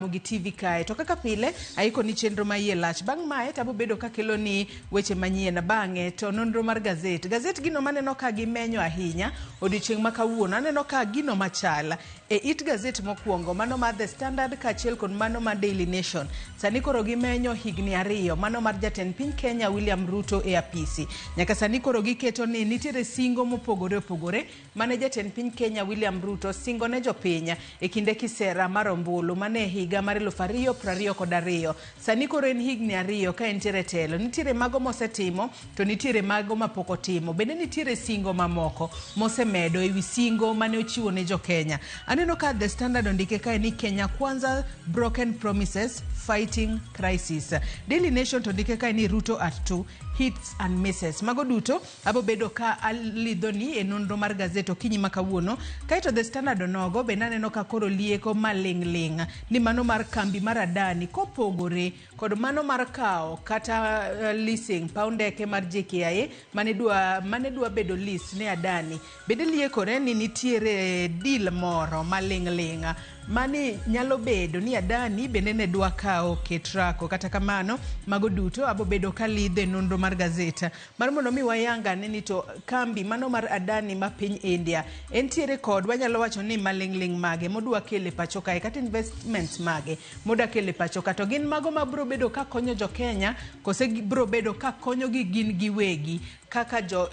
Ramogi TV kae. To kaka pile, aikoni chenro ma iye lach. Bang' mae to abobedo kakeloni weche manyien. Bang'e to nonro mar gazet. Gazet gino maneno ka gimenyo ahinya odiochieng' ma kawuono. Aneno ka gino machal e it gazet mokwongo, mano mar The Standard kaachiel kod mano mar Daily Nation. Sani koro gimenyo higni ariyo, mano mar jatend piny Kenya William Ruto e apisi. Nyaka sani koro giketo ni nitiere singo mopogore opogore mane jatend piny Kenya William Ruto singo ne jopiny e kinde kisera mar ombulu mane higa mar 2022. Sani koro en higni ariyo ka entiere e telo. Nitiere mago mosetimo to nitiere mago mapok otimo. Bende nitiere singo mamoko mosemedo ewi singo mane ochiwo ne jokenya. Aneno ka The Standard ondike kae ni Kenya Kwanza broken promises fighting crisis. Daily Nation to ondike kae ni Ruto at 2 hits and misses. Mago duto Abo bedo ka alidhoni e nonro mar gazet okinyi ma kawuono. Kaeto The Standard onogo bende aneno ka koro lieko maling' ling' ni mano mar kambi mar Adani kopogore kod mano mar kawo kata leasing paw ndeke mar JKIA mane dwa bedo lease ne Adani. Bende liekore ni nitiere deal moro maling' ling' mani nyalo bedo ni Adani bende ne dwa kawo Ketraco. Kata kamano, mago duto abo bedo ka lidho e nonro mar gazet mar mondo mi wayang ane ni to kambi mano mar Adani ma piny India entiere kod wanyalo wacho ni maling'ling' mage modwa kelo e pacho kae kata investments mage modwa kelo e pacho ka to gin mago ma bro bedo ka konyo jo Kenya kose bro bedo ka konyogi gin giwegi kaka jo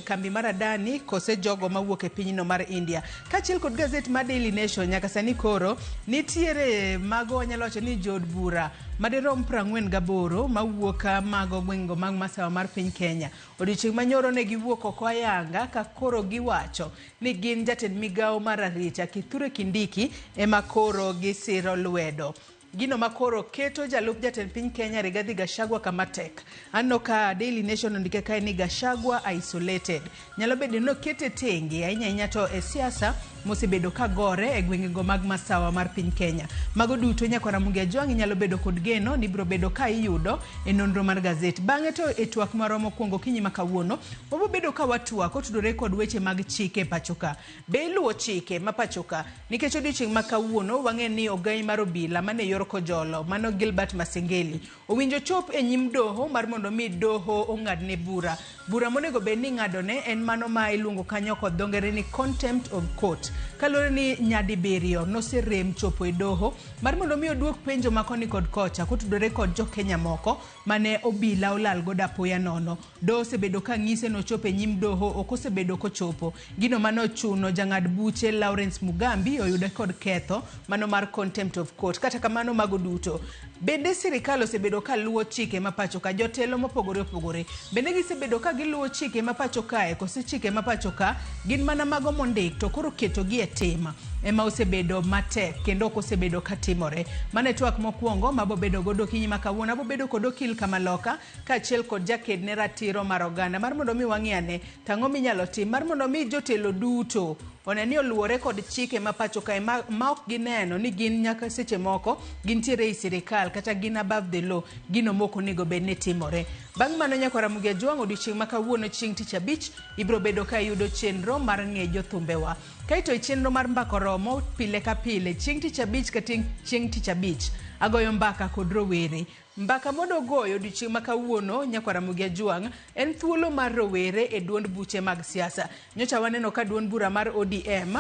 kambi mar Adani kose jogo mawuok e pinyno mar India. Kaachiel kod gazet mar Daily Nation nyaka sani koro nitiere mago wanyalo wacho ni jood bura madirom 48 mawuok mago gweng'go mag masawa mar piny Kenya. Odiochieng' manyoro ne giwuok oko ayanga ka koro giwacho ni gin jatend migawo mar arita Kithure Kindiki ema koro gisiro lwedo. Gino makoro keto jalup jatend piny Kenya Rigathi Gachagua kama tek. Aneno ka Daily Nation ondike kae ni Gachagua isolated. Nyalo bedo ni okete tenge ahinya ahinya to e siasa mosebedo ka gore e gwengego mag masawa mar piny Kenya. Mago duto nyakwar Ramogi Ajwang' inyalo bedo kod geno ni ibiro bedo ka iyudo e nonro mar gazet. Bang'e to e twak marwa mokwongo okinyi ma kawuono, wabo bedo ka watwak kotudore kod weche mag chike e pacho ka. Be iluwo chike ma pacho ka? Nikech odiochieng' ma kawuono wang'e ni ogai mar obila mane yor Kojolo, mano Gilbert Masengeli, owinjo chop e nyim doho mar mondo mi doho ong'adne bura. Bura monego bed ni ing'adone en mano ma iluongo kanyo kod dho ngere ni contempt of court. Kaluwore ni nyadibiriyo noserem chopo e doho mar mondo mi oduok penjo ma koni kod kocha kotudore kod jo Kenya moko mane obila olal godo apoya nono. Doho osebedo ka ng'ise nochop e nyim doho, ok osebedo kochopo. Gino mane ochuno jang'ad buche Lawrence Mugambi oyude kod ketho mano mar contempt of court. Kata kamano mago duto, bende sirikal osebedo ka luwo chike ma pacho ka? Jotelo mopogore opogore bende gisebedo ka giluwo chike ma pacho kae kose chike ma pacho ka gin mana mago mondik to koro ketogi e tim ema osebedo matek kendo ok osebedo ka timore. Mano e twak mokwongo mabobedo godo okinyi ma kawuono. Abobedo kod okil Kamaloka kaachiel kod jaked ne ratiro mar oganda mar mondo mi wang'i ane to ang'o minyalo tim mar mondo mi jotelo duto one ni oluwore kod chike ma pacho kae ma ok gineno ni gin nyaka seche moko gintiere ei sirikal kata gin above the law, gino mok onego bed ni timore. Bang' mano nyakwar Ramogi Ajwang' odiochieng' ma kawuono chieng' tich abich ibiro bedo ka iyudo chenro mar ng'e jothumbewa. Kaeto e chenro mar mbaka oromo pile ka pile chieng' tich abich ka chieng' tich abich agoyo mbaka kod rowere. Mbaka mwadogoyo odiochieng' ma kawuono nyakwar Ramogi Ajwang' en thuolo mar rowere e duond buche mag siasa. Nyocha waneno ka duond bura mar ODM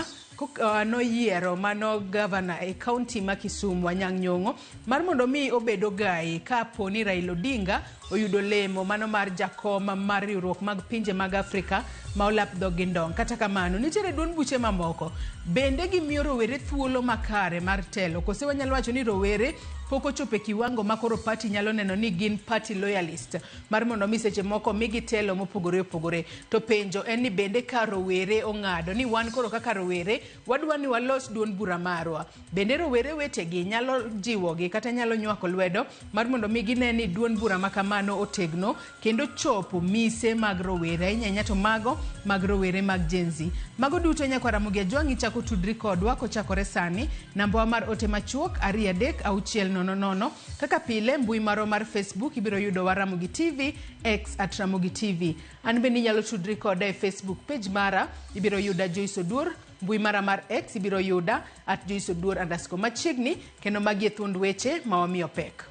noyiero mano gavana e kaunti ma Kisumu Anyang' Nyong'o mar mondo mi obed ogai ka po ni Raila Odinga oyudo lemo mano mar jakom mar riwruok mag pinje mag Afrika ma olap dhog gi ndong'. Kata kamano nitiere duond buche mamoko bende gimiyo rowere thuolo makare mar telo kose wanyalo wacho ni rowere pok ochopo e kiwango ma koro party nyalo neno ni gin party loyalist mar mondo mi seche moko migi telo mopogore opogore. To penjo en ni bende ka rowere ong'ado ni wan koro kaka rowere wadwa ni walos duond bura marwa, bende rowere wetegi nyalo jiwogi kata nyalo nywako lwedo mar mondo mi gine ni duond bura ma kamano otegno kendo chopo mise mag rowere ahinya ahinya to mago mag rowere mag Gen Z. Mago duto nyakwar Ramogi Ajwang' ichako tudri kodwa kochakore sani. Nambawa mar ote machuok 23600. Kaka pile mbui marwa mar Facebook ibiro yudowa Ramogi TV, X at Ramogi TV. An bende inyalo tudri koda e Facebook page mara, ibiro yuda Joyce Oduor. Mbui mara mar X ibiro yuda at Joyce Oduor underscore machiegni kendo magi e thuond weche ma wamiyo pek.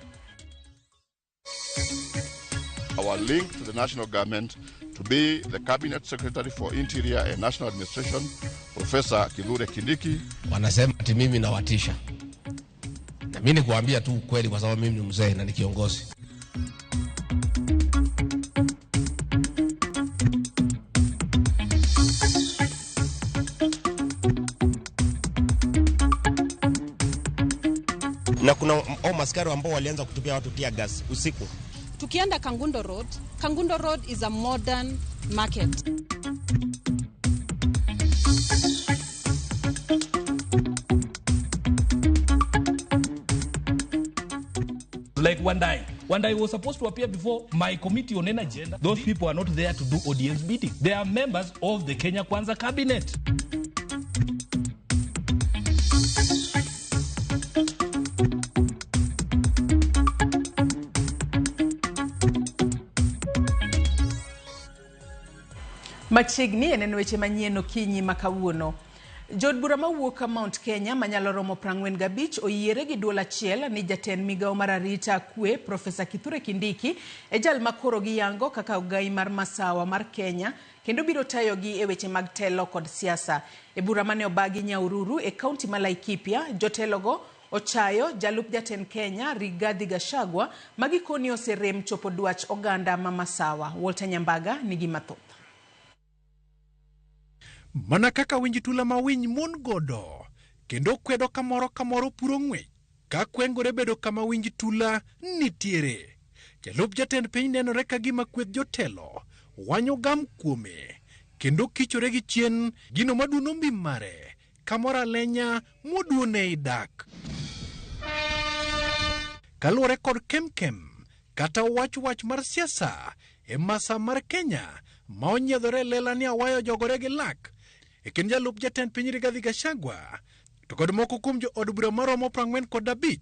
Our link to the national government to be the Cabinet Secretary for Interior and National Administration, Professor Kithure Kindiki. Wanasema ati mimi nawatisha, na mimi nikuambia tu ukweli, kwa sababu mimi ni mzee na ni kiongozi. Na kuna maskari ambao walianza kutupia watu tear gas usiku. Tukienda Kangundo Road, Kangundo Road is a modern market. Like Wandai. Wandai was supposed to appear before my committee on energy. Those people are not there to do audience meeting. They are members of the Kenya Kwanza cabinet. Machiegni en weche manyien okinyi ma kawuono. Jood bura mawuok Mount Kenya manyalo romo 45 oyiere gi duol achiel ni jatend migawo mar arita kwe Profesa Kithure Kindiki e jal ma koro giyango kaka ogai mar masawa mar Kenya kendo biro tayogi e weche mag telo kod siasa. E bura mane obagi Nyahururu e kaunti ma Laikipia, jotelogo ochayo jalup jatend Kenya Rigathi Gachagua ma gikoni oserem chopo dwach oganda ma masawa. Walter Nyambaga nigi mathoth. Mana kaka winj tula ma winy mon godo kendo kwedo kamoro kamoro puro ng'wech ka kwengore bedo kama winj tula nitiere. Jalup jatend piny nenore ka gima kweth jotelo wanyo gam kuome kendo kichore gi chien gino maduono mbi mare kamoro alenya moduone idak. Kaluwore kod kemkem kata wach wach mar siasa e masa mar Kenya ma onyiedhore lela ni awayo jogore gi lak e kind jalup jatend piny Rigathi Gachagua to kod moko kuom jo od bura maromo 45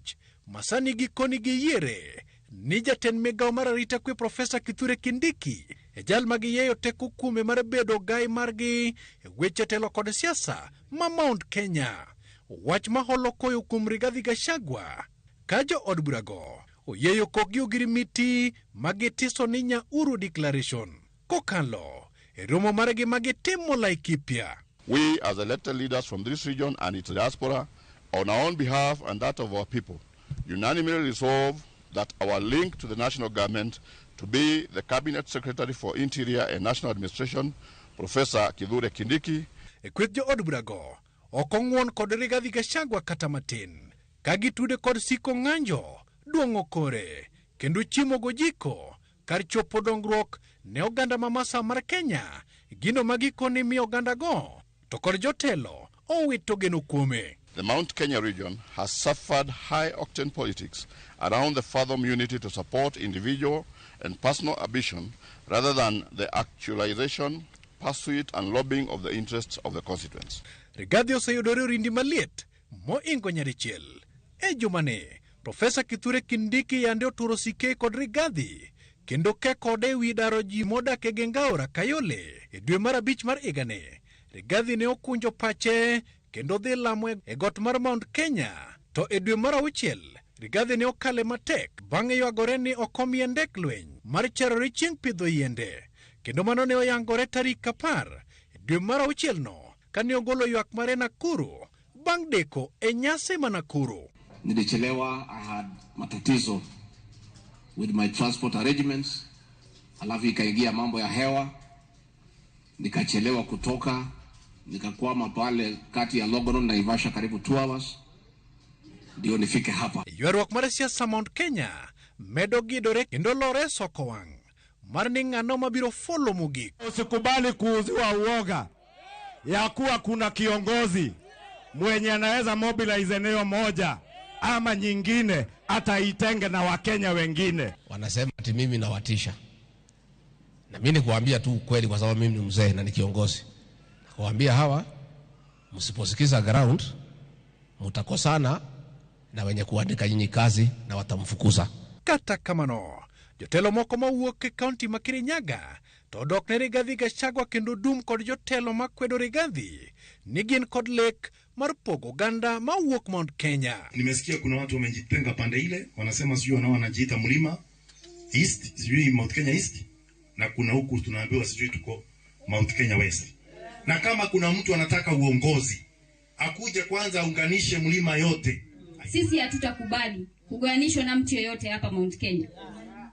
masani gikoni giyiere ni jatend migawo mar arita kwe Profesa Kithure Kindiki e jal ma giyeyo teko kuome mar bedo gai margi e weche telo kod siasa ma Mount Kenya. Wach maholo koyo kuom Rigathi Gachagua ka jo od burago oyieyo kokgi ogirimiti ma gitiso ni Nyahururu Declaration kokalo e romo margi ma gitimo Laikipia. We as elected leaders from this region and its diaspora, on our own behalf and that of our people, unanimously resolve that our link to the national government to be the Cabinet Secretary for Interior and National Administration, Professor Kithure Kindiki. E kweth jo od burago ok ong'won kod Rigathi Gachagua kata matin ka gitude kod siko ng'anjo duong'o kore kendo chiemo gojiko kar chopo dongruok ne oganda ma masa mar Kenya gino ma gikoni miyo oganda go to kod jotelo owito geno kuome. The Mount Kenya region has suffered high-octane politics around the fathom unity to support individual and personal ambition rather than the actualization, pursuit and lobbying of the interests of the constituents. Rigathi oseyudore orindi maliet moingo nyadichiel. E jumani, Profesa Kithure Kindiki yande oturo sike kod Rigathi kendo ke kode ewi daro ji modak e geng aora Kayole e dwe mar 5 mar higani. Rigathi ne okunjo pache kendo dhi lamo e got mar Mount Kenya. To e dwe mar 6 Rigathi ne okale matek bang' ywagore ni ok omiye ndek lweny mar cherore chieng' pidho yiende. Kendo mano ne oyangore tarik 10 e dwe mar 6 no kane ogolo ywak mare Nakuru bang' deko e nyasi ma Nakuru. Nilichelewa, I had matatizo with my transport arrangements, alafu ikaingia mambo ya hewa, nikachelewa kutoka, nikakwama pale kati ya Longonot na Naivasha karibu 2 hours ndio nifike hapa. Ywaruok mar siasa Mount Kenya medo gidore kendo lore soko wang' mar ni ng'ano mabiro folo mogik. Usikubali kuuziwa uoga ya kuwa kuna kiongozi mwenye anaweza mobilize eneo moja ama nyingine ataitenge na Wakenya wengine. Wanasema ati mimi nawatisha, na mimi nikuambia tu ukweli, kwa sababu mimi ni mzee na ni kiongozi. Nakuambia hawa, msiposikiza ground mtakosana na wenye kuandika nyinyi kazi na watamfukuza. Kata kamano, Jotelo moko mawuok e kaunti ma Kirinyaga to odok ne Rigathi Gachagua kendo dum kod jotelo makwedo Rigathi ni gin kod lek mar pogo oganda mawuok Mount Kenya. Nimesikia kuna watu wamejitenga pande ile, wanasema sijui wanao wanajiita Mlima East, sijui Mount Kenya East, na kuna huku tunaambiwa sijui tuko Mount Kenya West. Na kama kuna mtu anataka uongozi akuje kwanza aunganishe mlima yote. Sisi hatutakubali kugawanishwa na mtu yeyote hapa Mount Kenya.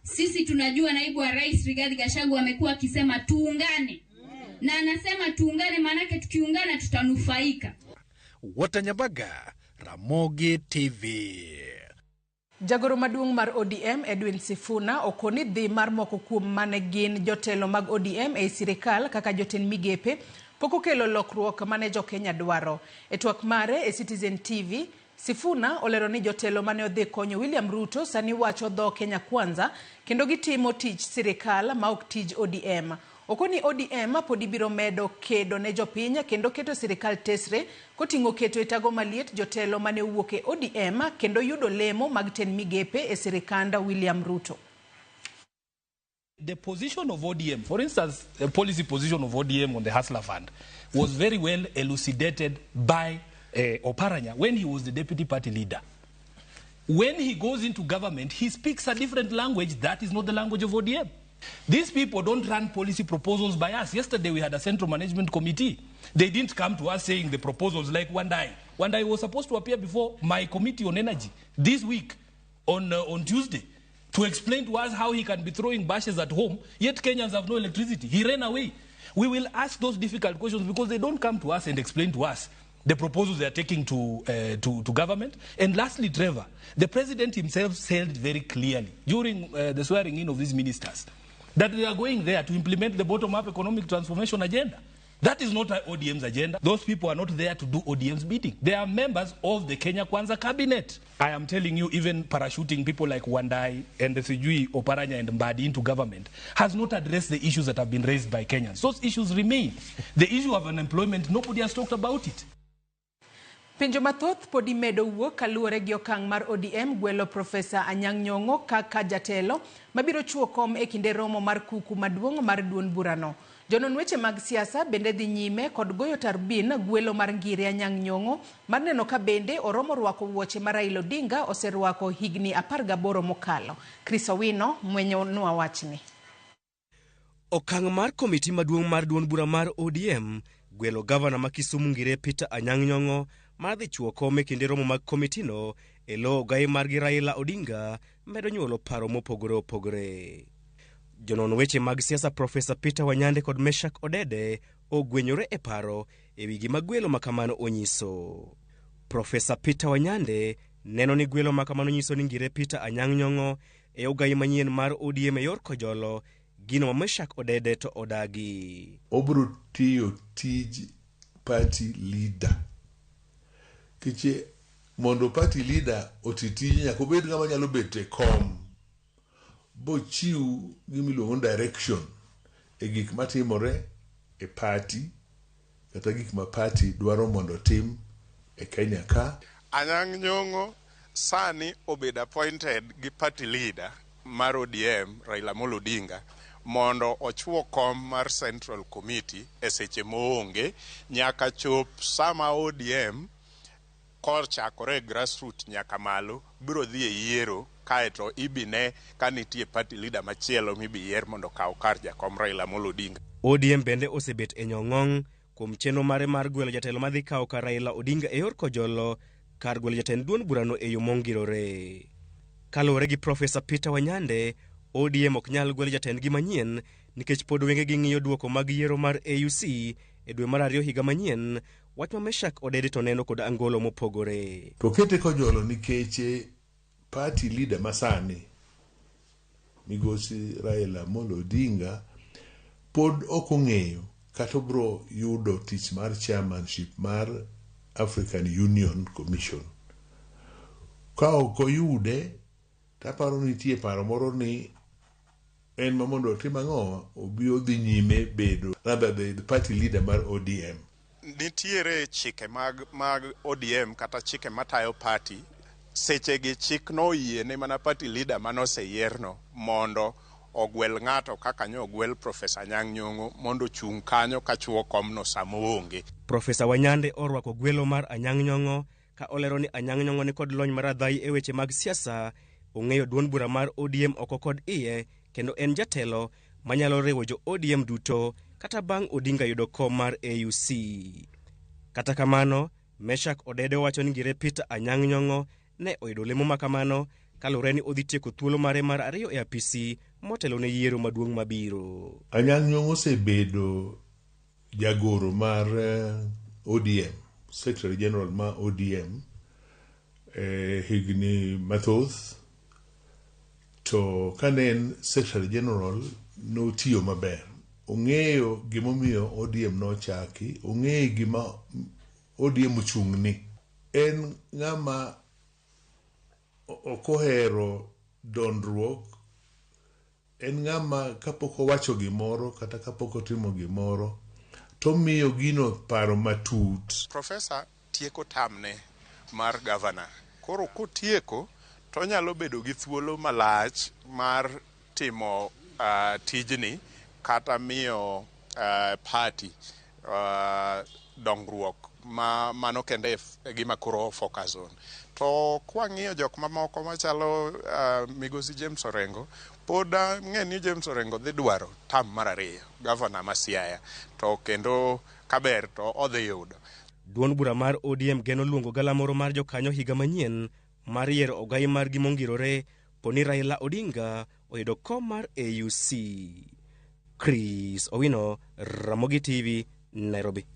Sisi tunajua naibu wa rais Rigathi Gachagua amekuwa akisema tuungane, na anasema tuungane, maanake tukiungana tutanufaika. Watanyabaga, Ramogi TV. Jagoro maduong' mar ODM Edwin Sifuna okoni dhi mar moko kuom mane gin jotelo mag ODM ei sirikal kaka jotend migepe pok okelo lokruok mane jokenya dwaro. E twak mare e Citizen TV, Sifuna olero ni jotelo mane odhi konyo William Ruto sani wacho dho Kenya Kwanza kendo gitimo tich sirikal ma ok tij ODM. Okoni ODM podi biro medo kedo ne jopiny kendo keto sirikal tesre koting'o keto e tago maliet jotelo mane owuok e ODM kendo yudo lemo mag tend migepe e sirikand William Ruto. The position of ODM, for instance, the policy position of ODM on the Hustler Fund was very well elucidated by Oparanya when he was the deputy party leader. When he goes into government, he speaks a different language. That is not the language of ODM. These people don't run policy proposals by us. Yesterday we had a central management committee. They didn't come to us saying the proposals like Wandai. Wandai was supposed to appear before my committee on energy this week on Tuesday to explain to us how he can be throwing bashes at home, yet Kenyans have no electricity. He ran away. We will ask those difficult questions because they don't come to us and explain to us the proposals they are taking to government. And lastly, Trevor, the president himself said very clearly during the swearing in of these ministers that they are going there to implement the bottom-up economic transformation agenda. That is not ODM's agenda. Those people are not there to do ODM's bidding. They are members of the Kenya Kwanza cabinet. I am telling you, even parachuting people like Wandai and the Sijui, Oparanya and Mbadi into government has not addressed the issues that have been raised by Kenyans. Those issues remain. The issue of unemployment, nobody has talked about it. Penjo mathoth podi medo wuok kaluwore gi okang' mar ODM gwelo Profesa Anyang' Nyong'o kaka jatelo mabiro chuo kom e kinde romo mar kuku maduong' mar duond burano. Jonon weche mag siasa bende dhi nyime kod goyo tarbin gwelo mar Ngire Anyang' Nyong'o mar neno ka bende oromo rwako wuoche ma Raila Odinga oserwako higni 18 mokalo. Chris Owino mwenyonwa wachni. Okang' mar komiti maduong' mar duond bura mar ODM gwelo gavana ma Kisumu Ngire Peter Anyang' Nyong'o mar dhi chuo kom e kinde romo mag komitino e lo ogai margi Raila Odinga medo nyuolo paro mopogore opogore. Jonon weche mag siasa Profesa Peter Wanyande kod Meshak Odede ogwenyore e paro e wi gima gwelo makamano onyiso. Profesa Peter Wanyande neno ni gwelo makamano nyiso ni Ngire Peter Anyang' Nyong'o e ogai manyien mar ODM e yor kojolo, gino ma Meshak Odede to odagi. Obiro tiyo tij party leader. Kiche mondo party leader oti tije nyaka obed ng'ama nyalo bet e kom bochiw gimiluongo ni direction e gik matimore e party kata gik ma party dwaro mondo otim e Kenya ka. Anyang' Nyong'o sani obedo appointed gi party leader mar ODM Raila Amolo Odinga mondo ochuo kom mar Central Committee e seche moonge nyaka chop sama ODM kochakore e grassroots nyaka malo biro dhi e yiero kaeto ibine ka nitie party leader machielo mibi yier mondo okaw kar jakom Raila Amolo Odinga. ODM bende osebet e nyong'ong' kuom chenro mare mar gwelo jatelo madhi kawo kar Raila Odinga e yor kojolo kar gwelo jatend duond burano e yo mongirore. Kaluwore gi Profesa Peter Wanyande, ODM ok nyal gwelo jatendgi manyien nikech pod wengegi ng'iyo duoko mag yiero mar AUC e dwe mar 2 higa manyien, wach ma Meshak Odede to neno kod angolo mopogore. To kete kojolo nikech party leader masani migosi Raila Amolo Odinga pod ok ong'eyo kata obiro yudo tich mar chairmanship mar African Union Commission. Ka ok oyude, taparo nitie paro moro ni en ma mondo otim ang'o, obi odhi nyime bedo rather the party leader mar ODM. Nitiere chike mag ODM kata chike matayo party Sechegi chik noyiene mana party leader manoseyierno mondo ogwel ng'ato kaka nyo ogwel Profesa Anyang' Nyong'o mondo ochung' kanyo kachuo komno sama oonge. Profesa Wanyande orwako gwelo mar Anyang' Nyong'o ka olero ni Anyang' Nyong'o ni kod lony maradhai e weche mag siasa, ong'eyo duond bura mar ODM oko kod iye, kendo en jatelo manyalo riwo jo ODM duto kata bang' Odinga yudo kom mar AUC. Kata kamano, Meshak Odede wacho ni Ngire Peter Anyang' Nyong'o ne oyudo lemo makamano kaluwore ni odhi tieko thuolo mare mar ariyo e apisi motelo ne yiero maduong' mabiro. Anyang' Nyong'o osebedo jagoro mar ODM, Secretary General ma ODM higni mathoth, to kane en Secretary General notiyo maber. Ong'eyo gimomiyo ODM nochaki, ong'eyo gima ODM ochung'ni. En ng'ama ok ohero dondruok, en ng'ama kapok owacho gimoro kata kapok otimo gimoro to miyo gino paro matut. Profesa tieko tamne mar gavana. Koro kotieko to onyalo bedo gi thuolo malach mar timo tijni kata miyo party dongruok ma mano kende e gima koro focus on. To kwang'iyo jok mamoko machalo Migosi James Orengo, pod ang'e ni James Orengo dhi dwaro tam mar ariyo, gavana ma Siaya, to kendo kaber to odhi yudo. Duond bura mar ODM geno luongo galamoro mar jokanyo higa manyien mar yiero ogai margi mongirore poni Raila Odinga oyudo kom mar AUC. Chris Owino, Ramogi TV, Nairobi.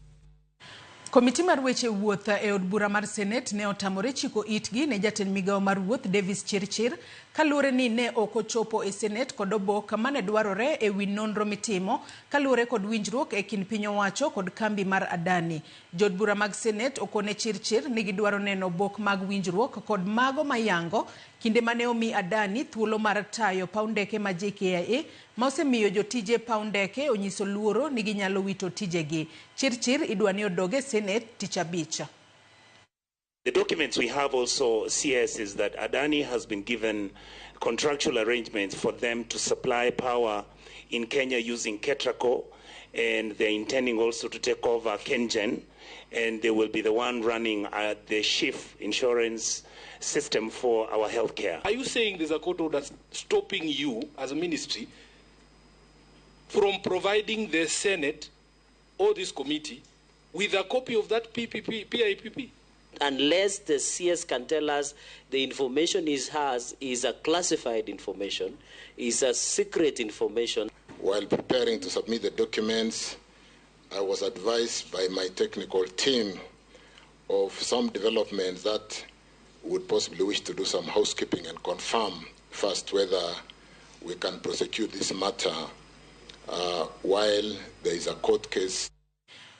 Komiti mar weche wuoth e od bura mar Senate ne otamore chiko itgi ne jatend migawo mar wuoth Davis Chirchir kaluwore ni ne ok ochopo e Senate kod obok mane dwarore e wi nonro mitimo kaluwore kod winjruok e kind piny owacho kod kambi mar Adani. Jood bura mag Senate okone Chirchir ni gidwaro neno obok mag winjruok kod mago mayango kinde mane omi Adani thuolo mar tayo paw ndeke ma JKIA ma osemiyo jotije paw ndeke onyiso luoro ni ginyalo wito tijegi. Chirchir idwa ni odog e Senate tich abich. The documents we have also, CS, is that Adani has been given contractual arrangements for them to supply power in Kenya using Ketraco, and they're intending also to take over KenGen, and they will be the one running the SHIF insurance system for our healthcare. Are you saying there's a court order stopping you as a ministry from providing the Senate or this committee with a copy of that PPP, PIPP? Unless the CS can tell us the information he has is a classified information, is a secret information. While preparing to submit the documents, I was advised by my technical team of some developments that would possibly wish to do some housekeeping and confirm first whether we can prosecute this matter while there is a court case.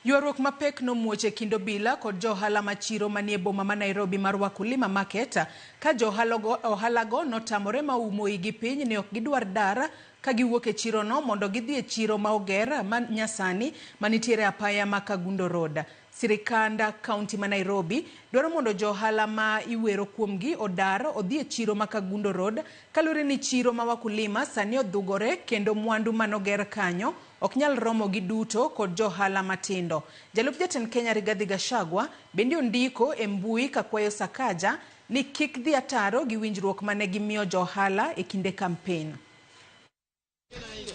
Ywaruok mapek nomuoch e kind obila kod johala machiro manie boma ma Nairobi mar Wakulima Market ka johalago notamore maumo igi piny ni ok gidwar dar ka giwuok e chirono mondo gidhi e chiro ma oger ma nyasani manitiere apaya ma Kangundo Road. Sirikanda kaunti ma Nairobi dwaro mondo johala ma iwero kuomgi odar odhi e chiro ma Kangundo Road kaluwore ni chiro ma Wakulima sani odhugore kendo mwandu manoger kanyo ok nyal romo gi duto kod johala matindo. Jalup jatend Kenya Rigathi Gachagua bende ondiko e mbui kakwayo Sakaja ni kik dhi ataro gi winjruok mane gimiyo johala e kinde kampen.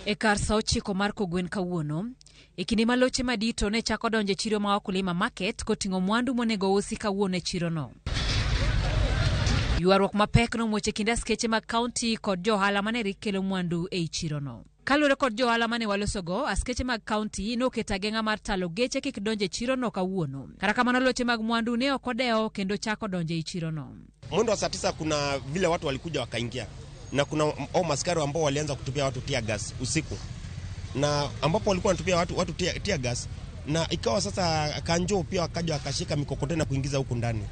E kar sa 9 mar kogwen kawuono, e kinde ma loche madito ne chako donjo e chiro ma Wakulima Market koting'o mwandu monego usi kawuono e chirono. Ywaruok mapek nomuoch e kind askeche mag kaunti kod johala mane rik kelo mwandu ei chirono. Kaluwore kod johala mane walosogo, askeche mag kaunti noketo ageng'a mar talo geche kik donj e chirono kawuono. Kata kamano loche mag mwandu ne ok odewo kendo chako donjo ei chirono. Mwendo wa saa 9 kuna vile watu walikuja wakaingia, na kuna maskari ambao walianza kutupia watu tear gas usiku, na ambapo walikuwa wanatupia watu tear gas, na ikawa sasa kanjo pia wakaja wakashika mikokoteni na kuingiza huku ndani.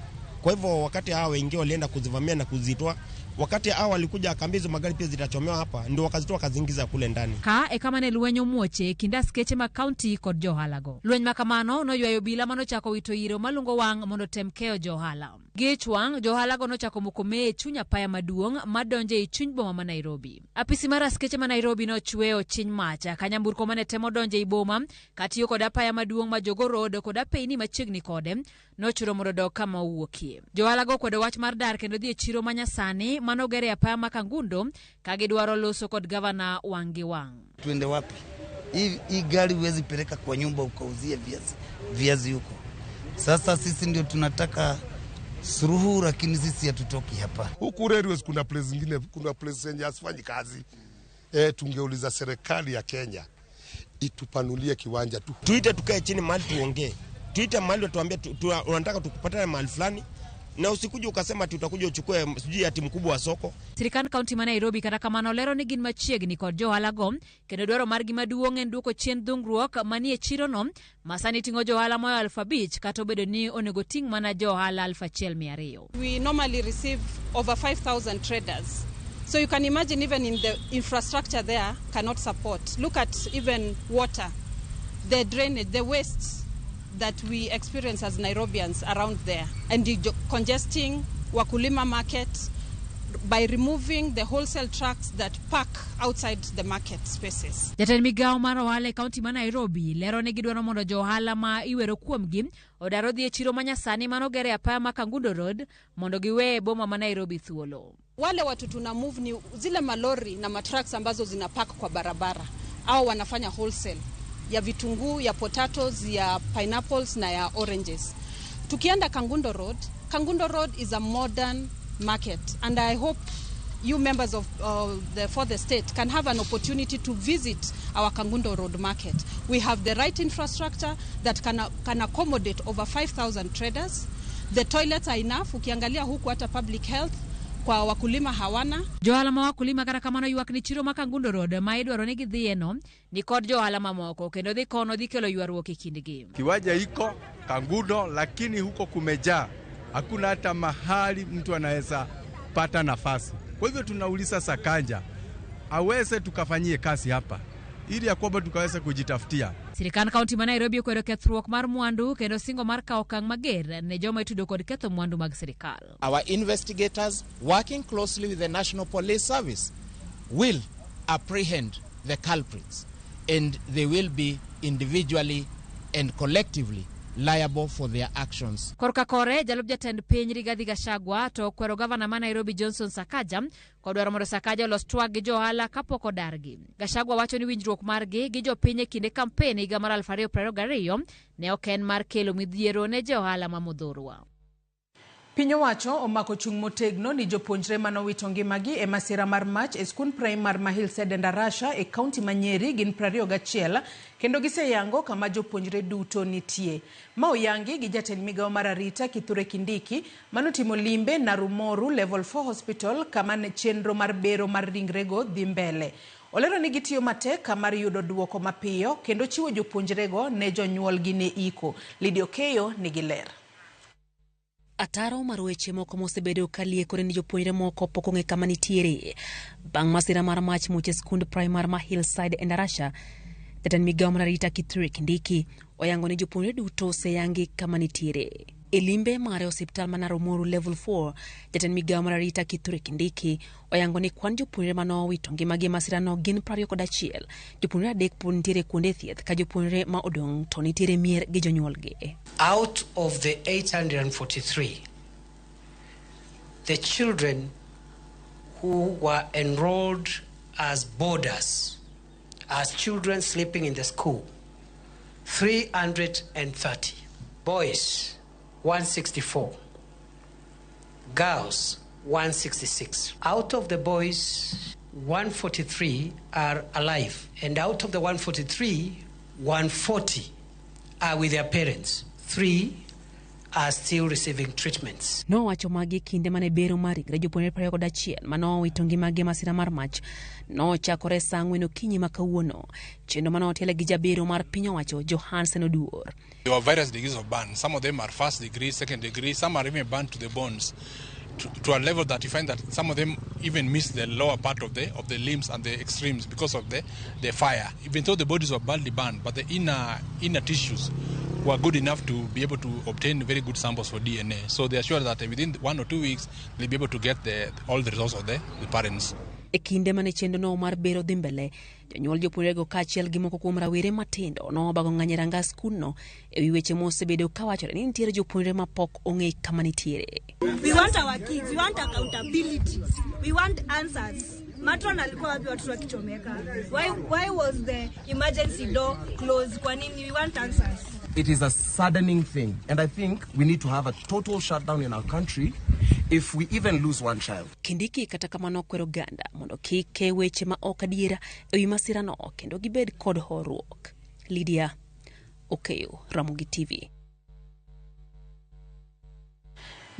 Kwa hivyo wakati hao wengine walienda kuzivamia na kuzitoa, wakati hao walikuja akaambia hizo magari pia zitachomewa hapa, ndio wakazitoa wakaziingiza kule ndani. Ka e kama ne lweny omuoche e kind askeche mag kaunti kod johalago. Lweny ma kamano noywayo obila manochako wito iro malungo wang' mondo otem keyo johala. Gi ich wang', johalago nochako moko meye e chuny apaya maduong' madonjo ei chuny boma ma Nairobi. Apisi mar askeche ma Nairobi nochweyo chiny mach ka nyamburko mane temo donjo ei boma katiyo kod apaya maduong' ma Jogoo Road kod apeyni machiegni kode nochuno mondo odog kama owuokie. Johalago okwedo wach mar dar kendo dhi e chiro ma nyasani manoger e apaya ma Kangundo ka gidwaro loso kod gavana wang' gi wang'. Tuende wapi? Hii gari huwezi peleka kwa nyumba ukauzie viazi huko. Sasa sisi ndio tunataka suluhu, lakini sisi hatutoki hapa. Huku railways kuna place zingine, kuna place zenye hazifanyi kazi. Tungeuliza serikali ya Kenya itupanulie kiwanja tu. Tuite tukae chini mahali tuongee. Tuite mahali tuambie unataka tukupatane mahali fulani, na usikuje ukasema ati utakuja uchukue sijui ati mkubwa wa soko. Sirikand kaunti ma Nairobi kata kamano lero ni gin machiegni kod johalago kendo dwaro margi maduong' en duoko chien dhungruok manie chirono ma sani ting'o johala moyo 5,000 kata obedo ni onego ting' mana johala 1,200. We normally receive over 5,000 traders. So you can imagine even in the infrastructure there cannot support. Look at even water, the drainage, the waste that we experience as Nairobians around there, and the congesting Wakulima market by removing the wholesale trucks that park outside the market spaces. Jatend migawo mar ohala e kaunti ma Nairobi lero ni gidwaro mondo jo ohala ma iwero kuomgi odar odhi e chiro manyasani manoger e apaya ma Kangundo Road mondo giwe boma ma Nairobi thuolo. Wale watu tuna move ni zile malori na matrucks ambazo zina park kwa barabara au wanafanya wholesale ya vitunguu, ya potatoes, ya pineapples na ya oranges. Tukienda Kangundo Road, Kangundo Road is a modern market, and I hope you members of the fourth estate can have an opportunity to visit our Kangundo Road market. We have the right infrastructure that can accommodate over 5,000 traders. The toilets are enough. Ukiangalia huku hata public health kwa wakulima hawana. Johala ma wakulima kata kamano ywak ni chiro ma Kangundo Road ma idwaro ni gidhiye no ni kod johala mamoko kendo dhi kono dhi kelo ywaruok e kindgi. Kiwanja iko Kangundo, lakini huko kumejaa, hakuna hata mahali mtu anaweza pata nafasi. Kwa hivyo tunauliza Sakaja aweze tukafanyie kazi hapa ili ya kwamba tukaweza kujitafutia. Sirikand kaunti ma Nairobi okwedo kethruok mar mwandu kendo singo mar kawo okang' mager ne joma itudo kod ketho mwandu mag sirikal. Our investigators working closely with the National Police Service will apprehend the culprits, and they will be individually and collectively liable for their actions. Korka kore, jalup jatend piny Rigathi Gachagua to okwero gavana ma Nairobi Johnson Sakaja kodwaro mondo Sakaja olos twak gi johala kapok odargi. Gachagua wacho ni winjruok margi gi jopiny e kinde kampen higa mar 2022 ne ok en mar kelo midhiero ne johala ma Muthurwa. Piny owacho omako chung' motegno ni jopuonjre manowito ngimagi e masira mar mach e skund primar ma Hillside Endarasha e kaunti ma Nyeri gin 21 kendo giseyango kama jopuonjre duto nitie. Ma oyangi gi jatend migawo mar arita Kithure Kindiki manotimo limbe Narumoru Level 4 Hospital kama ne chenro mar bero mar ringrego dhi mbele. Olero ni gitiyo matek mar yudo duoko mapiyo kendo chiwo jopuonjrego ne jonyuolgi ne iko. Lydia Okeyo nigi ler. Ataro mar weche moko mosebedo ka liekore ni jopuonjre moko pok ong'e kama nitiere bang' masira mar mach much e skund primar ma Hillside Endarasha. Jatend migawo mar arita Kithure Kindiki oyango ni jopuonjre duto oseyangi kama nitiere. E limbe mare osiptal ma Narumoru Level 4, jatend migawo mar arita Kithure Kindiki oyango ni kwan jopuonjre manowito ngimagi e masirano gin 21. Jopuonjre 3 pod nitiere kuonde thieth ka jopuonjre ma odong' to nitiere mier gi jonyuolgi. Out of the 843, the children who were enrolled as boarders, as children sleeping in the school, 330. Boys, 164. Girls, 166. Out of the boys, 143 are alive. And out of the 143, 140 are with their parents. 3 are still receiving treatments. Nowacho magi e kinde mane bero mar ringre jopuonjre 21 mane owito ngimagi e masira mar mach nochakore saa ang'wen okinyi ma kawuono. Chenro mane otel gi jabero mar piny owacho Johansen Oduor. There were various degrees of burn. Some of them are first degree, second degree, some are even burned to the bones. To a level that you find that some of them even miss the lower part of the limbs and the extremes because of the fire. Even though the bodies were badly burned, but the inner tissues were good enough to be able to obtain very good samples for DNA. So they are sure that within 1 or 2 weeks, they'll be able to get all the results of the parents. E kinde mane chenro mar bero dhi mbele, jonyuol jopuonjrego kaachiel gi moko kuom rawere matindo nobago ng'anyo e ranga skundno ewi weche mosebedo kawachore ni nitiere jopuonjre mapok ong'e kama nitiere. We want our kids, we want accountability, we want answers. Matron alikuwa wapi watoto wakichomeka? Why was the emergency door closed? Kwa nini? We want answers. It is a saddening thing, and I think we need to have a total shutdown in our country if we even lose one child. Kindiki kata kamano okwero oganda mondo kik ke weche ma ok adiera ewi masirano kendo gibed kod horuok. Lydia Okeyo, Ramogi TV.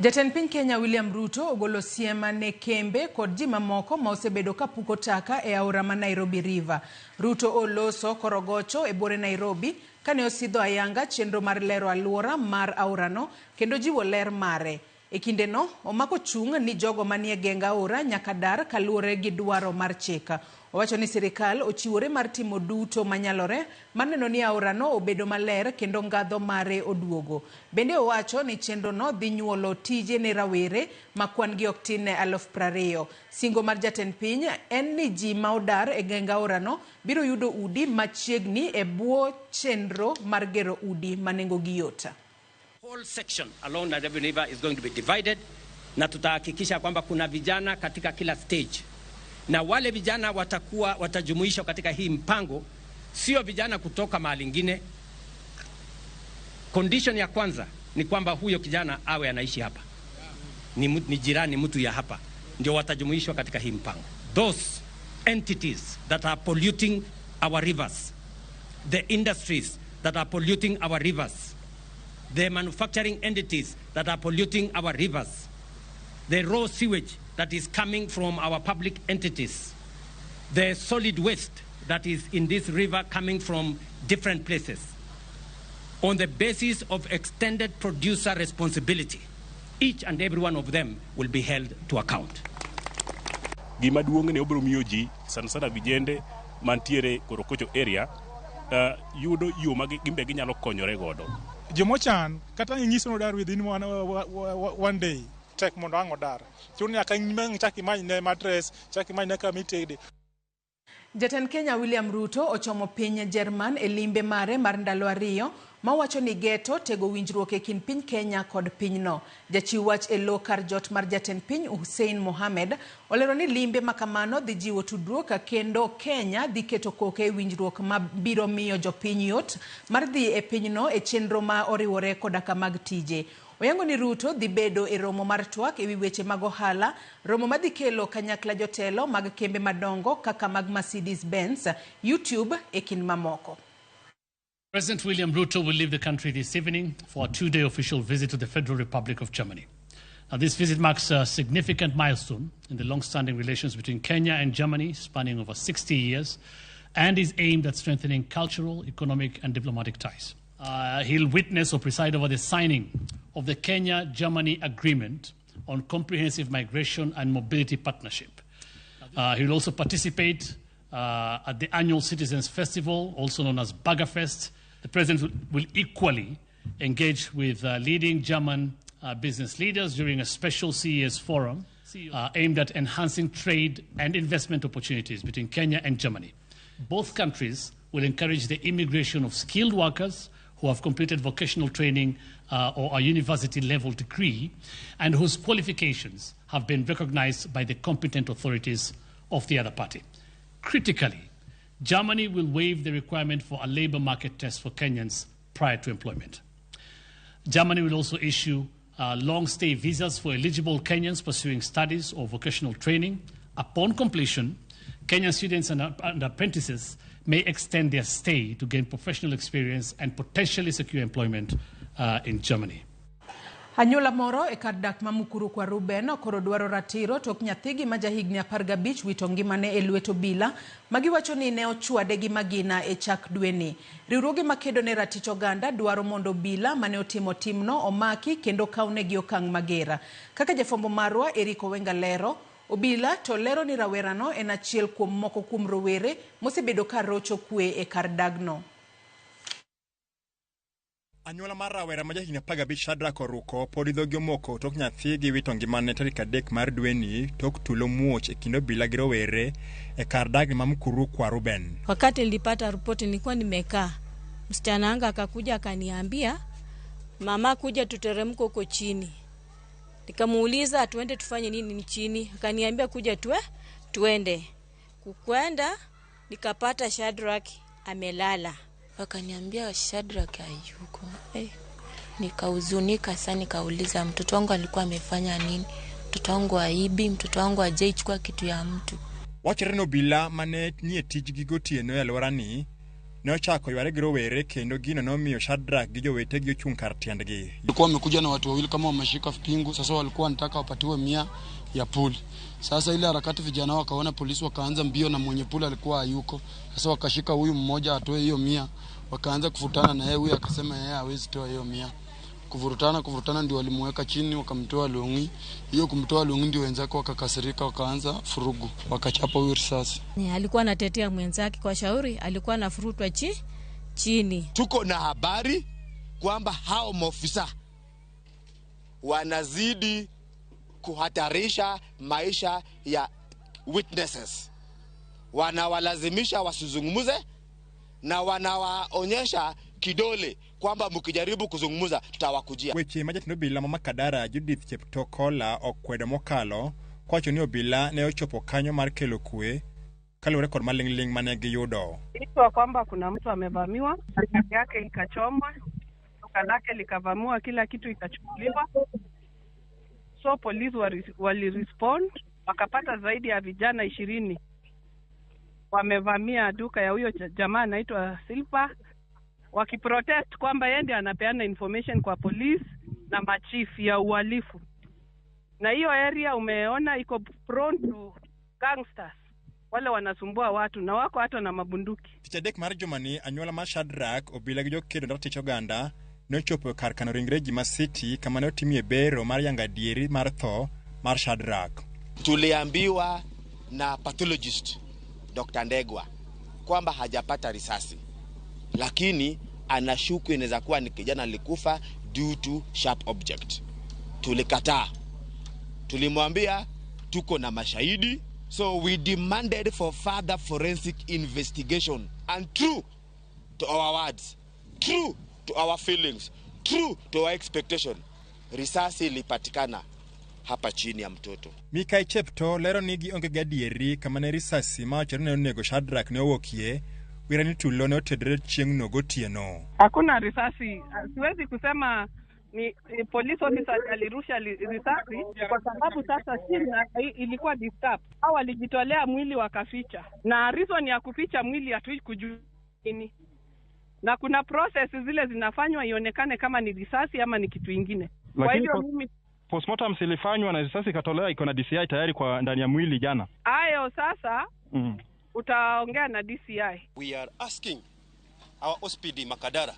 Jatend piny Kenya William Ruto ogolo siem ne kembe kod ji mamoko ma osebedo ka puko taka e aora ma Nairobi River. Ruto oloso korogocho e buore Nairobi kane osidho ayanga chenro mar lero aluora mar aorano kendo jiwo ler mare. E kindeno, omako chung' ni jogo manie geng aora nyaka dar kaluwore gi dwaro mar chik. Owacho ni sirikal ochiwore mar timo duto manyalore mar neno ni aorano obedo maler kendo ngadho mare oduogo. Bende owacho ni chenrono dhi nyuolo tije ne rawere ma kwan gi ok tin ne 20,000. Singo mar jatend piny en ni ji ma odar e geng aorano biro yudo udi machiegni e bwo chenro mar gero udi ma nengogi yot. Whole section along Nairobi River is going to be divided, na tutahakikisha kwamba kuna vijana katika kila stage, na wale vijana watakuwa watajumuishwa katika hii mpango, sio vijana kutoka mahali ingine. Condition ya kwanza ni kwamba huyo kijana awe anaishi hapa, ni jirani mtu ya hapa, ndio watajumuishwa katika hii mpango. Those entities that are polluting our rivers, the industries that are polluting our rivers, the manufacturing entities that are polluting our rivers, the raw sewage that is coming from our public entities, the solid waste that is in this river coming from different places. On the basis of extended producer responsibility, each and every one of them will be held to account. Gima duong' ne obiro miyo ji sana sana vijende mantiere Korokocho area yudo yo ma gimbe ginyalo konyore godo. Jomochan kata inyiso no dar within one day tek mondo ang' odar. Chuno nyaka chak imany ne mattress, chak imany ne kama itede. Jatend Kenya William Ruto ochomo piny Jerman e limbe mare mar ndalo 2 mawacho ni geto tego winjruok e kind piny Kenya kod pinyno. Jachiw wach e lo kar jot mar jatend piny Hussein Mohamed olero ni limbe makamano dhi jiwo tudruok kendo Kenya dhi keto koke e winjruok ma biro miyo jopiny yot mar dhi e pinyno e chenro ma oriwore koda ka mag tije. Oyango ni Ruto dhi bedo e romo mar twak ewi weche mag ohala, romo madhi kelo kanyakla jotelo mag kembe madongo kaka mag Mercedes-Benz, YouTube e kind mamoko. President William Ruto will leave the country this evening for a 2-day official visit to the Federal Republic of Germany. Now, this visit marks a significant milestone in the long-standing relations between Kenya and Germany, spanning over 60 years, and is aimed at strengthening cultural, economic, and diplomatic ties. He'll witness or preside over the signing of the Kenya-Germany Agreement on Comprehensive Migration and Mobility Partnership. He'll also participate at the annual Citizens Festival, also known as Baggerfest. The president will equally engage with leading German business leaders during a special CES forum aimed at enhancing trade and investment opportunities between Kenya and Germany. Both countries will encourage the immigration of skilled workers who have completed vocational training or a university-level degree and whose qualifications have been recognized by the competent authorities of the other party. Critically, Germany will waive the requirement for a labor market test for Kenyans prior to employment. Germany will also issue long-stay visas for eligible Kenyans pursuing studies or vocational training. Upon completion, Kenyan students and apprentices may extend their stay to gain professional experience and potentially secure employment in Germany. Anyuola moro e kar dak ma Mukuru kwa Ruben koro dwaro ratiro tok nyathigi ma jahigni 15 wito ngimane e lwet obila ma giwacho ni ne ochwade gi magina e chak dweni. Riwruoge makedo ne ratich oganda dwaro mondo obila mane otimo timno omaki kendo kawnegi okang' mager. Kaka jafwambo marwa Eric Owenga lero, obila to lero ni rawerano en achiel kuom moko kuom rowere mosebedo ka rocho kwe e kar dagno. Anyuola mar rawera ma jahigni 15 Shadrack Oruko podi dhogi omoko tok nyathigi wito ngimane tarik 3 mar dweni tok tulo muoch e kind obila gi rowere e kar dagni ma Mukuru kwa Ruben. Wakati nilipata ripoti nilikuwa nimekaa, msichana wangu akakuja akaniambia, mama, kuja tuteremke huko chini. Nikamuuliza tuende tufanye nini chini, akaniambia kuja tuende. Kukwenda nikapata Shadrack amelala. Wakaniambia Shadrack hayuko. Nikahuzunika sana, nikauliza mtoto wangu alikuwa amefanya nini? Mtoto wangu haibi, mtoto wangu hajaichukua kitu ya mtu. Wachore ni obila mane nie tijgi gotieno e alworani ne ochako yware gi rowere kendo gino nomiyo Shadrack gi jowetegi ochung' kar tiendgi. Walikuwa wamekuja na watu wawili kama wameshika pingu, sasa walikuwa wanataka wapatiwe 100 ya puli. Sasa ile harakati vijana wakaona polisi wakaanza mbio na mwenye puli alikuwa hayuko. Sasa wakashika huyu mmoja atoe hiyo 100, wakaanza kufutana na yeye, huyu akasema yeye hawezi toa hiyo 100. Kuvurutana ndio walimuweka chini wakamtoa longi. Hiyo kumtoa longi ndio wenzake wakakasirika wakaanza furugu, wakachapa huyu risasi. Ni alikuwa anatetea mwenzake kwa shauri, alikuwa anafurutwa chini. Tuko na habari kwamba hao maofisa wanazidi kuhatarisha maisha ya witnesses. Wanawalazimisha wasizungumze na wanawaonyesha kidole kwamba mkijaribu kuzungumza tutawakujia. Weche ma jatend obila ma Makadara Judith Cheptokola okwedo mokalo kowacho ni obila ne ochopo kanyo mar kelo kwe kaluwore kod maling'ling' mane giyudo. Ilikuwa kwamba kuna mtu amevamiwa, gari yake ikachomwa, duka lake likavamiwa, kila kitu ikachukuliwa. So polisi walirespond wakapata zaidi ya vijana 20 wamevamia duka ya huyo jamaa anaitwa Silpa, wakiprotest kwamba yeye ndiye anapeana information kwa polisi na machief ya uhalifu. Na hiyo area umeona iko prone to gangsters, wale wanasumbua watu na wako hata na mabunduki. Tich adek mar jumani, anyuola mar Shadrack, obila gi jokedo ratich oganda ne ochopo kar kano ringre ji ma City kama ne otimie bero mar yango adieri mar tho mar Shadrack. Tuliambiwa na pathologist Dr. Ndegwa kwamba hajapata risasi, lakini anashuku inaweza kuwa ni kijana alikufa due to sharp object. Tulikataa. Tulimwambia tuko na mashahidi, so we demanded for further forensic investigation, and true to our words, true to our feelings, true to our expectation, risasi ilipatikana hapa chini ya mtoto. Mikai Chepto lero ni gionge gi adieri kama ne risasi ma wachore ne onego Shadrack ne owuokie, wira ni tulo ne otedore chieng'no gotieno. Hakuna risasi, siwezi kusema ni police officer alirusha risasi kwa sababu sasa chini ilikuwa disturb. Hao walijitolea mwili wakaficha, na reason ya kuficha mwili hatuikujua nini. Na kuna process zile zinafanywa ionekane kama ni risasi ama ni kitu ingine. Kwa hivyo mimi postmortem ilifanywa na risasi ikatolewa, iko na DCI tayari kwa ndani ya mwili jana. Ayo sasa utaongea na DCI. We are asking our OSPD Makadara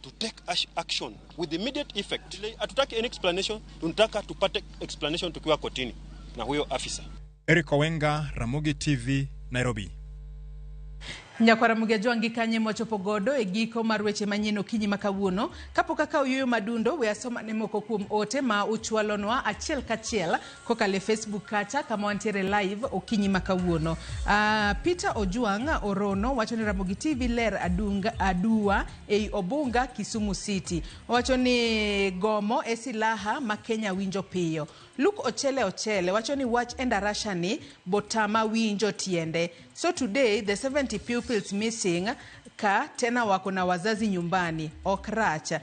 to take action with immediate effect. Hatutaki any explanation, tunataka tupate explanation tukiwa kotini na huyo afisa. Eric Owenga, Ramogi TV, Nairobi. Nyakwara Mugejo kanye mochopo godo e giko mar weche manyien okinyi ma kawuono. Kapok akawo yueyo madundo, we asoma ne moko kuom ote ma uchwalonwa achiel kachiel kokalo e Facebook kacha kama wantiere live okinyi ma kawuono. Peter Ojuang Orono wacho ni Ramogi TV ler adua ei Obunga, Kisumu City. Wacho ni gomo e silaha ma Kenya winjo piyo. Luke Ochele Ochele wacho ni wach Endarasha ni botama winjo tiende. So today the 70 pupils missing ka tena wako na wazazi nyumbani. Okracha.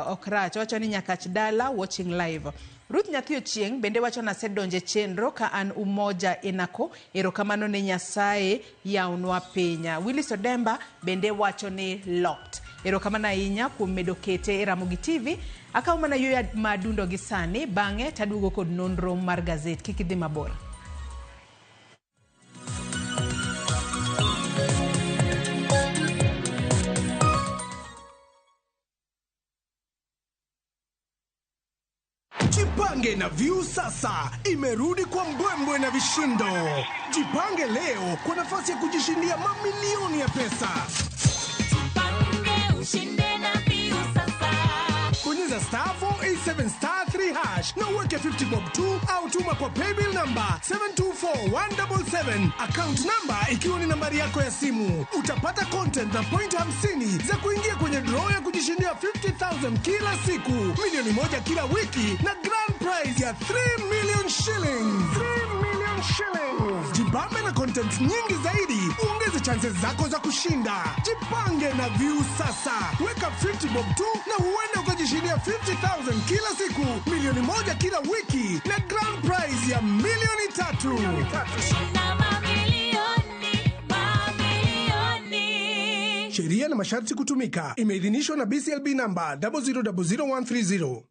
Okracha wacho ni Nyakach Dala watching live. Ruth Nyathi Ochieng bende wacho na sedonje chenro ka an umoja enako erokamano ne Nyasaye yawnwa pinya. Willis Odemba bende wacho ni locked. Erokamano ahinya kuom medo kete e Ramogi TV. Akawo mana yueyo madundo gi sani, bang'e taduogo kod nonro mar gazet. Kik idhi mabor. Jipange na Viusasa imerudi kwa mbwembwe na vishindo. Jipange leo kwa nafasi ya kujishindia mamilioni ya pesa. Ushinde na Viusasa. Bonyeza star 487 star 3 hash na uweke 50 bob 2 au tuma kwa paybill number 724177, account number ikiwa ni nambari yako ya simu. Utapata content na point 50 za kuingia kwenye draw ya kujishindia 50,000 kila siku, 1 milioni kila wiki na grand prize ya 3 million shillings. 3 million shillings. Jibambe na content nyingi zaidi, uongeze chances zako za kushinda. Jipange na Viusasa, weka 50 bob tu na huenda ukajishindia 50,000 kila siku, 1 milioni kila wiki na grand prize ya 3 milioni. Shinda mamilioni, mamilioni. Sheria na masharti kutumika. Imeidhinishwa na BCLB namba 0000130.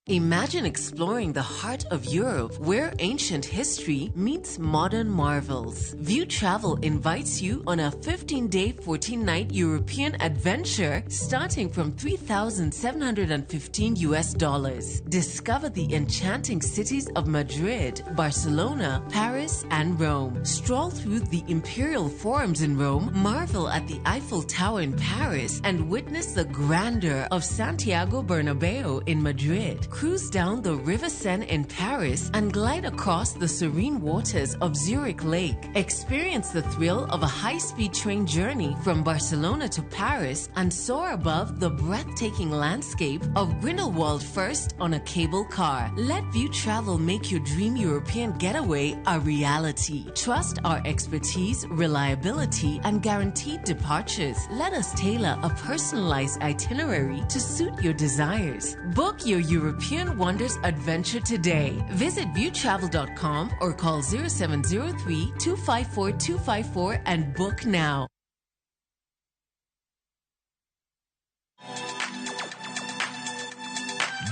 Imagine exploring the heart of Europe where ancient history meets modern marvels. View Travel invites you on a 15 day, 14 night European adventure starting from 3,715 US dollars. Discover the enchanting cities of Madrid, Barcelona, Paris, and Rome. Stroll through the imperial forums in Rome, marvel at the Eiffel Tower in Paris, and witness the grandeur of Santiago Bernabeu in Madrid. Cruise down the River Seine in Paris and glide across the serene waters of Zurich Lake. Experience the thrill of a high speed train journey from Barcelona to Paris and soar above the breathtaking landscape of Grindelwald First on a cable car. Let View Travel make your dream European getaway a reality. Trust our expertise, reliability, and guaranteed departures. Let us tailor a personalized itinerary to suit your desires. Book your European Wonders adventure today. Visit viewtravel.com or call 0703 254 254 and book now.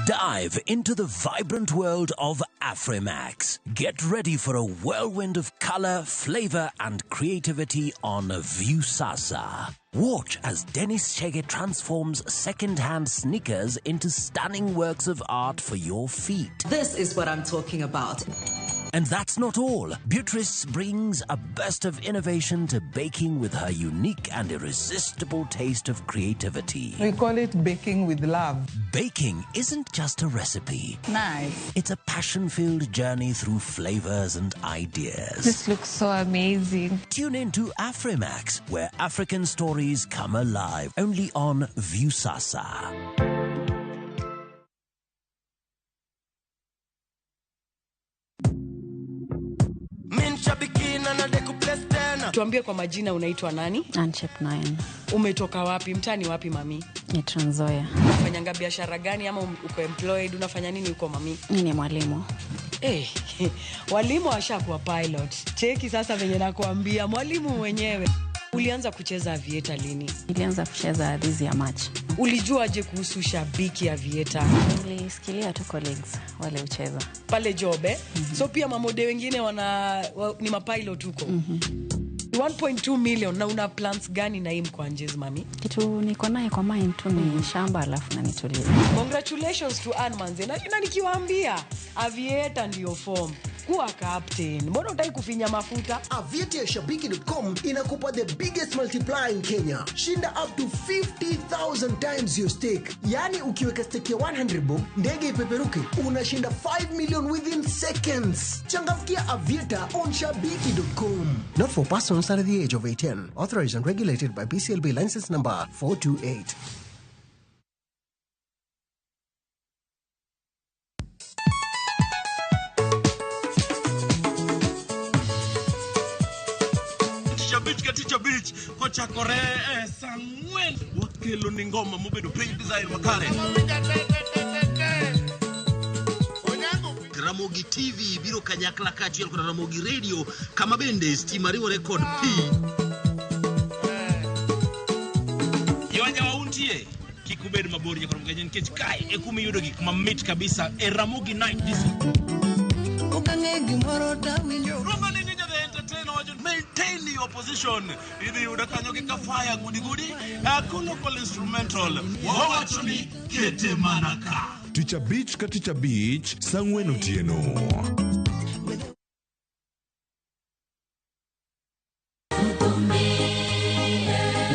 Dive into the vibrant world of Afrimax. Get ready for a whirlwind of color, flavor, and creativity on Viusasa. Watch as Dennis Chege transforms second-hand sneakers into stunning works of art for your feet. This is what I'm talking about. And that's not all. Beatrice brings a burst of innovation to baking with her unique and irresistible taste of creativity. We call it baking with love. Baking isn't just a recipe. Nice. It's a passion-filled journey through flavors and ideas. This looks so amazing. Tune in to Afrimax, where African stories come alive, only on Viusasa. Tuambie kwa majina, unaitwa nani? Anchep 9. Umetoka wapi? Mtaani wapi mami? Ni Trans Nzoia. Unafanyanga biashara gani ama uko employed? Unafanya nini huko mami? Mi ni mwalimu. Hey, walimu washakuwa pilot. Cheki sasa venye nakuambia, mwalimu mwenyewe. Ulianza kucheza aviator lini? Nilianza kucheza this year March. Ulijuaje kuhusu Shabiki Aviator? Nilisikilia tu colleagues wale ucheza. Pale job, eh? So pia mamode wengine ni mapilot huko. 1.2 million, na una plans gani na hii mkwanjezi mami? Kitu niko naye kwa mind tu ni shamba alafu na nitulie. Congratulations to Ann manze. Na nikiwaambia Aviator ndio form. Kuwa captain. Mbona utaki kufinya mafuta? Aviator ya Shabiki.com inakupa the biggest multiplier in Kenya. Shinda up to 50,000 times your stake. Yaani ukiweka stake ya 100 bob, ndege ipeperuke, unashinda 5 million within seconds. Changamkia Aviator on Shabiki.com. Not for persons under the age of 18. Authorized and regulated by BCLB license number 428. Tich abich ka tich abich kochakore e saa 4 wakelo ni ngoma mobedo piny design makare. Ramogi TV biro kanyakla kaachiel kod Ramogi Radio, kama bende stima riwore kod pi. Yonya wauntie. Kik ubed mabor nyaka rom gaji nikech kae e kuma iyudo gik mamit kabisa e Ramogi Night Disco. Okang'e gimoro tawinjo. Ruoth ni Ninja the Entertainer wacho maintain your position. Idhi yudo kanyo gi kafaya gudi gudi. Colloquial instrumental. Wawacho ni kete mana ka. Tich abich ka tich abich, saa ang'wen otieno.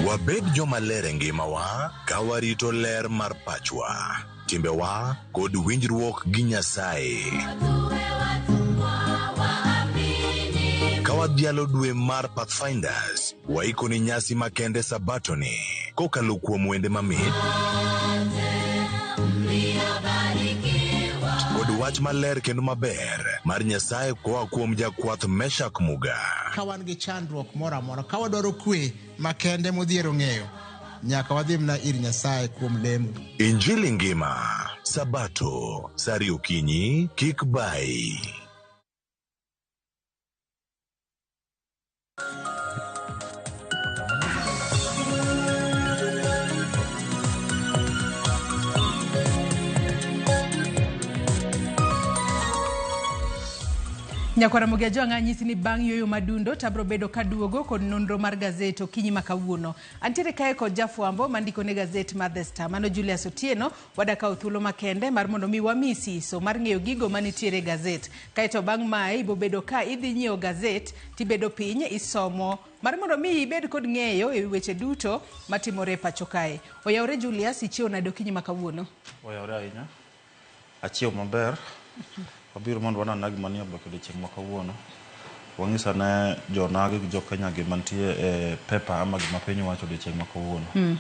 Wabed jomaler e ngimawa ka warito ler mar pachwa, timbewa kod winjruok gi Nyasaye. Ka wadhialo dwe mar Pathfinders, waikoni nyasi makende Sabatoni kokalo kuom wende mamit kod wach maler kendo maber mar Nyasaye koa kuom jakwath Meshak Muga. Ka wan gi chandruok moro amora, ka wadwaro kwe makende modhiero ng'eyo, nyaka wadhi mana ir Nyasaye kuom lemo. Injili ngima, Sabato, saa ariyo okinyi, kik bayi. Nyakwara Ramogi Ajwang' anyisi ni bang' yueyo madundo to abiro bedo kaduogo kod nonro mar gazet okinyi ma kawuono. Antiere kae kod jafwambo mandiko ne gazet mar The Star, mano Julius Otieno. Wadakawo thuolo makende mar mondo mi wami siso mar ng'eyo gigo manitiere e gazet. Kaeto bang' mae ibobedo ka idhi nyiewo gazet tibedo piny isomo mar mondo mi ibed kod ng'eyo e weche duto matimore e pacho kae. Oyawore Julius, ichiewo nade okinyi ma kawuono? Oyawore ahinya. Achiewo maber. Wabiro mondo wanon gima nie oboke odiochieng' ma kawuono. Wang'is ane jonagi gi jokenya gima nitie e paper ama gima piny owacho odiochieng' ma kawuono.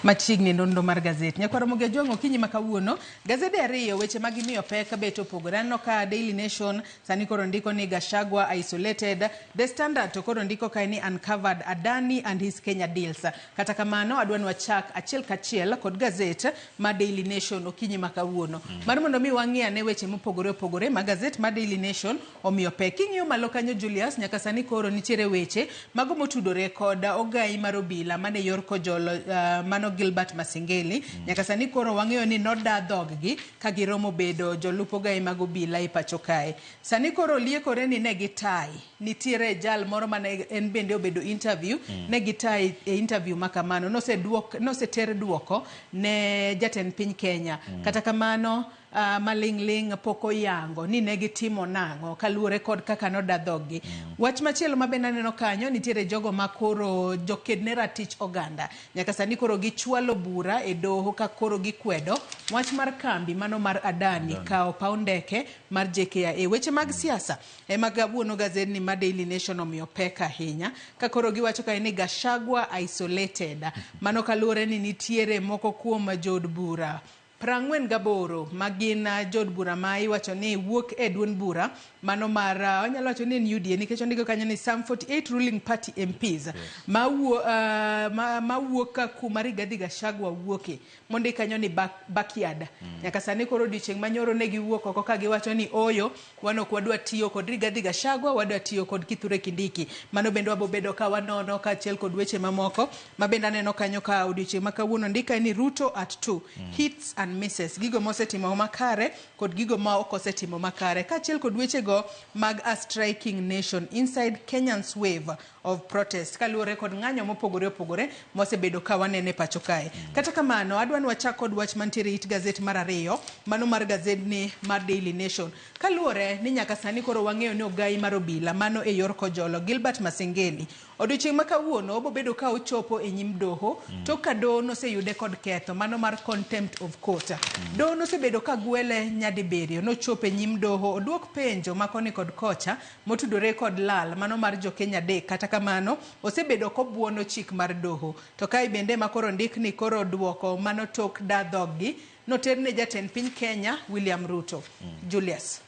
Machiegni nonro mar gazet. Nyakwar Ramogi Ajwang' okinyi ma kawuono, gazede ariyo weche ma gimiyo pek bet opogore. Aneno ka Daily Nation sani koro ndiko ni Gachagua isolated. The Standard to koro ndiko kae ni uncovered Adani and his Kenya deals. Kata kamano adwa ni wachak achiel kachiel kod gazet ma Daily Nation okinyi ma kawuono. Mar mondo mi wang'i ane weche mopogore opogore ma gazet ma Daily Nation omiyo pek. King'iyo malo kanyo Julius, nyaka sani koro nitiere weche mago motudore kod ogai mar obila mane yor kojolo mano Gilbert Masengeli. Nyaka sani koro wang'eyo ni noda dhoggi ka giromo bedo jolup ogai mag obila e pacho kae. Sani koro liekore ni ne gitai. Nitiere jal moro mane en bende obedo interview, ne gitai e interview ma kamano. Noseter duoko ne jatend piny Kenya. Kata kamano maling'ling' pok oyango ni ne gitimo nang'o kaluwore kod kaka noda dhoggi. Wach machielo ma bende aneno kanyo, nitiere jogo ma koro joked ne ratich oganda. Nyaka sani koro gichwalo bura e doho ka koro gikwedo wach mar kambi mano mar Adani kawo paw ndeke mar JKIA. Weche mag siasa ema kawuono gazedni ma Daily Nation omiyo pek ahinya ka koro giwacho kae ni Gachagua isolated. Mano kaluwore ni nitiere moko kuom jood bura 48 ma gin jood bura ma iwacho ni wuok e duond bura mano mar wanyalo wacho ni en UDA nikech ondiko kanyo ni some 48 ruling party MPs mawuok kuma Rigathi Gachagua wuoke mondik kanyo ni backyard. Nyaka sani koro odiochieng' manyoro ne giwuok oko ka giwacho ni oyo wan ok wadwa tiyo kod Rigathi Gachagua, wadwa tiyo kod Kithure Kindiki. Mano bende wabobedo ka wanono kaachiel kod weche mamoko ma bende aneno kanyo ka odiochieng' ma kawuono ndika ni Ruto at 2 hits and misses, gigo mosetimo makare kod gigo ma ok osetimo makare, kaachiel kod wechego mag a striking nation inside Kenyans wave of protest kaluwore kod ng'anyo mopogore opogore mosebedo ka wanene pacho kae. Kata kamano adwa ni wachak kod wach mantiere it gazet mar ariyo, mano mar gazedni mar Daily Nation, kaluwore ni nyaka sani koro wang'eyo ni ogai mar obila mano e yor Kojolo Gilbert Masengeli odiochieng' ma kawuono obobedo ka ochopo e nyim doho tok ka doho noseyude kod ketho mano mar contempt of court. Doho nosebedo ka gwele nyadibiriyo, nochopo e nyim doho oduok penjo ma koni kod kocha motudore kod lal mano mar jokenya 3. Kata kamano osebedo kobuono chik mar doho. To kae bende ma koro ndik ni koro duoko mano tok da dhoggi noter ne jatend piny Kenya William Ruto. Julius,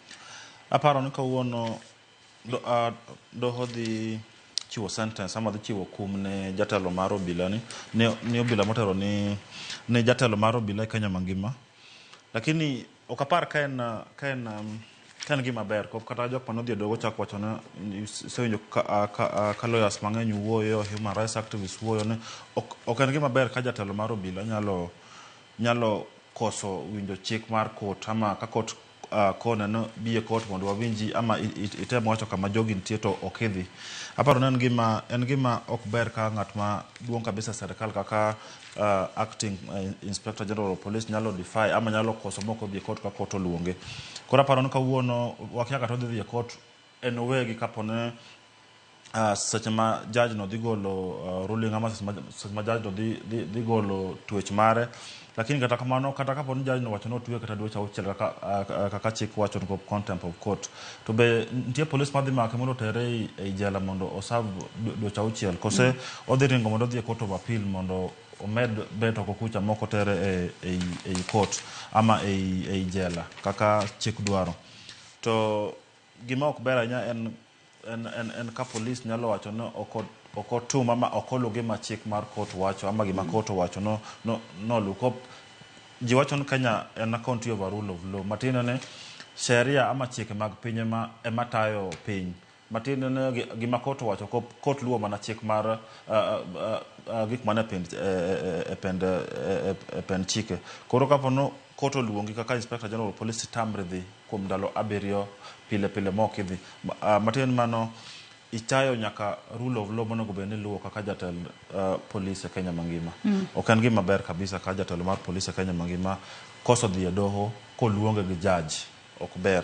Aparo ni kawuono doho dhi chiwo sentence ama dhi chiwo kum ne jatelo mar obila ni obila motelo ni jatelo mar obila e Kenya mangima. Lakini ok apar ka en gima ber kata jok manodhi e doho chako wacho ni isewinjo ka lawyers mang'eny wuoyo, human rights activists wuoyo ni ok en gima ber ka jatelo mar obila nyalo nyalo koso winjo chik mar court ama ka court kone no bi e court mondo wawinji ama item wacho kama jogi nitie to ok idhi. Aparo ni en gima ok ber ka ng'at ma duong' kabisa e serikal kaka acting inspector general of police nyalo defy ama nyalo koso mok odhi e court ka court oluonge. Koro aparo ni kawuono wakia kata odhi dhi e court en owegi kapone seche ma judge no dhi golo ruling ama seche ma judge no dhi golo twech mare. Lakini kata kamano, kata kapo ni judge no wacho ni otwe kata dweche auchiel kaka chik wacho ni contempt of court, to be nitie police madhi make mondo otere ei jela mondo oserve dweche auchiel, kose odhi ringo mondo odhi e court of appeal mondo omed bet oko kucha mok otere ei court ama ei jela kaka chik dwaro. To gima ok ber ahinya en ka police nyalo wacho ni ok otum ama ok oluw gima chik mar court wacho ama gima court owacho no luw. Ji wacho ni Kenya en a country of a rule of law, matiende ni sheria ama chike mag piny ema tayo piny. Matiende ni gima court owacho, court luwo mana chik mar gik mane e pend chike. Koro kapo no court oluongi kaka inspector general of police, itamri dhi kuom ndalo 7 pile pile mok idhi, matiende mano ichayo nyaka rule of law monego bed ni iluwo kaka jatend polis e Kenya mangima. Ok en gima ber kabisa ka jatelo mar polis e Kenya mangima koso dhi e doho koluonge gi judge, ok ber.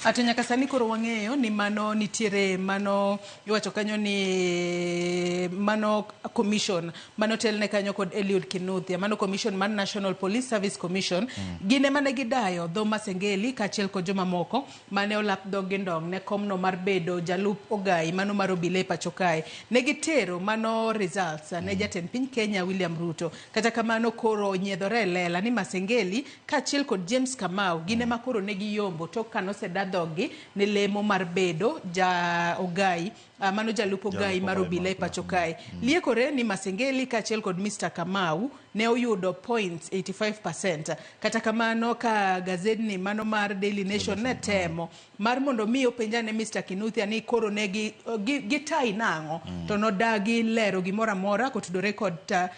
Ato nyaka sani koro wang'eyo ni mano nitiere mano iwacho kanyo ni mano commission mano telne kanyo kod Eliud Kinuthia, mano commission mar National Police Service Commission. Gin ema ne gidayo dho Masengeli kaachiel kod jomamoko mane olap dhog gi ndong' ne komno mar bedo jalup ogai mano mar obila e pacho kae. Ne gitero mano results ne jatend piny Kenya William Ruto. Kata kamano koro onyiedhore e lela ni Masengeli kaachiel kod James Kamau gin ema koro ne giyombo tok kanose dhogi ne lemo mar bedo ja ogai, mano jalup ogai mar obila e pacho kae. Liekore ni Masengeli kaachiel kod Mr. Kamau ne oyudo points 85%. Kata kamano ka gazedni mano mar Daily Nation ne temo mar mondo mi openjane Mr. Kinuthia ni koro ne gi tai nang'o, to nodagi lero gimoro amora kotudore kod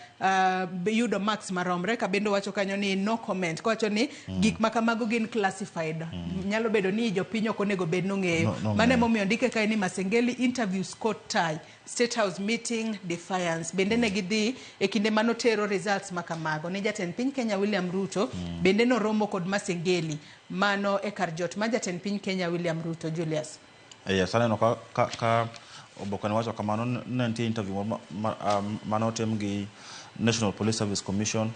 yudo marks maromre. Ka bende owacho kanyo ni no comment, kowacho ni gik ma kamago gin classified, nyalo bedo ni jopiny ok onego bed nong'eyo. No, mano emomiyo ondike kae ni Masengeli interviews court tie State House meeting defiance. Bende ne gidhi e kinde manotero results ma kamago ne jatend piny Kenya William Ruto. Bende noromo kod Masengeli mano e kar jot mar jatend piny Kenya William Ruto. Julius. Yes, aneno ka oboke ne wacho kamano ne nitie interview moro mane otim gi National Police Service Commission.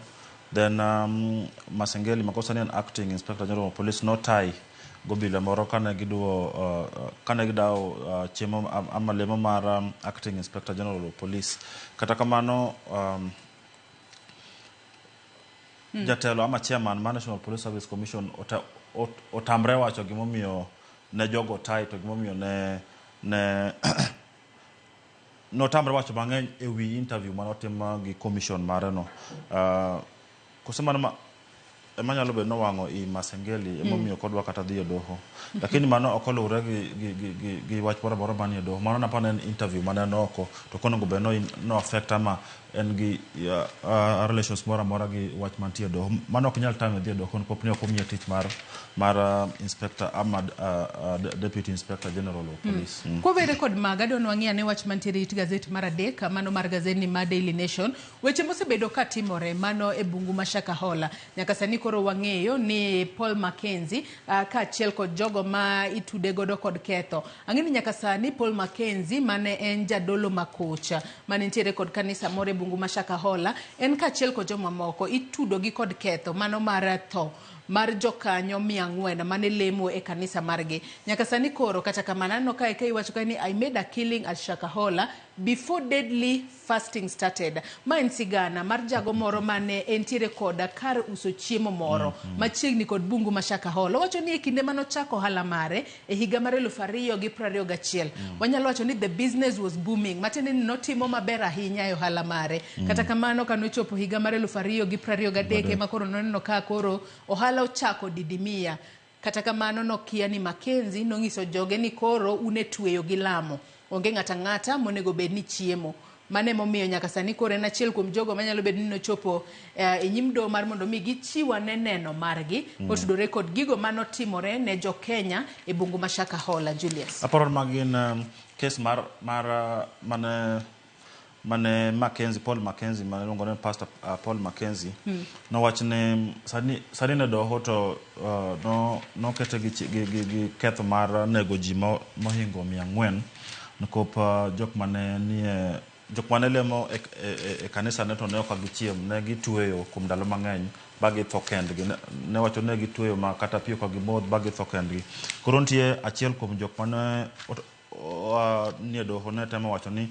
Then Masengeli makosa ni en acting inspector general of police notai gobila moro kane giduo kane gidawo chiemo ama lemo mar acting inspector general of police. Kata kamano jatelo ama chairman mar National Police Service Commission otamre wacho gimomiyo ne jogo tai to gimomiyo ne notamre wacho mang'eny e wi interview manotim gi commission mare no. Kose mano ema nyalo bedo nowang'o i Masengeli emomiyo kodwa kata dhi e doho, lakini mano ok oluwore gi wach moro amora manie doho. Mano napani en interview mane en oko to ok onego bed no affect ama en gi relations moro amora gi wach mantie e doho. Mano ok nyal tame dhi e doho nikop ni ok omiye tich mar inspector ama deputy inspector general of police. Kowere kod maga adwa ni wang'i ane wach mantiere it gazet mar adek, mano mar gazedni mar Daily Nation. Weche mosebedo ka timore mano e bungu ma Shakahola. Nyaka sani koro wang'eyo ni Paul Mackenzie kaachiel kod jogo ma itude godo kod ketho. Ang'e ni nyaka sani Paul Mackenzie mane en jadolo makocha mane nitiere kod kanisa moro e bungu ma Shakahola, en kaachiel kod jomamoko itudo gi kod ketho mano mar tho mar jokanyo 400 mane lemo e kanisa margi. Nyaka sani koro kata kamano aneno kae ka iwacho kae ni "I made a killing at Shakahola before deadly fasting started." Ma en sigana mar jago moro mane entiere koda kar uso chiemo moro machiegni kod bungu ma Shakahola. Owacho ni e kinde manochako ohala mare e higa mar 2021, wanyalo wacho ni the business was booming, matiende ni notimo maber ahinya e ohala mare. Kata kamano kanochopo higa mar 2023 ema koro noneno ka koro ohala ochako didimia. Kata kamano nokia ni Mackenzie nong'iso joge ni koro un e tweyo gi lamo. Onge ng'ata ang'ata monego bed ni chiemo. Mano emomiyo nyaka sani koro en achiel kuom jogo manyalo bedo ni nochopo e nyim doho mar mondo mi gichiw ane neno margi kotudore kod gigo manotimore ne jo Kenya e bungu ma Shakahola. Julius. Aparo ni magi gin kes mar mar mane mane Mackenzie, Paul Mackenzie mane iluongo ni Pastor Paul Mackenzie nowach ni sani sani ne doho to no nokete gi, gi, gi, gi ketho mar nego ji mohingo 400 nikop jok mane nie jok mane lemo e, e, e, e kanisa ne to ne ok gichiem, ne gitweyo kuom ndalo mang'eny ba githo kendgi. Ne wacho ne gitweyo ma kata pi ok gimodh ba githo kendgi. Koro nitie achiel kuom jok mane nie doho ne temo wacho ni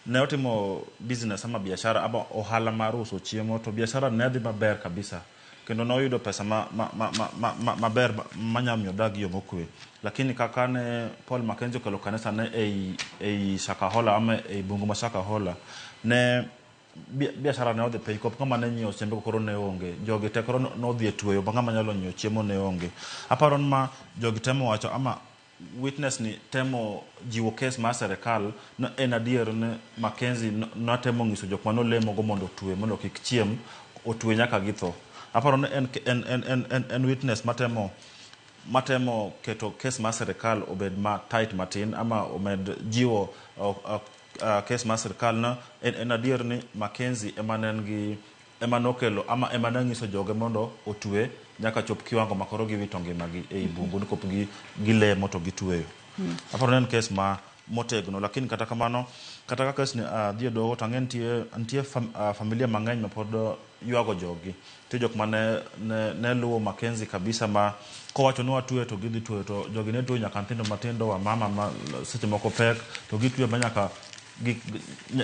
ne otimo business ama biashara ama ohala mar uso chiemo, to biashara ne dhi maber kabisa kendo noyudo pesa ma, ma, ma, ma, ma, ma, maber manyalo miyo odag yo mokwe. Lakini kaka ne Paul Mackenzie okelo kanisa ne ei Shakahola ama ei bungu ma Shakahola, ne biashara ne odhi piny kop ng'ama ne nyiewo chiembe koro ne onge. Jogi te koro nodhi e tweyo ma ng'ama nyalo nyiewo chiemo ne onge. Aparo ni ma jogi temo wacho ama witness ni temo jiwo kes mar serikal no en adier ni Mackenzie notemo nyiso jok manolemo go mondo otwe mondo kik chiem, otwe nyaka githo. Aparo ni en witness matemo keto kes mar serikal obed ma tight matin ama omed jiwo kes mar serikal no en adier ni Mackenzie ema ne en gi ema nokelo ama ema ne nyiso joge mondo otwe nyaka chop kiwango ma koro giwito ngimagi ei bungu nikop gi gilemo to gitweyo. Aparo ni en kes ma motegno, lakini kata kamano, kata ka kes ni dhi e doho to ang'e nitie familia mang'eny ma pod ywago jogi. Nitie jok mane ne luwo Mackenzie kabisa ma kowacho ni watwe to gidhi tweyo, to jogi ne tweyo nyaka nyithindo matindo, wamama ma seche moko pek to gitweyo ma nyaka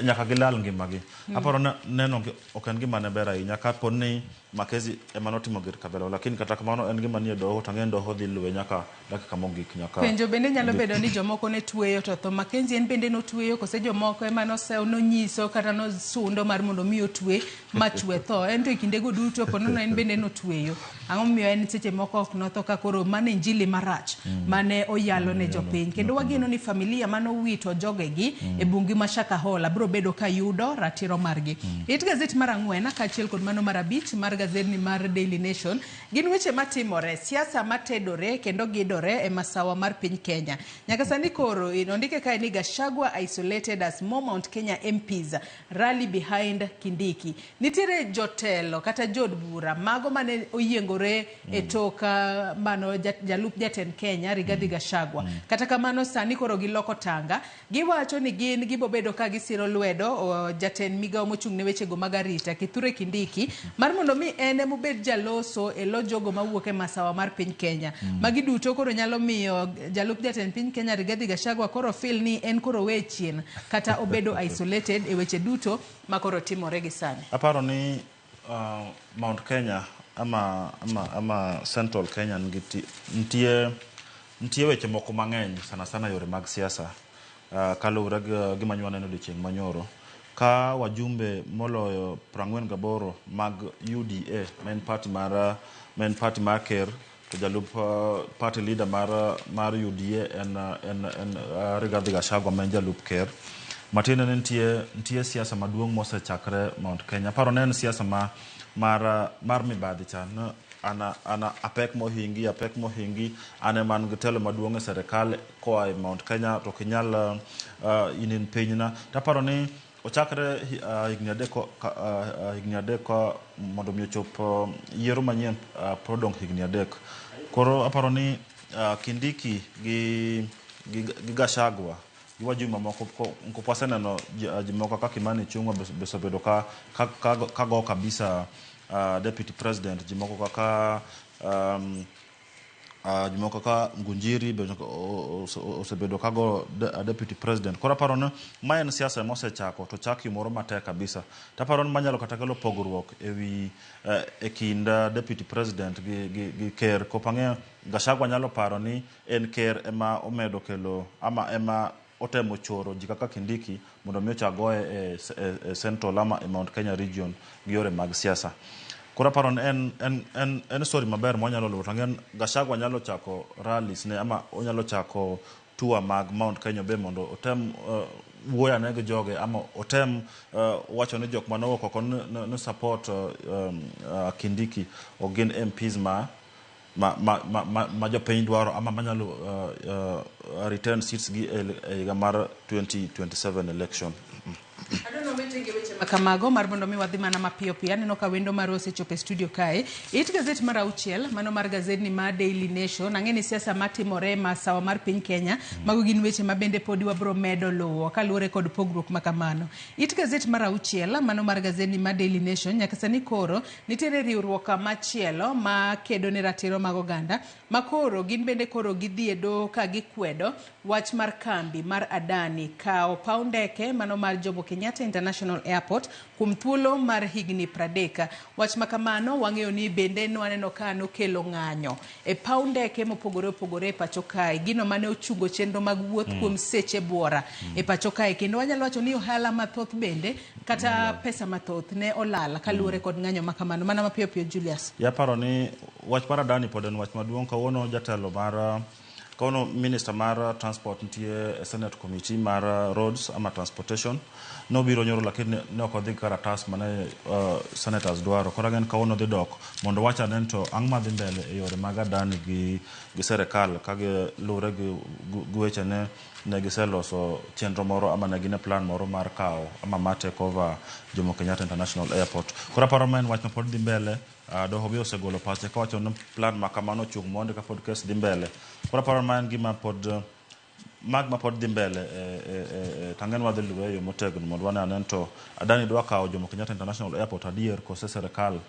nyaka gilal ngimagi. Aparo ni neno ok en gima ne ber ahinya kapo ni Mackenzie ema notimo gir kabila, lakini kata kamano en gima nie doho to ang'e ni doho dhi luwe nyaka dakika mogik nyaka Penjo bende nyalo bedo ni jomoko ne tweyo to tho Mackenzie en bende notweyo, kose jomoko ema nonyiso kata nosundo mar mondo mi otwe ma chwe tho en to e kindego duto ponono en bende notweyo. Ang'o momiyo en seche moko ok notho ka koro mano injili marach mane oyalo ne jopiny? Kendo wageno ni familia manowito jogegi e bungu ma Shakahola biro bedo ka yudo ratiro margi. It gazet mar 4 kaachiel kod mano mar 5 mar gazetni mar Daily Nation gin weche matimore, siasa matedore kendo gidore e masawa mar piny Kenya. Nyaka sani koro ondike kae ni Gachagua isolated as more Mount Kenya MPs rally behind Kindiki. Nitiere jotelo kata jod bura mago mane oyiengore e tok mano jalup jatend Kenya Rigathi Gachagua. Kata kamano sani koro giloko tanga, giwacho ni gin gibobedo ka gisiro lwedo jatend migawo mochung' ne wechego mag arita Kithure Kindiki mar mondo mi en emobed jaloso e lo jogo mawuok e masawa mar piny Kenya. Magi duto koro nyalo miyo jalup jatend piny Kenya Rigathi Gachagua koro feel ni en koro owe chien kata obedo isolated e weche duto ma koro timore gi sani. Aparo ni Mount Kenya ama Central Kenya nigi nitie weche moko mang'eny sana sana yore mag siasa kaluwore gi gima nyo waneno odiochieng' manyoro ka wajumbe moloyo 48 mag UDA ma en party mar ker to jalup party leader mar UDA en Rigathi Gachagua ma en jalup ker. Matiende ni nitie siasa maduong' mosechakre Mount Kenya. Aparo ne en siasa ma mar mibadhi cha no ana apek mohingi an ema an gi telo maduong' e serikal koa e Mount Kenya to ok inyal in in pinyna. Taparo ni ochakre higni 3 ka mondo mi ochop yiero manyien pod odong' higni 3. Koro aparo ni Kindiki gi Gachagua gi wajumbe mamoko ko waseneno ji moko kaka Kimani Ichung'wa be osebedo ka go kabisa deputy president, ji moko kaka Ngunjiri be osebedo ka go deputy president. Koro aparo ni ma en siasa mosechako to chak yo moro matek kabisa. Taparo ni manyalo kata kelo pogruok ewi e kind deputy president gi ker. Kop ang'eyo Gachagua nyalo paro ni en ker ema omedo kelo ama ema otemo choro ji kaka Kindiki mondo mi ochak goye e Central ama e Mount Kenya region gi yore mag siasa. Koro aparo ni en story maber mwanyalo luwo to ang'e Gachagua nyalo chako rallies ne ama onyalo chako tour mag Mount Kenya be mondo otem wuoyo ane gi joge ama otem wacho ni jok manowuok oko ni support Kindiki ok gin MPs ma jopiny dwaro ama manyalo return seats gi e higa mar 2027 election. Kamago mar mondo mi wadhi mana mapiyo piyo. Aneno ka wendo marwa osechopo e studio kae. It gazet mar auchiel, mano mar gazedni mar Daily Nation. Ang'e ni siasa matimore masawa mar piny Kenya, mago gin weche ma bende podi wabro medo luwo kaluwore kod pogruok ma kamano. It gazet mar auchiel, mano mar gazedni mar Daily Nation, nyaka sani koro nitiere riwruok machielo ma kedo ne ratiro mag oganda, ma koro gin bende koro gidhi e doho ka gikwedo wach mar kambi mar Adani kawo paw ndeke mano mar Jomo Kenyatta International Airport kuom thuolo mar higni 30. Wach ma kamano wang'eyo ni bende nwaneno ka nokelo ng'anyo e paw ndeke mopogore opogore e pacho kae, gino mane ochungo chenro mag wuoth kuom seche buora e pacho kae, kendo wanyalo wacho ni ohala mathoth bende kata pesa mathoth ne olal kaluwore kod ng'anyo ma kamano. Mana mapiyo piyo, Julius. Yaparo ni wach mar Adani pod en wach maduong'. Kawuono jatelo mar kawuono minister mar transport nitie e Senate Committee mar roads ama transportation. Nobiro nyoro, lakini ne ok odhi gi karatas mane senators dwaro. Koro ang'e ni kawuono dhi dok mondo wach ane to ang' madhi mbele e yore mag Adani gi serikal ka giluwre gi weche ne giseloso chenro moro ama ne gin e plan moro mar kawo ama mar take over Jomo Kenyatta International Airport. Koro aparo ma en wach ma pod dhi mbele. Doho be osegolo pache kawacho ni plan ma kamano ochung' mondi kapod kes dhi mbele. Koro aparo ma en gima pod mag ma pod dhi mbele e tang'en wadhi luwe e yo motegno mondo wane ane to Adani dwa kawo Jomo Kenyatta International Airport adier kose serikal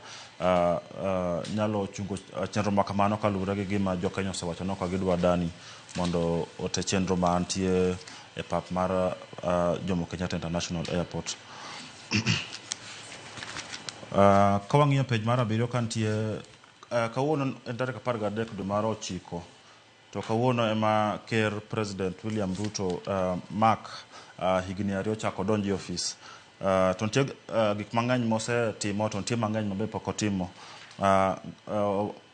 nyalo chungo chenro ma kamano kaluwore gi gima jo Kenya osewacho ni ok gidwa Adani mondo ote chenro mantie e pap mar Jomo Kenyatta International Airport. Ka wang'iyo page mar 7 ka nitie kawuono en tarik 13 dwe mar 9, to kawuono ema ker President William Ruto mark higni 2 chako donjo e ofis. To nitie gik mang'eny mosetimo, to nitie mang'eny mabe pok otimo.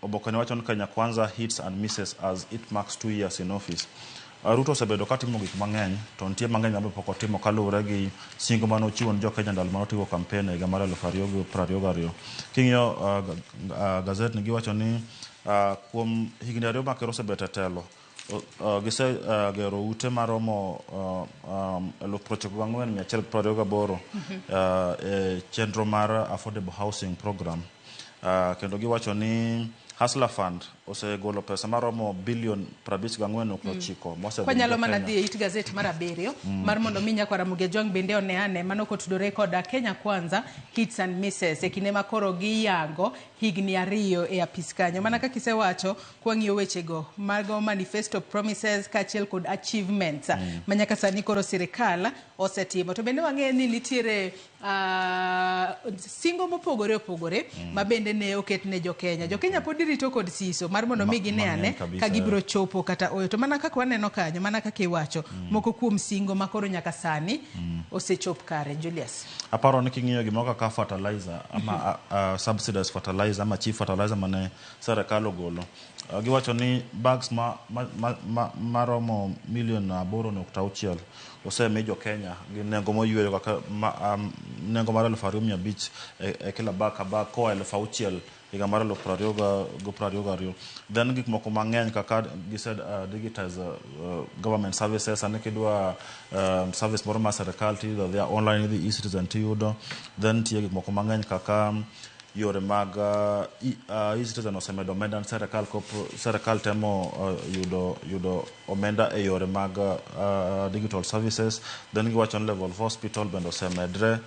Oboke ni wacho ni Kenya Kwanza hits and misses as it marks 2 years in office. Ruto osebedo katimo gik mang'eny, to nitie mang'eny mabe pok otimo kaluwore gi singo mane ochiwo ne jo Kenya ndalo mane otimo campaign e higa mar 2022. King'iyo gazet ni giwacho ni kuom higni 2 ma ker osebet e telo, gise gero ute maromo 94,128 e chenro mar affordable housing program. Kendo giwacho ni Hustler Fund osegolo pesa maromo bilion 54.9 mosedhi Kwanyalo ne mana Kenya. dhi e it gazet mar 7 mar mondo mi nyakwar Ramogi Ajwang' bende one ane mano kotudore koda Kenya Kwanza hits and misses e kinde ma koro giyango higni 2 e apis kanyo. Mana kaka isewacho, kwang'iyo wechego mago manifesto promises kaachiel kod achievements ma nyaka sani koro sirikal osetimo. To bende wang'eyo ni nitiere singo mopogore opogore ma bende ne oket ne jo Kenya. Jo Kenya pod rito kod siso mar mondo mi gine ane mang'eny kabisa, ka gibiro chopo kata oyo. To mana kaka waneno kanyo, mana kaka iwacho, moko kuom singo ma koro nyaka sani osechop kare. Julius. Aparo ni king'iyo gimoro kaka fertilizer ama subsidized fertilizer ama cheap fertilizer mane serikal ogolo, giwacho ni bags maromo milion 8.6 osemi jo Kenya gi nengo moyweyo kaka nengo mar 2,500 e kila bag ka bag koa 6,000 higa mar 2022. Then gik moko mang'eny kaka gise digitize government services. Sani kidwa service moro mar serikal tiyudo dhia online, idhi e-Citizen tiyudo. Then nitie gik moko mang'eny kaka yore mag e-Citizen osemedo omenda ne serikal, serikal temo yudo omenda e yore mag digital services. Then giwacho ni level of hospital bende osemedre.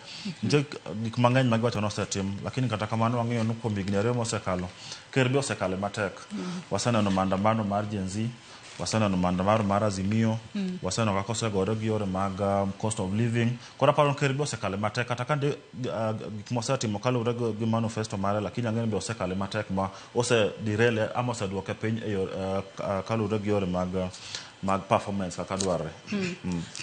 Nitie gik mang'eny ma giwacho ni osetim, lakini kata kamano wang'eyo ni kuom higni 2 mosekalo ker be osekale matek. Waseneno maandamano mar Gen Z, waseneno maandamano mar Azimio, waseneno kaka osegore gi yore mag cost of living. Koro aparo ni ker be osekale matek kata ka gik mosetimo kaluwore gi manifesto mare, lakini ang'e ni be osekale matek ma ose derail ama oseduoke piny e yor kaluwore gi yore mag performance kaka dwarre.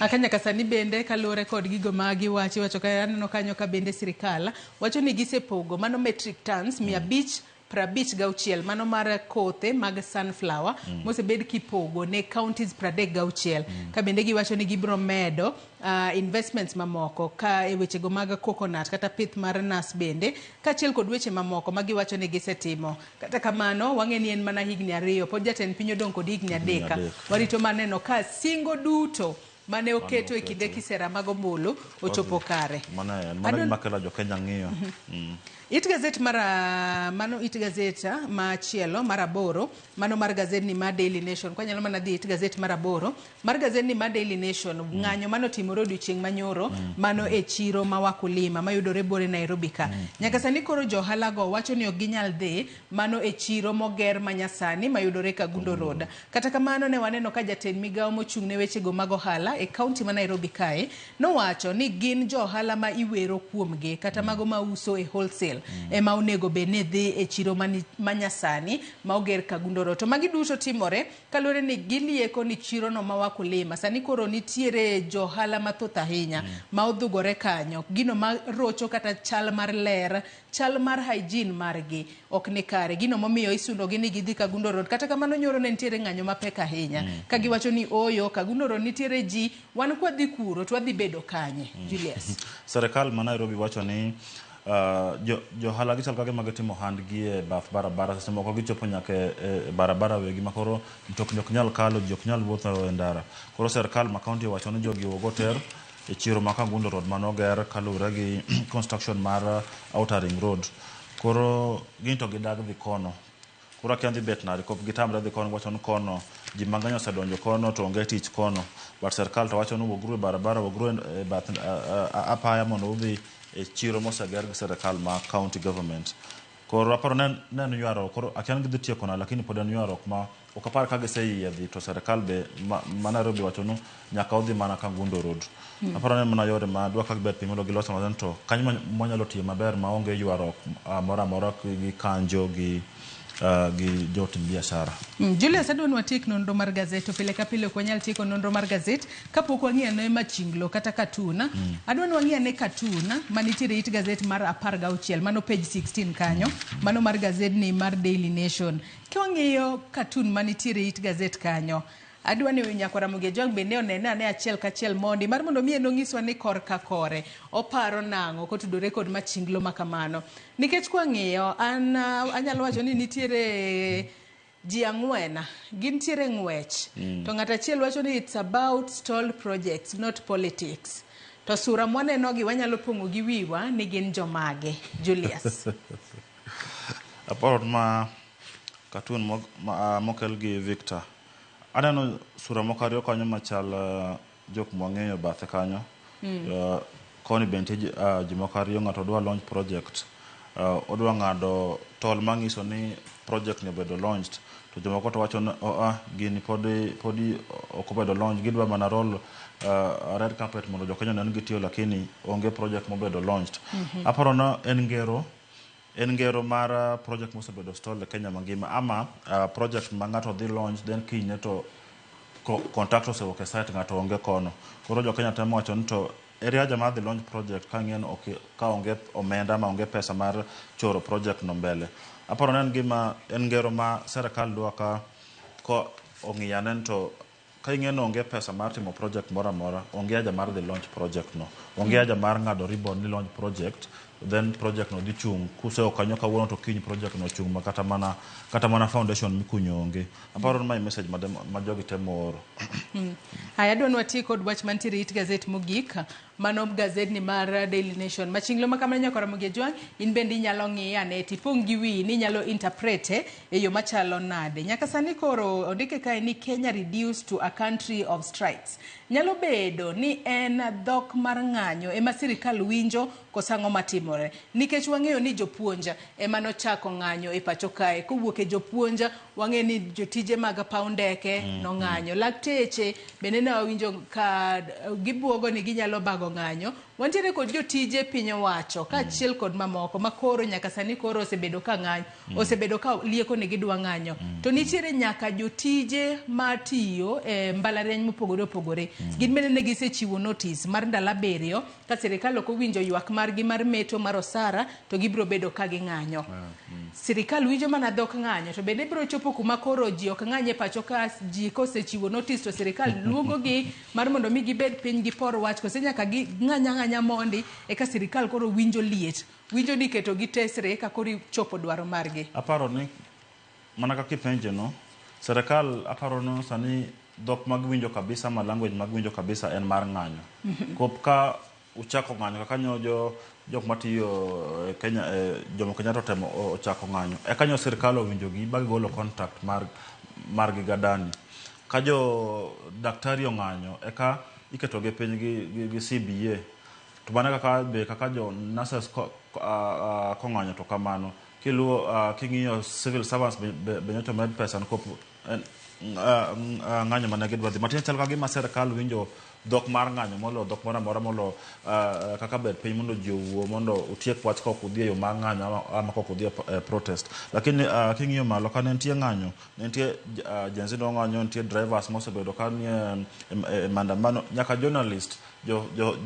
Aka nyaka sani bende kaluwore kod gigo ma giwacho, iwacho ka aneno kanyo ka bende sirikal wacho ni gisepogo mano metric tons 500 56 mano mar kothe mag sunflower mosebed kipogo ne counties 36. Ka bende giwacho ni gibiro medo investments mamoko ka e wechego mag coconut kata pith mar nas bende, kaachiel kod weche mamoko ma giwacho ni gisetimo. Kata kamano, wang'e ni en mana higni 2, pod jatend piny odong' kod higni 3. 3. Warito maneno ka singo duto mane oketo e kinde kisera mag ombulu ochopo kare. Mano en mano gima kelo jo-Kenya ng'iyo. It gazet mar mano it gazet machielo mar 8, mano mar gazet ni mar Daily Nation. Kwanyalo mana dhi it gazet mar 8 mar gazet ni mar Daily Nation, ng'anyo mano timore odiochieng' manyoro, mano e chiro ma Wakulima mayudore bore Nairobi ka. Nyaka sani koro johala go wacho ni ok ginyal dhi mano e chiro moger manyasani mayudore Kangundo Road. Kata kamano ne waneno ka jatend migawo mochung' ne wechego mag ohala e kaunti ma Nairobi kae nowacho ni gin jo ohala ma iwero kuomgi kata mago mauso e wholesale ema onego bed ni dhi e chiro manyasani ma oger Kangundo Road. To magi duto timore kaluwore ni gilieko ni chiro no ma Wakulima sani koro nitiere jo ohala mathoth ahinya ma odhugore kanyo, gino ma rocho kata chal mar ler, chal mar hygiene margi ok ni kare, gino momiyo isundo gi ni gidhi Kangundo Road. Kata kamano nyoro ne nitiere ng'anyo mapek ahinya ka giwacho ni oyo Kangundo Road nitiere ji, wan kwadhi kuro to wadhi bedo kanye? Julius. Serikal ma Nairobi wacho ni johala gichal ka gima gitimo ohandgi e bath barabara, seche moko gichopo nyaka e barabara wegi ma koro mtokni ok nyal kalo, ji ok nyal wuotho e ndara. Koro serikal ma kaunti owacho ni jogi ogo ter e chiro ma Kangundo Road manoger kaluwore gi construction mar Outer Ring Road. Koro gin to gidag dhi kono. Koro akia dhi bet nade kop gitamre dhi kono, giwacho ni kono ji mang'eny osedonjo kono to onge tich kono. But serikal to wacho ni wuoguru e barabara, wuoguru e bath apaya mondo udhi e chiro moseger gi serikal ma county government. Koro aparo ne en ywaruok, koro akia ni gidhi tieko nade, lakini pod en ywaruok ma ok apar ka giseyie dhi to serikal be ma Nairobi wacho ni nyaka udhi mana Kangundo Road. Aparo ni en mana yore ma dwa ka gibet piny mondo gilos maber to kanyo mwanyalo tiyo maber maonge ywaruok moro amora gi kanjo gi jotim biashara. Julius, adwa ni watiek nonro mar gazet, to pile ka pile ok wanyal tieko nonro mar gazet kapok wang'iyo ane machinglo kata katun. Adwa ni wang'i ane katun manitiere it gazet mar 16, mano page 16 kanyo, mano mar gazet ni mar Daily Nation. Ka wang'iyo katun manitiere it gazet kanyo, adwa ni nyakwara Ramogi Ojwang' bende onene ane achiel kachiel mondi mar mondo mi en onyiswa ni korka kore oparo nang'o kotudore kod machinglo ma kamano. Nikech kwang'iyo an anyalo wacho ni nitiere ji 4 gintiere ng'wech, to ng'at achiel wacho ni it's about stalled projects, not politics. To sura mwaneno gi wanyalo pong'o gi wiwa ni gin jomage? Julius. Aparo ma cartoon mokel gi Victor. Aneno sura moko 2 kanyo machal jok mwang'eyo bathe kanyo. Koni be nitie ji moko 2, ng'ato dwa launch project. Odwa ng'ado tol mang'iso ni project ni obedo launched. To jomoko to wacho ni oa gini podi ok obedo launch, gidwa mana roll red carpet mondo jo Kenya onen gitiyo, lakini onge project mobedo launched. Aparo ni en ngero mar project mosebedo stalled e Kenya mangima, ama project ma ng'ato dhi launch then kinyne to contractor osewuok e site, ng'ato onge kono. Koro jo Kenya temo wacho ni to ere haja mar dhi launch project ka ng'e ok ka onge omenda ma onge pesa mar choro project no mbele. Aparo ni en gima en ngero ma serikal dwa ka ko ong'iyo ane to ka ing'e ni onge pesa mar timo project moro amora, onge haja mar dhi launch project no. Onge haja mar ng'ado ribbon ni launch project, then project no dhi chung'. Kuseo kanyo kawuono to kiny project no chung' ma kata mana foundation mikunyo onge. Aparo ni mae message ma jogi temo oro. Haya, adwa ni wati kod wach mantiere it gazet mogik, mano gazet ni mar Daily Nation. Machinglo ma kamano, nyakwara Ramogi Ojwang', in bende inyalo ng'iye ane tipong' gi wiyi ni inyalo interprete e yo machalo nade. Nyaka sani koro ondike kae ni Kenya reduced to a country of strikes. Nyalo bedo ni en dhok mar ng'anyo ema sirikal winjo koso ang'o matimore, nikech wang'eyo ni jopuonj ema nochako ng'anyo e pacho kae. Kowuok e jopuonj, wang'eyo ni jotije mag paw ndeke nong'anyo, lakteche bende ne wawinjo ka gibuogo ni ginyalo bago ng'anyo. Wantiere kod jotije piny owacho kaachiel kod mamoko ma koro nyaka sani koro osebedo ka ng'anyo, osebedo ka lieko ni gidwa ng'anyo. To nitiere nyaka jotije matiyo e mbalariany mopogore opogore, gin bende ne gisechiwo notice mar ndalo 7 ka sirikal ok owinjo ywak margi mar meto. yuto mar osara to gibiro bedo ka ging'anyo. Sirikal winjo mana dhok ng'anyo to bende biro chopo kuma koro ji ok ng'any e pacho ka ji kosechiwo notice to sirikal luongo gi mar mondo mi gibed piny gipor wach kose nyaka gi ng'any ang'anya mondi eka sirikal koro winjo liet winjo ni keto gi tesre eka koro chopo dwaro margi. Aparo ni mana kaka ipenje no, serikal aparo ni sani dhok mag winjo kabisa ma language mag winjo kabisa en mar ng'anyo. Kop ka uchako ng'anyo kaka nyo jo jok matiyo e Kenya e Jomo Kenyatta otemo ochako ng'anyo eka nyo sirikal owinjo gi ba gigolo contract mar margi gi Adani. Ka jo daktari ong'anyo eka iketo gi piny gi CBA. To mano kaka be kaka jo nurses kong'anyo to kamano. Kiluwo king'iyo civil servants be nyocha omed pesa nikop ng'anyo mane gidwa dhi. Matin chal ka gima sirikal winjo dhok mar ng'anyo molo dhok moro amora molo kaka bet piny mondo ji owuo mondo utiek wach ka ok udhi e yo mar ng'anyo ama ka ok udhi e protest. Lakini king'iyo malo ka ne nitie ng'anyo, ne nitie Gen Z nong'anyo, nitie drivers mosebedo ka nie e maandamano, nyaka journalist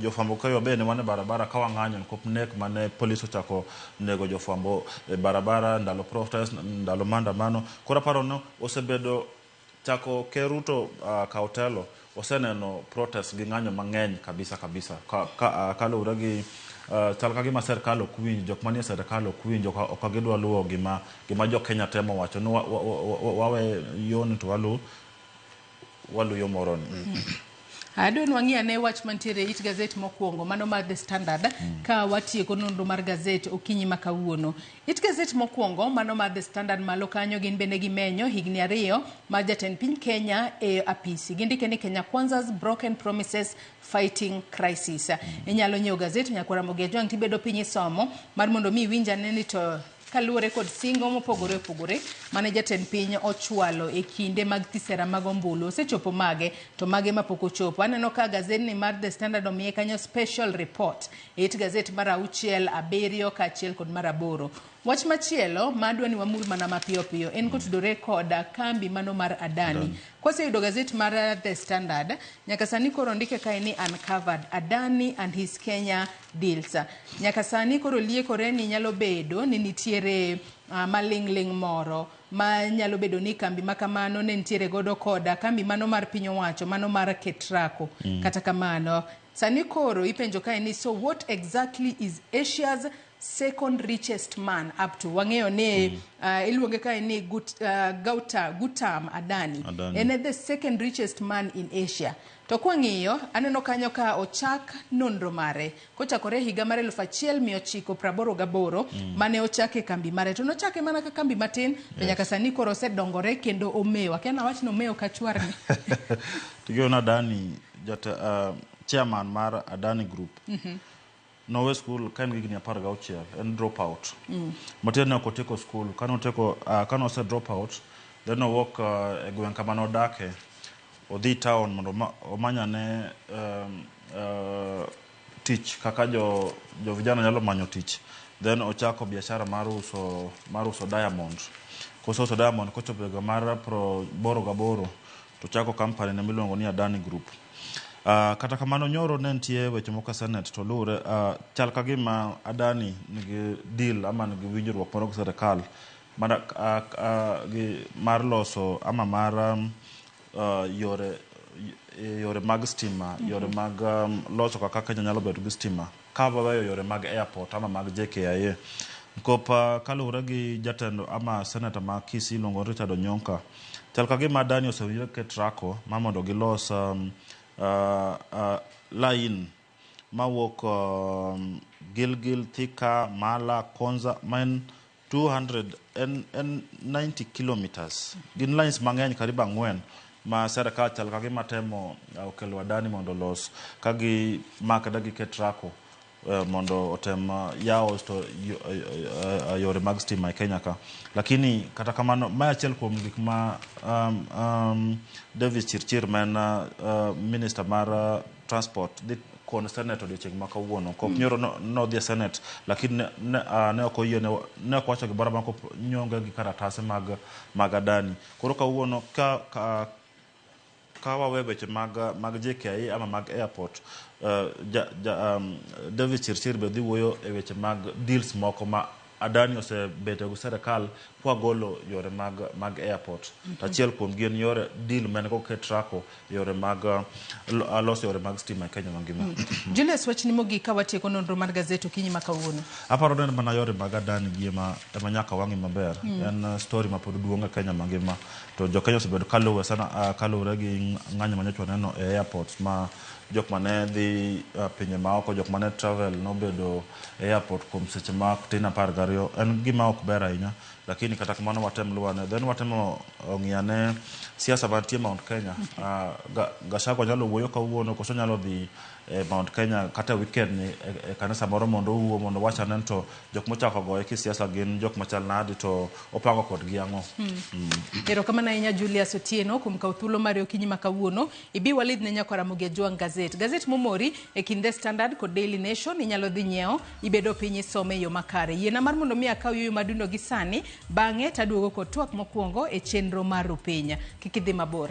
jofwambo keyo be ne wan e barabara ka wang'anyo nikop nek mane polis ochako nego jofwambo e barabara ndalo protest, ndalo maandamano. Koro aparo ni osebedo chako Ker Ruto kawo telo oseneno protest gi ng'anyo mang'eny kabisa kabisa kaluwore gi chal ka gima sirkal ok winj, jok manie sirkal ok winj, ok gidwa luwo gima jo Kenya temo wacho ni wawe yoni to walu yo moro ni. Adwa ni wang'i ane wach mantiere e it gazet mokwongo mano mar The Standard ka watieko nonro mar gazet okinyi ma kawuono. It gazet mokwongo mano mar The Standard malo kanyo gin bende gimenyo higni 2 mar jatend piny Kenya e apisi. Gindike ni Kenya Kwanza's broken promises fighting crisis. Inyalo nyiewo gazet nyakwara Ramogi Ajwang' tibedo piny isomo mar mondo mi iwinj ane ni to kaluwore kod singo mopogore opogore mane jatend piny ochwalo e kinde mag kisera mag ombulu osechopo mage to mage mapok ochopo. Aneno ka gazetni mar The Standard omiye kanyo special report e it gazet mar 6, 7 kaachiel kod mar 8. Wach machielo ma adwa ni wamul mana mapiyo piyo en kotudore kod kambi mano mar Adani. Kwaseyudo gazet mar The Standard, nyaka sani koro ndike kae ni uncovered Adani and his Kenya deals. Nyaka sani koro liekore ni nyalo bedo ni nitiere maling'ling' moro ma nyalo bedo ni kambi ma kamano ne nitiere godo koda kambi mano mar piny owacho mano mar Ketraco. Kata kamano sani koro ipenjo kae ni so what exactly is Asia's second richest man up to? Wang'eyo ni iluonge kae ni Gautam Adani. En the second richest man in Asia. To kwang'iyo aneno kanyo ka ochak nonro mare kochakore higa mar 1988 mane ochake kambi mare to nochake mana ka kambi matin to nyaka sani koro osedongore kendo omewo. Akia nawach ni omewo ka chwarni. Tigiona Adani chairman mar Adani Group. Nowe school ka en gi higni 16, en drop out. Matin ne ok otieko school, kane otieko kane ose drop out, then owuok e gweng' kama nodake, odhi town mondo omanyane tich kaka jo vijana nyalo manyo tich. Then ochako biashara mar uso diamond. Koseuso diamond kochopo higa mar 88 to ochako company ne miluongo ni Adani Group. Kata kamano nyoro ne nitie weche moko e Senate to luwore chal ka gima Adani nigi deal ama nigi winjruok moro gi sirikal mar loso ama mar yore mag stima, yore mag loso kaka Kenya nyalo bedo gi stima ka waweyo yore mag airport ama mag JKIA. Nikop kaluwore gi jatelo ama senator ma Kisii iluongo ni Richard Onyonka, chal ka gima Adani osewinjore gi Ketraco ma mondo gilos line mawuok Gilgil, Thika, Mala, Konza ma en 290 kilometers. Gin lines mang'eny karibu 4 ma serikal chal ka gima temo okelo Adani mondo olos ka gimakre gi Ketraco mondo otem yawo to yore mag stima e Kenya ka. Lakini kata kamano mae achiel kuom gik ma Davis Chirchir ma en minister mar transport dhi kono Senate odiochieng' ma kawuono. Kok nyoro nodhi e Senate lakini ne ok oyie ne ok owacho gimoro amora nyonge gi karatase mag Adani. Koro kawuono ka Ka wawe weche mag JKIA ama mag airport, David Chirchir be dhi wuoyo e weche mag deals moko ma Adani osebedo gi serikal kwagolo yore mag airport. To achiel kuom gi en yore deal mane go Ketraco yore mag loso yore mag stima e Kenya mangima. Julius, wachni mogik ka watieko nonro mar gazet okinyi ma kawuono. Aparo ni en mana yore mag Adani gi ema nyaka wang'i maber. En story ma pod duong' e Kenya mangima. To jo Kenya osebedo kaluwe sana kaluwore gi ng'anyo manyocha waneno e airport ma jok mane dhi pinje maoko, jok mane travel nobedo e airport kuom seche ma tin 12. En gima ok ber ahinya, lakini kata kamano watem luwane. Then watemo ng'iyane siasa mantie Mount Kenya. Gachagua nyalo wuoyo kawuono koso nyalo dhi e Mount Kenya kata weekend ni e kanisa moro mondo owuo mondo wach ane to jok mochako goye kisiasa gin jok machal nadi to opango kodgi ang'o. Erokamano ahinya Julius Otieno kuom kawo thuolo mari okinyi ma kawuono. Ibi walidh ne nyakwa Ramogi Ajwang' gazet. Gazet momori e kind The Standard kod Daily Nation inyalo dhi nyiewo ibedo piny isome e yo makare. Yiena mar mondo mi akaw yueyo madundo gi sani bang'e taduogo kod twak mokwongo e chenro mar Rupiny. Kik idhi mabor.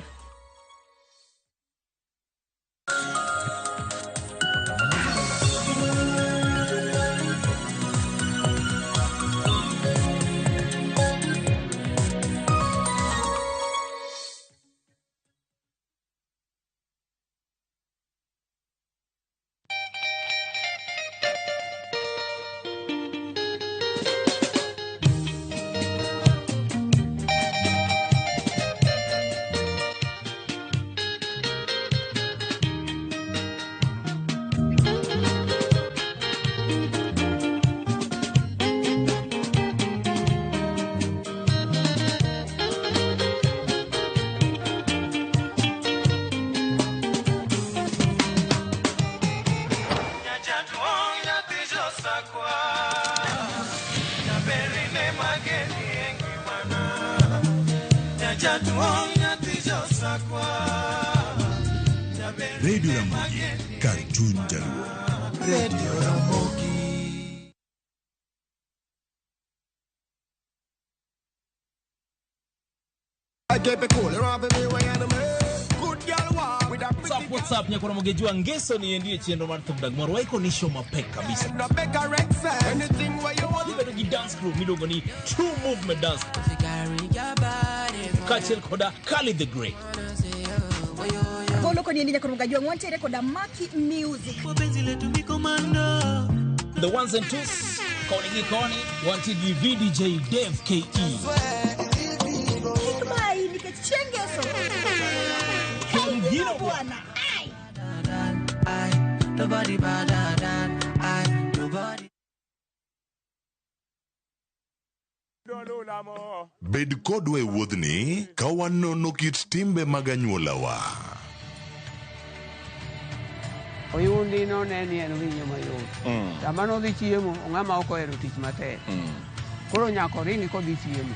Radio Ramogi, kar chuny Jaluo. Radio Ramogi. What's up nyakwa Ramogi Ajwang' ngeso ni endie chenro mar thum dag moro waiko ni show mapek kabisa. Ibedo gi dance crew miluongo ni True Movement Dance kaachiel koda Kali the Great. Golo koni endi nyakwa Ramogi Ajwang' wantiere koda Maki Music. The ones and twos koni gi koni wantie gi VDJ Dave KE. Kik mayi nikech chieng' ngeso. Gino bwana. Nobody better than I. Nobody. Bed kodwa e wuodhni ka wanono kit timbe mag anyuolawa. Oyundi no ne ni en winyo mayot. Sama nodhi chiemo, ng'ama ok ohero tich matek. Koro nyaka oringi kodhi chiemo.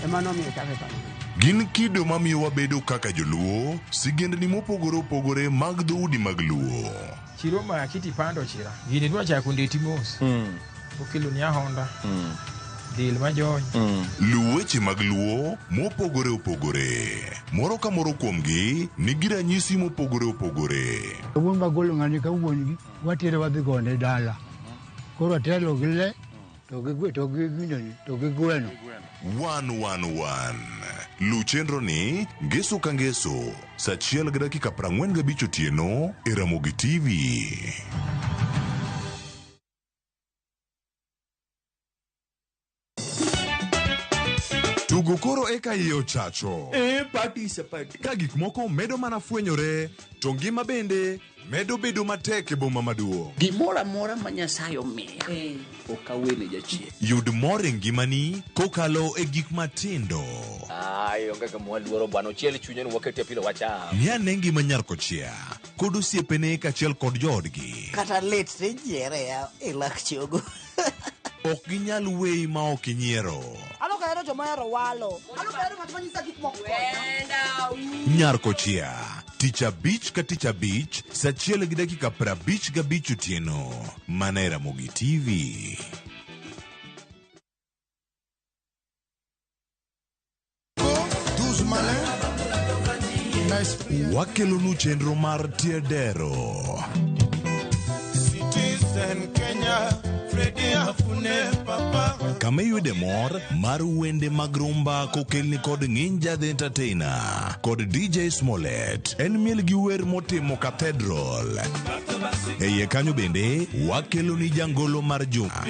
Ema nomiyo chake kamano. Gin kido mamiyo wabedo kaka joluo, sigendni mopogore opogore mag dhoudi mag Luo. Chiro ma kiti pando chira. Gini dwa chako ndeti mos. Okelo ni ahonda. Dil majony. Luw weche mag Luo mopogore opogore. Moro ka moro kuomgi nigi ranyisi mopogore opogore. Wuon magolo ng'ani ka wuon gi watere wadhi gone dala. Koro atelo gi le to gi to gi ginoni to gi gweno. 111. Luw chenro ni ngeso ka ngeso saa 1:45 otieno e Ramogi TV. Tugo koro eka iye ochacho. Party is a party. Ka gik moko medo mana fwenyore, to ngima bende medo bedo matek e boma maduong'. Gimoro amora ma Nyasaye omiya, ok awene jachien. Yud mor e ngimani kokalo e gik matindo. Ai, onge gima waluoro bwana, ochiel chunye ni wakete pilo wacham. Ng'i ane ngima nyar kochia kod osiepene kaachiel kod joodgi. Kata lit tijiere ya e lak chogo. Ok ginyal weyi ma ok inyiero. Ano kahero joma ohero walo. Ano kahero ng'at ma nyisa gik moko. Nyar kochia tich abich ka tich abich saa 1:55 otieno mana e Ramogi TV. 12 malins. Wakelonu chenro mar tie dero. Citizen Kenya, Freddy Afune Papa. Kama iyude mor mar wende mag rumba kokelni kod Nginja the Entertainer kod DJ Smollett. En miel gi wer motimo Cathedral. E iye kanyo bende wakeloni jangolo mar juma.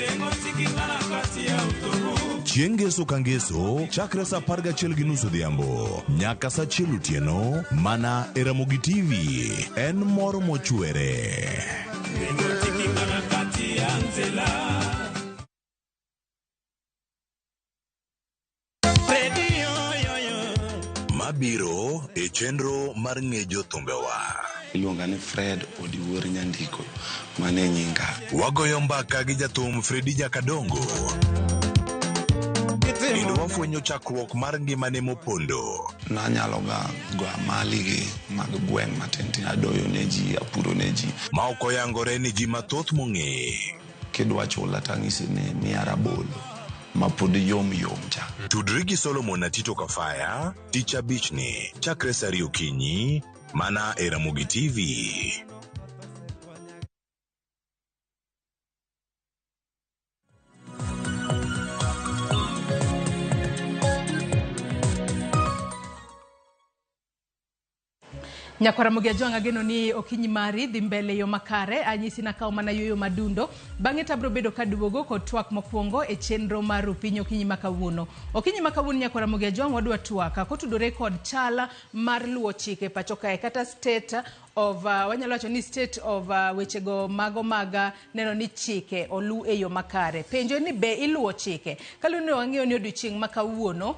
Chieng' ngeso ka ngeso chakre saa 11:30 odhiambo nyaka saa 1 otieno mana e Ramogi TV. En mor mochwere. Mabiro e chenro mar ng'e jothumbewa. Iluonga ni Fred Odiwuor Nyandiko, mano e nyinga. Wagoyo mbaka gi jathum Fredi Jakadongo. Kendo wafwenyo chakruok mar ngimane mopondo. Nanyalo ga go amali gi mag gweng' matin tin, adoyo ne ji, apuro ne ji. Ma ok oyangore ni ji mathoth mong'e. Kidwa chula tang'isi ni miya rabolo ma pod yom yom cha. Tudri gi Solomon Atito Kafaya tich abichni chakre saa 2 okinyi mana e Ramogi TV. Nyakwara Ramogi Ajwang' ageno ni okinyi mari dhi mbele yo makare anyisi nakaw mana yueyo madundo bang'e to abiro bedo kaduogo kod twak mokwongo e chenro mar Rupiny okinyi ma kawuono. Okinyi ma kawuono Nyakwara Ramogi Ajwang' wadwa twak kotudore kod chal mar luwo chike pacho kae kata state of wanyalo wacho ni state of wechego mago mag neno ni chike olu e yo makare. Penjo ni be iluwo chike? Kaluwore ni wang'eyo ni odiochieng' ma kawuono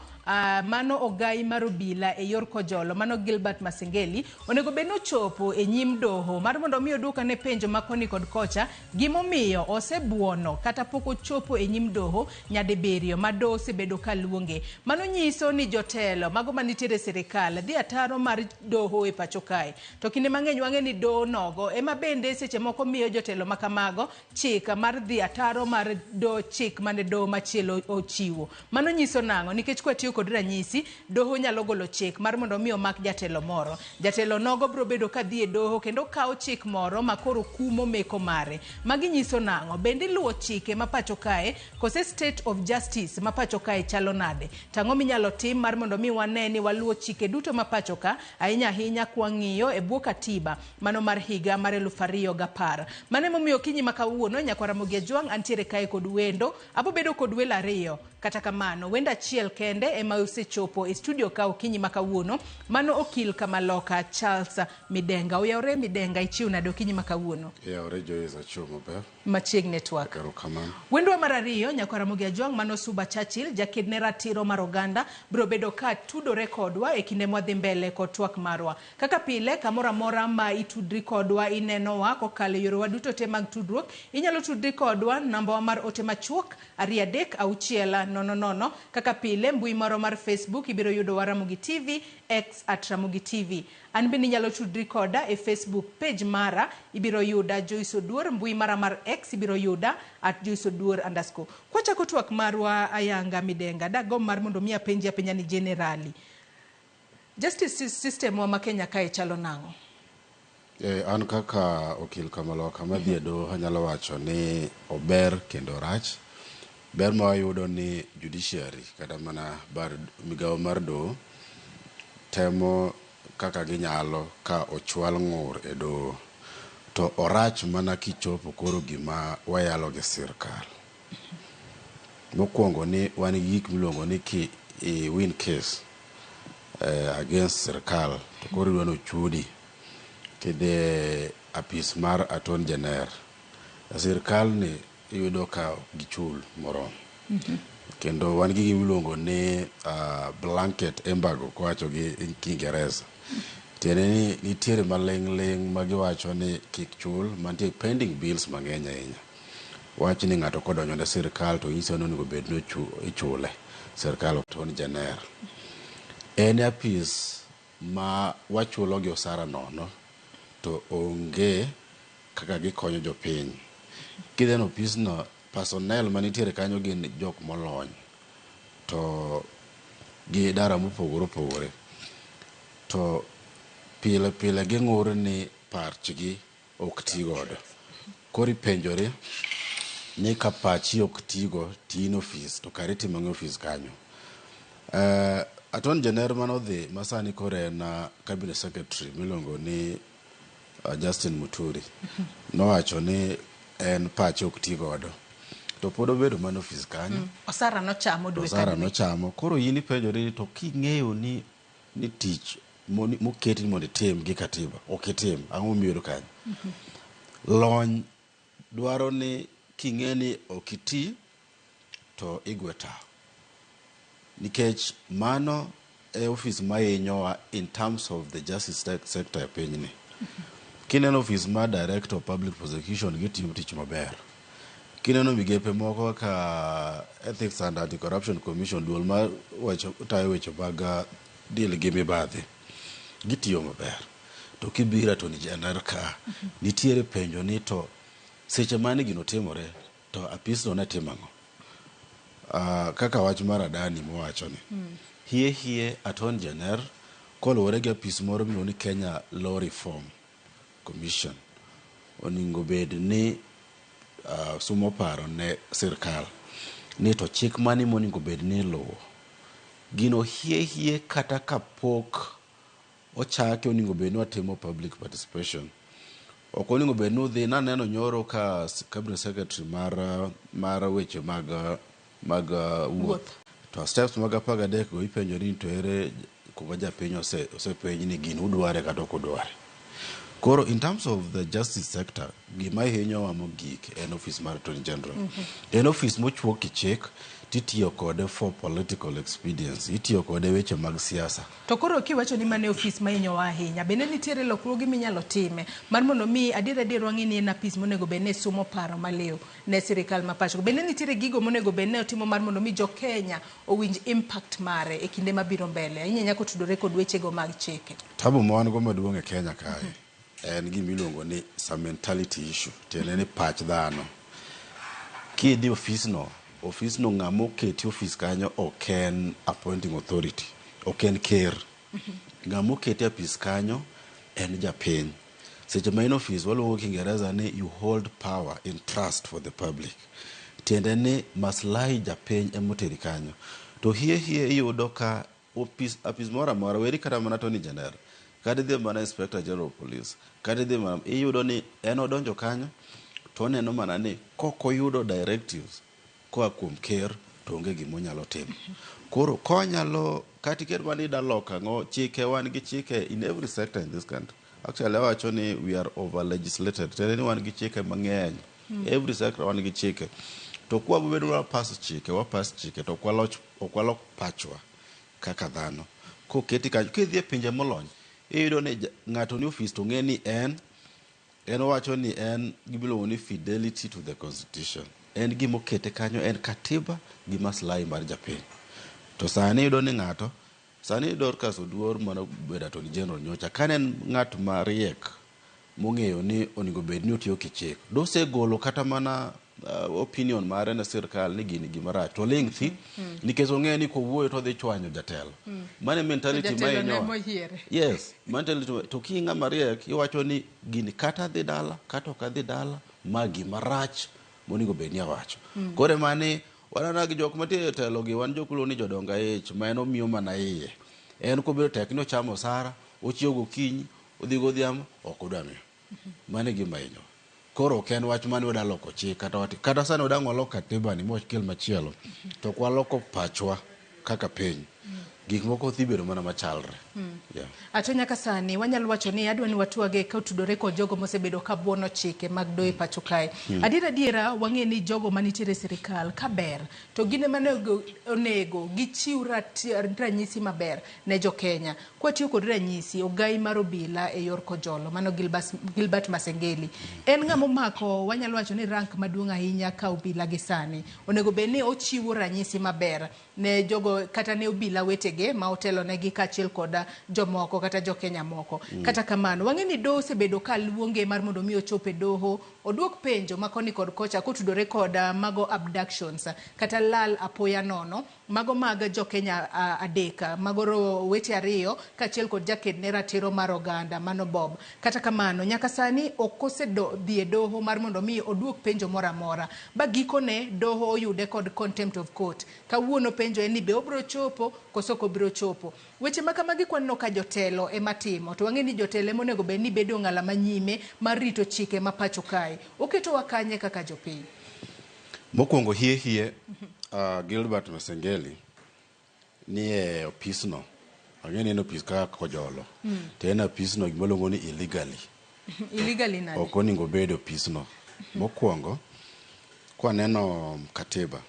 mano ogai mar obila e yor Kojolo, mano Gilbert Masengeli, onego bed ni ochopo e nyim doho mar mondo mi oduok ane penjo ma koni kod kocha gimomiyo osebuono kata pok ochopo e nyim doho nyadibiriyo ma doho osebedo ka luonge. Mano nyiso ni jotelo mago manitiere e sirikal dhi ataro mar doho e pacho kae. To kinde mang'eny wang'e ni doho nogo ema bende seche moko miyo jotelo makamago chik mar dhi ataro mar do chik mane doho machielo ochiwo. Mano nyiso nang'o? Nikech kwatiyo kod ranyisi, doho nyalo golo chik mar mondo mi omak jatelo moro. Jatelo nogo biro bedo ka dhi e doho kendo kawo chik moro ma koro kumo meko mare. Magi nyiso nang'o? Bende iluwo chike ma pacho kae kose state of justice ma pacho kae chalo nade? Tang'o minyalo tim mar mondo mi wane ni waluwo chike duto ma pacho ka, ahinya ahinya kwang'iyo e bwo katiba mano mar higa mar 2010. Mano emomiyo okinyi ma kawuono Nyakwar Ramogi Ajwang' antiere kae kod wendo. Abo bedo kod welo ariyo. Kata kamano, wendo achiel kende ema osechopo e studio ka okinyi ma kawuono. Mano okil Kamaloka Charles Midenga. Oyawre Midenga, ichiw nade okinyi ma kawuono? Oyawre Joyce, achiew maber. Machiegni twak. Erokamano. Wendwa mar ariyo Nyakwar Ramogi Ajwang' mano Suba Churchill, jaked ne ratiro mar oganda, biro bedo ka tudore kodwa e kinde mwadhi mbele kod twak marwa. Kaka pile, kamoro amora ma itudri kodwa inenowa kokalo e yorewa duto te mag tudruok, inyalo tudri kodwa nambawa mar ote machuok 2 3 6 0 0. Kaka pile, mbui marwa mar Facebook ibiro yudowa Ramogi TV, X at Ramogi TV. An bende inyalo tudri koda e Facebook page mara, ibiro yuda Joyce Oduor, mbui mara mar X ibiro yuda at Joyce Oduor underscore. Kwachako twak marwa ayanga Midenga, dagomb mar mondo mi apenji apenja ni generally. Justice system wa ma Kenya kae chalo nang'o? An kaka okil Kamaloka madhi e doho anyalo wacho ni ober kendo rach. Ber ma wayudo ni judiciary kata mana bar migawo mar doho temo kaka ginyalo ka ochwal ng'ur e doho. To orach mana kichopo koro gima wayalo gi sirkal. Mokwongo ni wan gi gik miluongo ni ki i win case against sirkal to koro idwa ni ochudi kidhi e apis mar Attorney General. Sirkal ni iyudo ka ok gichul moromo. Kendo wan gi gima iluongo ni blanket embargo kowacho gi Kiingereza. Tiende ni nitiere maling' ling' ma giwacho ni kik chul mantie pending bills mang'eny ahinya. Wach ni ng'ato kodonjo ne sirkal to nyiso ni onego bed ni ichule. Sirkal Attorney General. En apis ma wachulo gi osara nono to onge kaka gikonyo jopiny. Kidhi e opisno, personnel manitiere kanyo gin jok molony to gi idara mopogore opogore. To Pile pile ging'ur ni pachgi ok ti godo. Koro ipenjori ni ka pachi ok tigo to in ofis to kare itimo ang'o e ofis kanyo. Attorney General manodhi ma sani koro en cabinet secretary miluongo ni Justin Muturi nowacho ni en pache ok ti godo. To pod obedo mana ofis kanyo. Osara nochamo dwe ka Osara dwe. nochamo. Koro in ipenjori ni to king'eyo ni ni tich moketi ni mondo itim gi katiba ok itim, ang'o miyudo kanyo? Lony dwaro ni king'e ni ok iti to igwe tawo. Nikech mano e ofis mahinyowa in terms of the justice sector e pinyni. Kineno ofis mar Director of Public Prosecution gitiyo tich maber. Kineno migepe moko kaka Ethics and Anti-Corruption Commission, duol mar wacho tayo weche mag deal gi mibadhi, gitiyo maber. To kibiro Attorney General ka, nitiere penjo ni to seche mane gino timore to apisno ne timo ang'o? Kaka wach mar Adani mowacho ni. Hie hie Attorney General koluwore gi apis moro miluongo ni Kenya Law Reform Commission onego bed ni sumo paro ne sirkal ni to chik mane monego bed ni iluwo. Gino hie hie kata kapok ochake onego bed ni watimo public participation. Ok onego bed ni udhi naneno nyoro ka cabinet secretary mar weche mag wuoth. To steps mag 13 go ipenjo ni to ere kuma japiny osepenj ni gini udware kata ok udware. Koro in terms of the justice sector, gima hinyowa mogik en office mar Attorney General. En office mochuok gi chik titiyo kode for political expediency, itiyo kode weche mag siasa. To koro kiwacho ni mano e ofis mahinyowa ahinya, bende nitiere lokruoge minyalo time mar mondo mi adier adier wang'e ni en apis monego bed ni sumo paro maliw ne sirikal ma pacho. Bende nitiere gigo monego bed ni otimo mar mondo mi jo Kenya owinj impact mare e kinde mabiro mbele, ahinya ahinya kotudore kod wechego mag chike. Tabu ma wan go maduong' e Kenya kae en gima iluongo ni some mentality issue, tiende ni pach dhano. Kidhi ofisno, ofisno ng'ama oketi ofis kanyo ok en appointing authority, ok en ker. Ng'ama oketi e apis kanyo en japiny. Seche ma in ofis waluongo Kiingereza ni you hold power in trust for the public. Tiende ni maslahi japiny emoteri kanyo. To hie hie iyudo ka ofis apis moro amora weri kata mana Attorney General kata idhi mana Inspector General of Police kata idhi mana iyudo ni en odonjo kanyo to oneno mana ni kok oyudo directives koa kuom ker to onge gima onyalo timo. Koro konyalo kata iket mana ni ida loko ang'o chike wan gi chike in every sector in this country. Actually awacho ni we are over legislated. Tiende ni wan gi chike mang'eny. Every sector wan gi chike. To kwa wabedo wapass chike, wapass chike to ok walok pachwa kaka dhano. Koketi kanyo, kidhi e pinje molony, iyudo ni ng'ato ni ofis to ng'e ni en owacho ni en gimiluongo ni fidelity to the constitution. En gima okete kanyo en katiba gi maslahi mar japiny. To sani iyudo ni ng'ato, sani Dorcas Oduor mano bedo Attorney General nyocha, kane en ng'at mariek mong'eyo ni onego bed ni otiyo gi chik, dosegolo kata mana opinion mare ne sirkal ni gini gima rach to oling' thi nikech ong'eyo ni kowuoyo to odhi chwanyo jatelo. Mano e mentality ma Jatelo ne hinyowa. moyiere. Yes, mentality to ki ng'ama riek iwacho ni gini kata adhi dala kata ok adhi dala ma gima rach monego bed ni awacho. Koro ema ni wanana gi jok mantie e telo gi wan jok miluongo ni jodong aich ma en omiyo mana iye. En kobedo tek ni ochamo osara, ochiew gokinyi, odhi godhiambo, ok odwa miyo. Mano e gima hinyowa. Koro ok en wach mane wada loko chik kata wati kata sani wadang' walok katiba ni mwakel machielo to ok waloko pachwa kaka piny. Gik moko dhi bedo mana machalre. Yeah. Ato nyaka sani wanyalo wacho ni adwa ni watwage kotudore kod jogo mosebedo ka buono chike mag doyo e pacho kae. Adiera adiera wang'e ni jogo manitiere e sirikal ka ber to gin ema onego gichiw ranyisi maber ne jo Kenya. Kwatiyo kod ranyisi ogai mar obila e yor Kojolo mano Gilbert Masengeli. En ng'ama omako wanyalo wacho ni rank maduong' ahinya ka obila gi sani. Onego bed ni ochiwo ranyisi maber ne jogo kata ne obila wetegi. owetege ma otelonegi kaachiel kod jomoko kata jokenya moko. Kata kamano, wang'e ni doho osebedo ka luonge mar mondo mi ochop e doho oduok penjo ma koni kod kocha kotudore kod mago abductions kata lal apoya nono mago mag jokenya adek, mago owete ariyo kaachiel kod jaked ne ratiro mar oganda mano Bob. Kata kamano, nyaka sani ok osedhi e doho mar mondo mi oduok penjo moro amora. Ba gikone doho oyude kod contempt of court. Kawuono penjo en ni be obiro chopo koso ok obiro chopo. Weche ma kamagi kwaneno ka jotelo ema timo, to wang'e ni jotelo ema onego bed ni bedo ng'ala manyime mar rito chike ma pacho kae. Oketowa kanye kaka jopiny? Mokwongo hie hie, Gilbert Masengeli ni e opisno. Ang'e ni en opis kaka Kojolo. To en opisno gima luongo ni illegally. Illegally nade? Ok onego obed e opisno. Mokwongo, kwaneno katiba,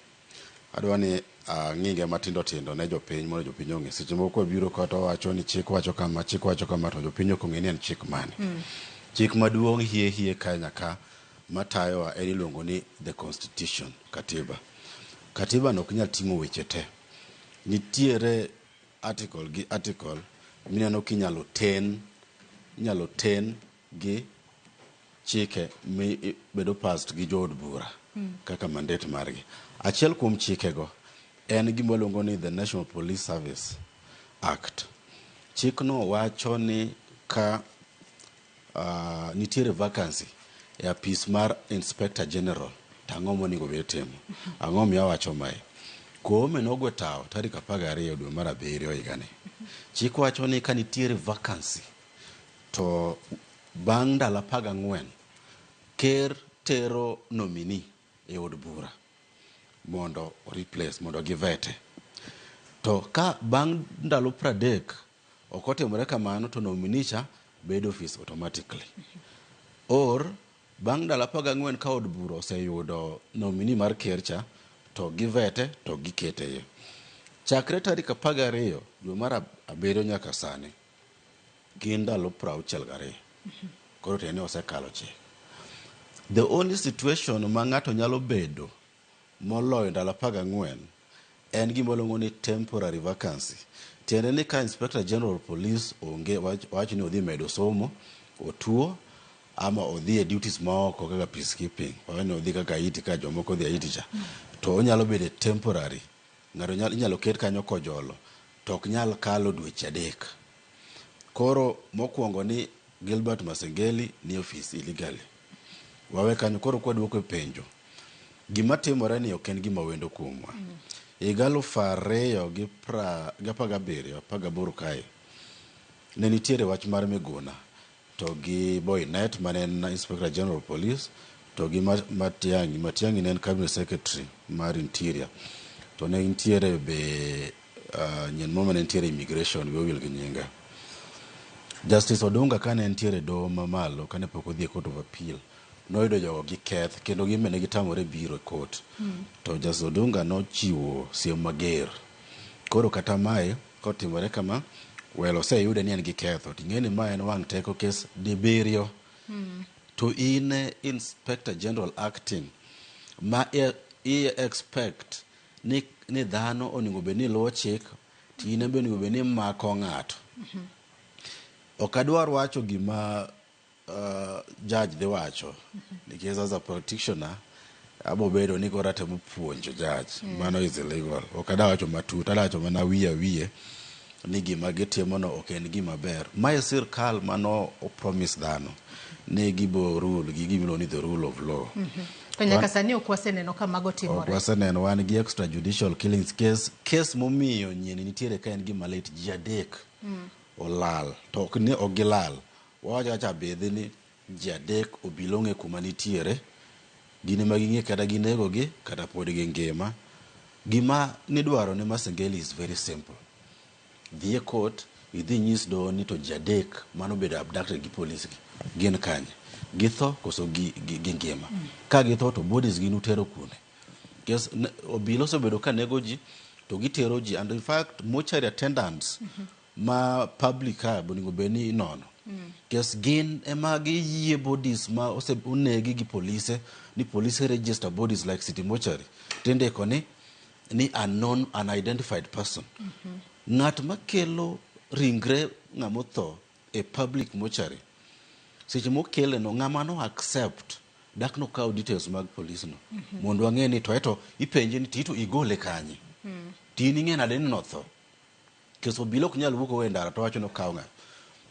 adwa ni ang'inge matindo tindo ne jopiny mondo jopiny ong'e. Seche moko kwabiro kata wacho ni chik wacho kama, chik wacho kama, to jopiny ok ong'e ni en chik mane. Chik maduong' hie hie Kenya ka matayowa en iluongo ni the constitution, katiba. Katiba no ok nyal ting'o weche te. Nitiere article gi article mineno kinyalo ten, inyalo ten gi chike mi bedo passed gi jood bura kaka mandate margi. Achiel kuom chikego en gima waluongo ni the National Police Service Act. Chikno wacho ni ka nitiere vacancy e apis mar Inspector General, to ang'o monego bed timo? Ang'o miyo awacho mae? Koome nogwe tawo tarik 12 dwe mar 7 higani. Chik wacho ni ka nitiere vacancy to bang' ndalo 14 ker tero nominee e od bura mondo o replace, mondo givete. To ka bang' ndalo 30 ok otimore kamano to nominee cha bedo office automatically. Or bang' ndalo 14 ka od bura oseyudo nominee mar ker cha to givete to gikete iye. Chakre tarik 12 dwe mar 7 nyaka sani gin ndalo 62. Koro tiende ni osekalo chik. The only situation ma ng'ato nyalo bedo moloyo ndalo 14 en gima waluongo ni temporary vacancy. Tiende ni ka Inspector General of Police onge, wach ni odhi medo somo, otuo, ama odhi e duties maoko kaka peacekeeping, wach ni odhi kaka Haiti ka jomoko odhi Haiti cha, to onyalo bedo temporary. Ng'ato inyalo ket kanyo kojolo, to ok nyal kalo dweche 3. Koro mokwongo ni Gilbert Masengeli ni ofis illegally. Wawe kanyo koro kwaduoko e penjo. Gima timore ni ok en gima wendo kuomwa. Higa 2017, 18 kae, ne nitiere wach mar Miguna to gi Boynet mane en Inspector General of Police to gi Matiang'i. Matiang'i ne en Cabinet Secretary mar Interior. To ne nitiere be nyien moro mane nitiere Immigration, wiya owil gi nyinge. Justice Odunga kane nitiere doho mamalo kane pok odhi e Court of Appeal, noyudo jogo gi keth kendo gin be ne gitamore biro e court. To Justice Odunga nochiwo siem mager. Koro kata mae kotimore kama, well oseyude ni en gi ketho. Ting'e ni ma en wang' teko kes dibiriyo. To in Inspector General acting ma i expect ni dhano onego bed ni luwo chik, to in be onego bed ni mako ng'ato. Ok adwar wacho gima judge dhi wacho nikech as a practitioner abo bedo ni koro atemo puonjo judge. Mano is illegal. Ok adwa wacho matut, adwa wacho mana wiye wiye ni gima gitimo no ok en gima ber. Mae sirkal mano o promise dhano ni gibo rule gi gima ni the rule of law. To nyaka sani ok waseneno ka mago timore. Ok waseneno, wan gi extrajudicial killings case, case momiyo nyien nitiere ka en gima lit, ji 3 olal to ok ni ok gilal. Wawacho awacha bidhi ni ji 3 obila ong'e kuma nitiere, gin ema ging'e kata ginego gi kata pod gingima. Gima nidwaro ne Masengeli is very simple. Dhi e court, idhi nyis doho ni to ji 3 manobedo abducted gi police gi gin kanye? Githo koso gi ngima? Ka githo to bodies gi nutero kune? Kes obila osebedo ka nego ji to gitero ji, and in fact mortuary attendants ma public ka onego bed ni inono. Kes gin ema giyie bodies ma onegi gi polise ni police register bodies like city mortuary tindiko ni unknown unidentified person. Ng'at makelo ringre ng'ama otho e public mortuary, seche mokele no ng'ama no accept dak nokaw details mag polis no mondo wang'e ni to eto ipenje ni tito igole kanye to in ing'e nade ni notho kes obila ok nyal wuok owe ndara to wacho ni okaw ng'ato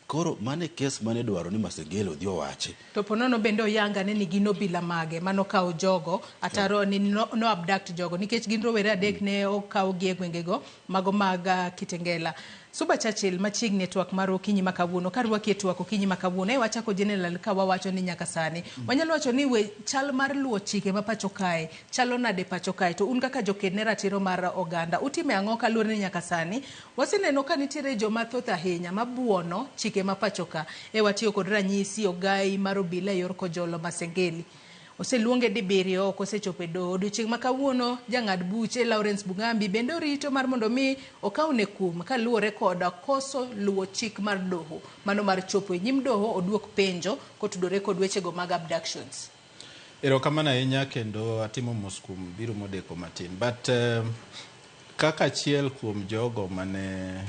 koro mano e kes mane dwaro ni Masengeli odhi owachi To ponono bende oyangane ni gin obila mage manokawo jogo ataro ni no, no abduct jogo nikech gin rowere adek ne okawgi e gwengego mago mag Kitengela. Suba Churchill machiegni e twak mar okinyi ma kawuono karwaki e twak okinyi ma kawuono e wachako general ka wawacho ni nyaka sani wanyalo wacho ni we chal mar luwo chike ma pacho kae chalo nade pacho kae to un kaka joked ne ratiro mar oganda utime ang'o kaluwore ni nyaka sani waseneno ka nitiere joma thoth ahinya mabuono chike ma pacho ka e watiyo kod ranyisi ogai mar obila e yor Kojolo Masengeli oseluonge dibiriyo ok osechopo e doho. Odiochieng' ma kawuono jang'ad buche Lawrence Mugambi bende orito mar mondo mi okawne kum kaluwore kod koso luwo chik mar doho mano mar chopo e nyim doho oduok penjo kotudore kod wechego mag abductions. Erokamano ahinya kendo atimo mos kuom biro modeko matin. But kaka achiel kuom jogo mane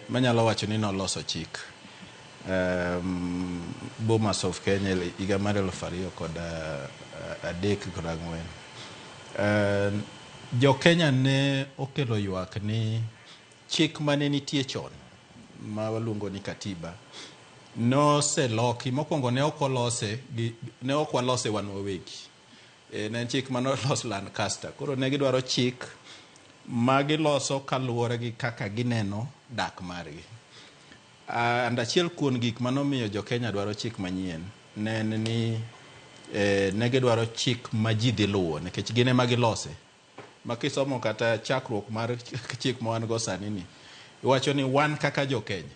manyalo wacho ni noloso chik Bomas of Kenya higa mar 2003 kod ang'wen. Jo Kenya ne okelo ywak ni chik mane nitie chon ma waluongo ni katiba noseloki mokwongo ne ok olose ne ok walose wan wawegi. Ne en chik mane olos Lancaster. Koro ne gidwaro chik ma giloso kaluwore gi kaka gineno dak margi. And achiel kuom gik manomiyo jo Kenya dwaro chik manyien ne en ni ne gidwaro chik ma ji dhi luwo nikech gin ema gilose. Ma kisomo kata chakruok mar chik ma wan go sani ni, iwacho ni wan kaka jo Kenya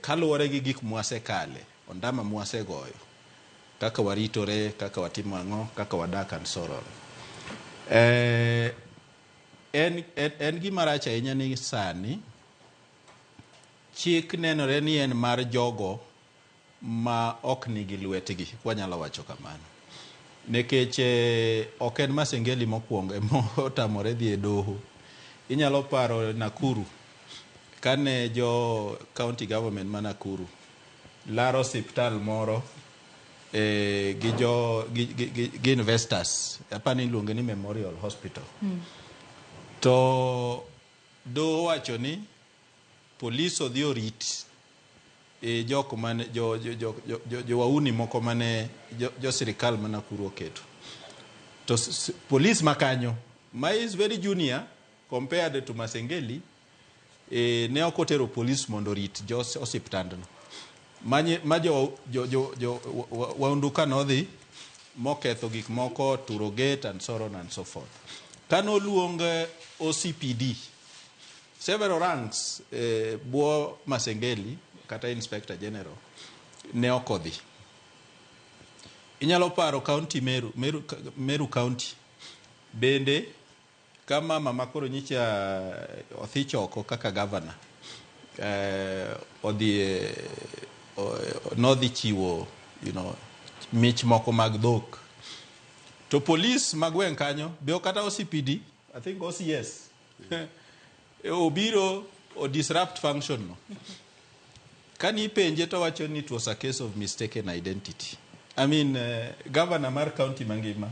kaluwore gi gik mwasekale, ondama mwasegoyo, kaka waritore, kaka watimo ang'o, kaka wadak and so on. En gima rach ahinya ni sani chik nenore ni en mar jogo ma ok nigi lwetgi, wanyalo wacho kamano. Nikech ok en Masengeli mokwongo ema otamore dhi e doho. Inyalo paro Nakuru, kane jo county government ma Nakuru laro osiptal moro gi jo gi investors, apani iluonge ni Memorial Hospital. To doho wacho ni polis odhi orit jok mane jo wauni moko mane jo sirikal ma Nakuru oketo. To polis makanyo, ma is very junior compared to Masengeli, ne ok otero polis mondo orit jo osiptandno. Ma jo waundu ka nodhi moketho gik moko, turo gate and so on and so forth. Kano luong OCPD, several ranks bwo Masengeli kata Inspector General ne ok odhi. Inyalo paro county Meru, Meru County bende ka mama ma koro nyicha othich oko kaka governor odhi nodhi chiwo mich moko mag dhok to polis ma gweng' kanyo be ok kata OCPD, I think OCS obiro o disrupt function no. Kani ipenje to wacho ni it was a case of mistaken identity. I mean, governor mar county mangima.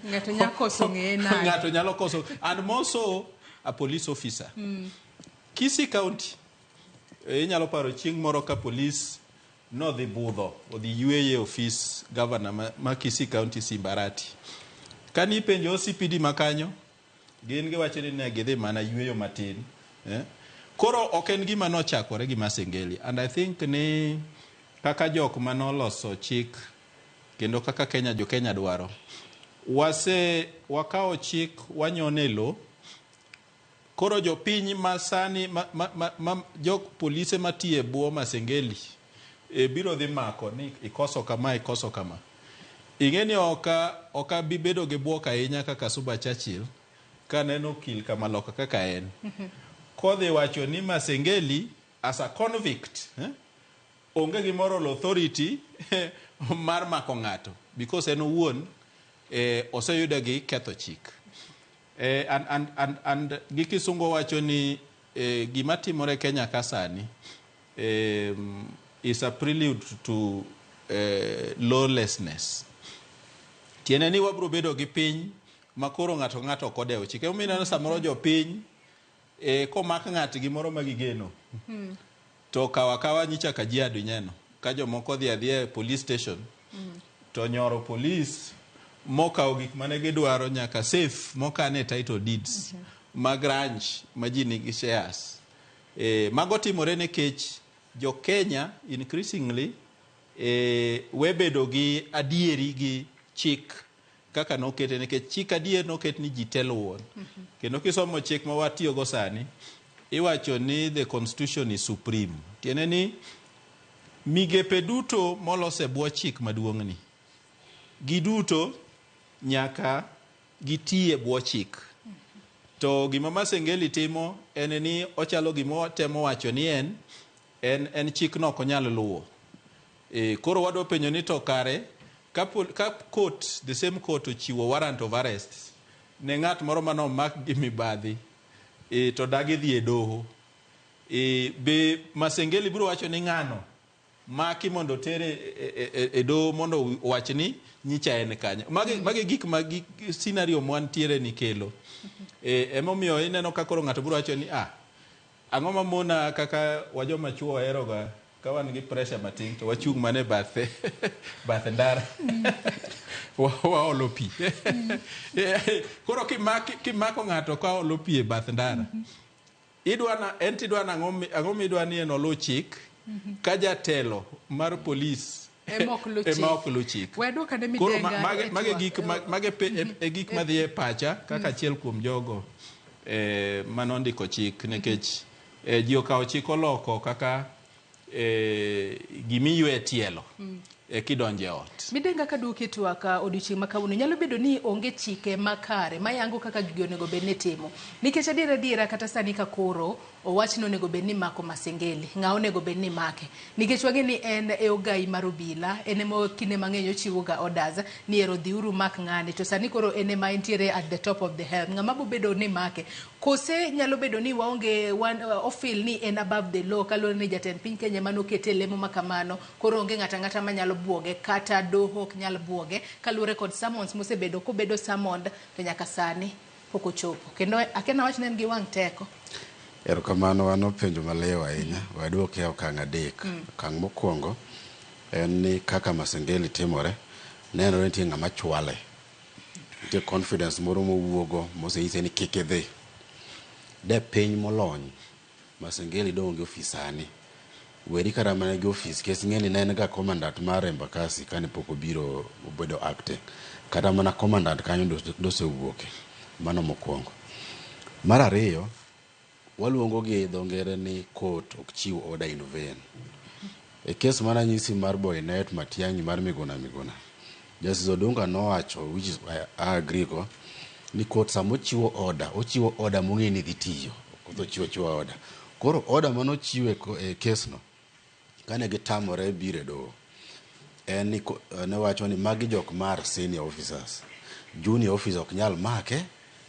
Ng'ato nyalo koso ng'eye nade? Ng'ato nyalo koso and more so a police officer. Kisii County inyalo paro chieng' moro ka polis nodhi budho odhi yueyo e ofis governor ma Kisii County Simbarati. Kani ipenjo OCPD makanyo gin giwacho ni ne gidhi mana yueyo matin. Koro ok en gima nochakore gi Masengeli and I think ni kaka jok manoloso chik kendo kaka Kenya jo Kenya dwaro wase wakawo chik wanyone lo koro jopiny masani ma jok polise matiyo e bwo Masengeli biro dhi mako ni ikoso kama ikoso kama. Ing'e ni ok abi bedo gi bwok ahinya kaka Suba Churchill kaneno okil kamaloka kaka en kodhi wacho ni Masengeli as a convict onge gi moral authority mar mako ng'ato because en owuon oseyude gi ketho chik. And gi kisungu wacho ni gima timore Kenya ka sani is a prelude to lawlessness. Tiende ni wabro bedo gi piny ma koro ng'ato ng'ato ok odewo chike. Emomiyo ineno samoro jopiny komak ng'at gimoro ma gigeno to kawa kawa nyicha Kajiado ineno ka jomoko dhi adhiya e police station to nyoro police mokawo gik mane gidwaro nyaka safe mokane title deeds mag ranch ma ji nigi shares. Mago timore nikech jo Kenya increasingly we bedo gi adieri gi chik kaka nokete, nikech chik adier noket ni ji te luwo. Kendo kisomo chik ma watiyogo sani, iwacho ni the constitution is supreme. Tiende ni migepe duto molos e bwo chik maduong'ni, giduto nyaka giti e bwo chik. To gima Masengeli timo en ni ochalo gima otemo wacho ni en chikno ok onyal luwo. Koro wadwa penjo ni to kare ka court, the same court ochiwo warrant of arrest ne ng'at moro manomak gi mibadhi, to dagi dhi e doho, be Masengeli biro wacho ni ng'ano maki mondo otere e doho mondo owach ni nyicha en kanye? Magi gik ma scenario mwantiere ni kelo. Emomiyo ineno ka koro ng'ato biro wacho ni ang'o mamona kaka wajoma chuo oheroga ka wan gi pressure matin to wachung' mana e bathe ndara waolo pi. Koro kimako ng'ato ka olo pi e bath ndara, en tidwa ang'o midwa ni en oluw chik ka jatelo mar polis ema ok luw chik. Ema ok luw chik. We duok ane Koro Midenga e mage twak. Gik mage e gik madhi e pacha kaka achiel kuom jogo manondiko chik, nikech ji okawo chik oloko kaka gimiywe tielo kidonjo e ot. Midenga ka duoki e twak odiochieng' ma kawuono, nyalo bedo ni onge chike makare mayango kaka gigi onego bed ni timo. Nikech adiera adiera kata sani ka koro owach ni onego bed ni mako Masengeli, ng'a onego bed ni make. Nikech wang'e ni en e ogai mar obila, en ema kinde mang'eny ochiwo ga orders ni ero dhiuru mak ng'ani, to sani koro en ema entiere at the top of the helm. Ng'ama bo bedo ni make. Kose nyalo bedo ni waonge wan ofil ni en above the law kaluwore ni jatend piny Kenya ema nokete lemo ma kamano, koro onge ng'ato ang'ata manyalo buoge kata doho ok nyal buoge kaluwore kod summons mosebedo kobedo summoned to nyaka sani pok ochopo. Kendo akia nawach ni en gi wang' teko. Erokamano, wan penjo maliw ahinya. Waduoke e okang' adek. Okang' mokwongo en ni kaka Masengeli timore, nenore ni nitie ng'ama chwale. Nitie confidence moro mowuogo mosenyise ni kik idhi. De piny molony, Masengeli dong' gi ofis sani. Weri kata mana gi ofis, nikech ing'e ni ne en ga commandant mar Embakasi kane pok obiro obedo acting. Kata mana commandant kanyo dosewuoke. Mano mokwongo. Mar ariyo, waluongo gi dho ngere ni court ok chiw order in vain. E kes mananyisi mar Boynet Matiang'i mar Miguna Miguna, Justice Odunga nowacho, which is I agree go, ni court sama ochiwo order, ochiwo order mong'e ni dhi tiyo, ok ochiwo achiwa order. Koro order manochiw e kes no, kane gitamore biro e doho, en ni newacho ni magi jok mar senior officers. Junior officer ok nyal make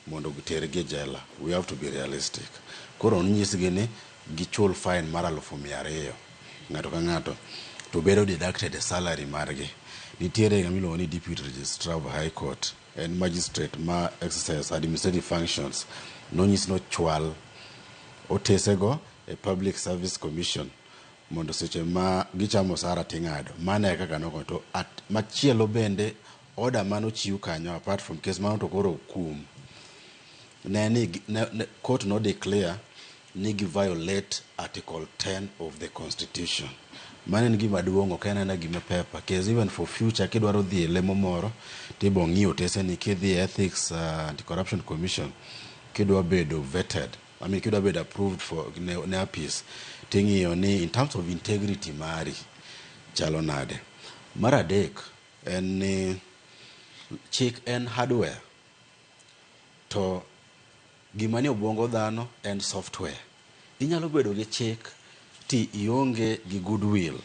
mondo gitergi e jela. We have to be realistic. Koro nonyisgi ni gichul fine mar 200,000 ng'ato ka ng'ato to bedo deducted e salary margi. Nitiere ng'ama iluongo ni Deputy Registrar of High Court, en magistrate ma exercise administrative functions. Nonyis nochwal otesego e Public Service Commission mondo seche ma gichamo osara ting'ado. Mano e kaka noko to at machielo bende order manochiw kanyo apart from case mano to koro kum. Ne ni ne, court no declare ni gi violate Article 10 of the Constitution. Mano en gima duong', ok en ena gima paper. Case even for future kidwaro dhi e lemo moro tibo ng'i otese ni kidhi e Ethics Anti-Corruption Commission kidwa bedo vetted, I mean kidwa bedo approved for ne apis ting'iyo ni in terms of integrity mari chalo nade. Mar adek en ni chik en hardware to gima nie obwongo dhano en software. Inyalo bedo gi chik ti ionge gi goodwill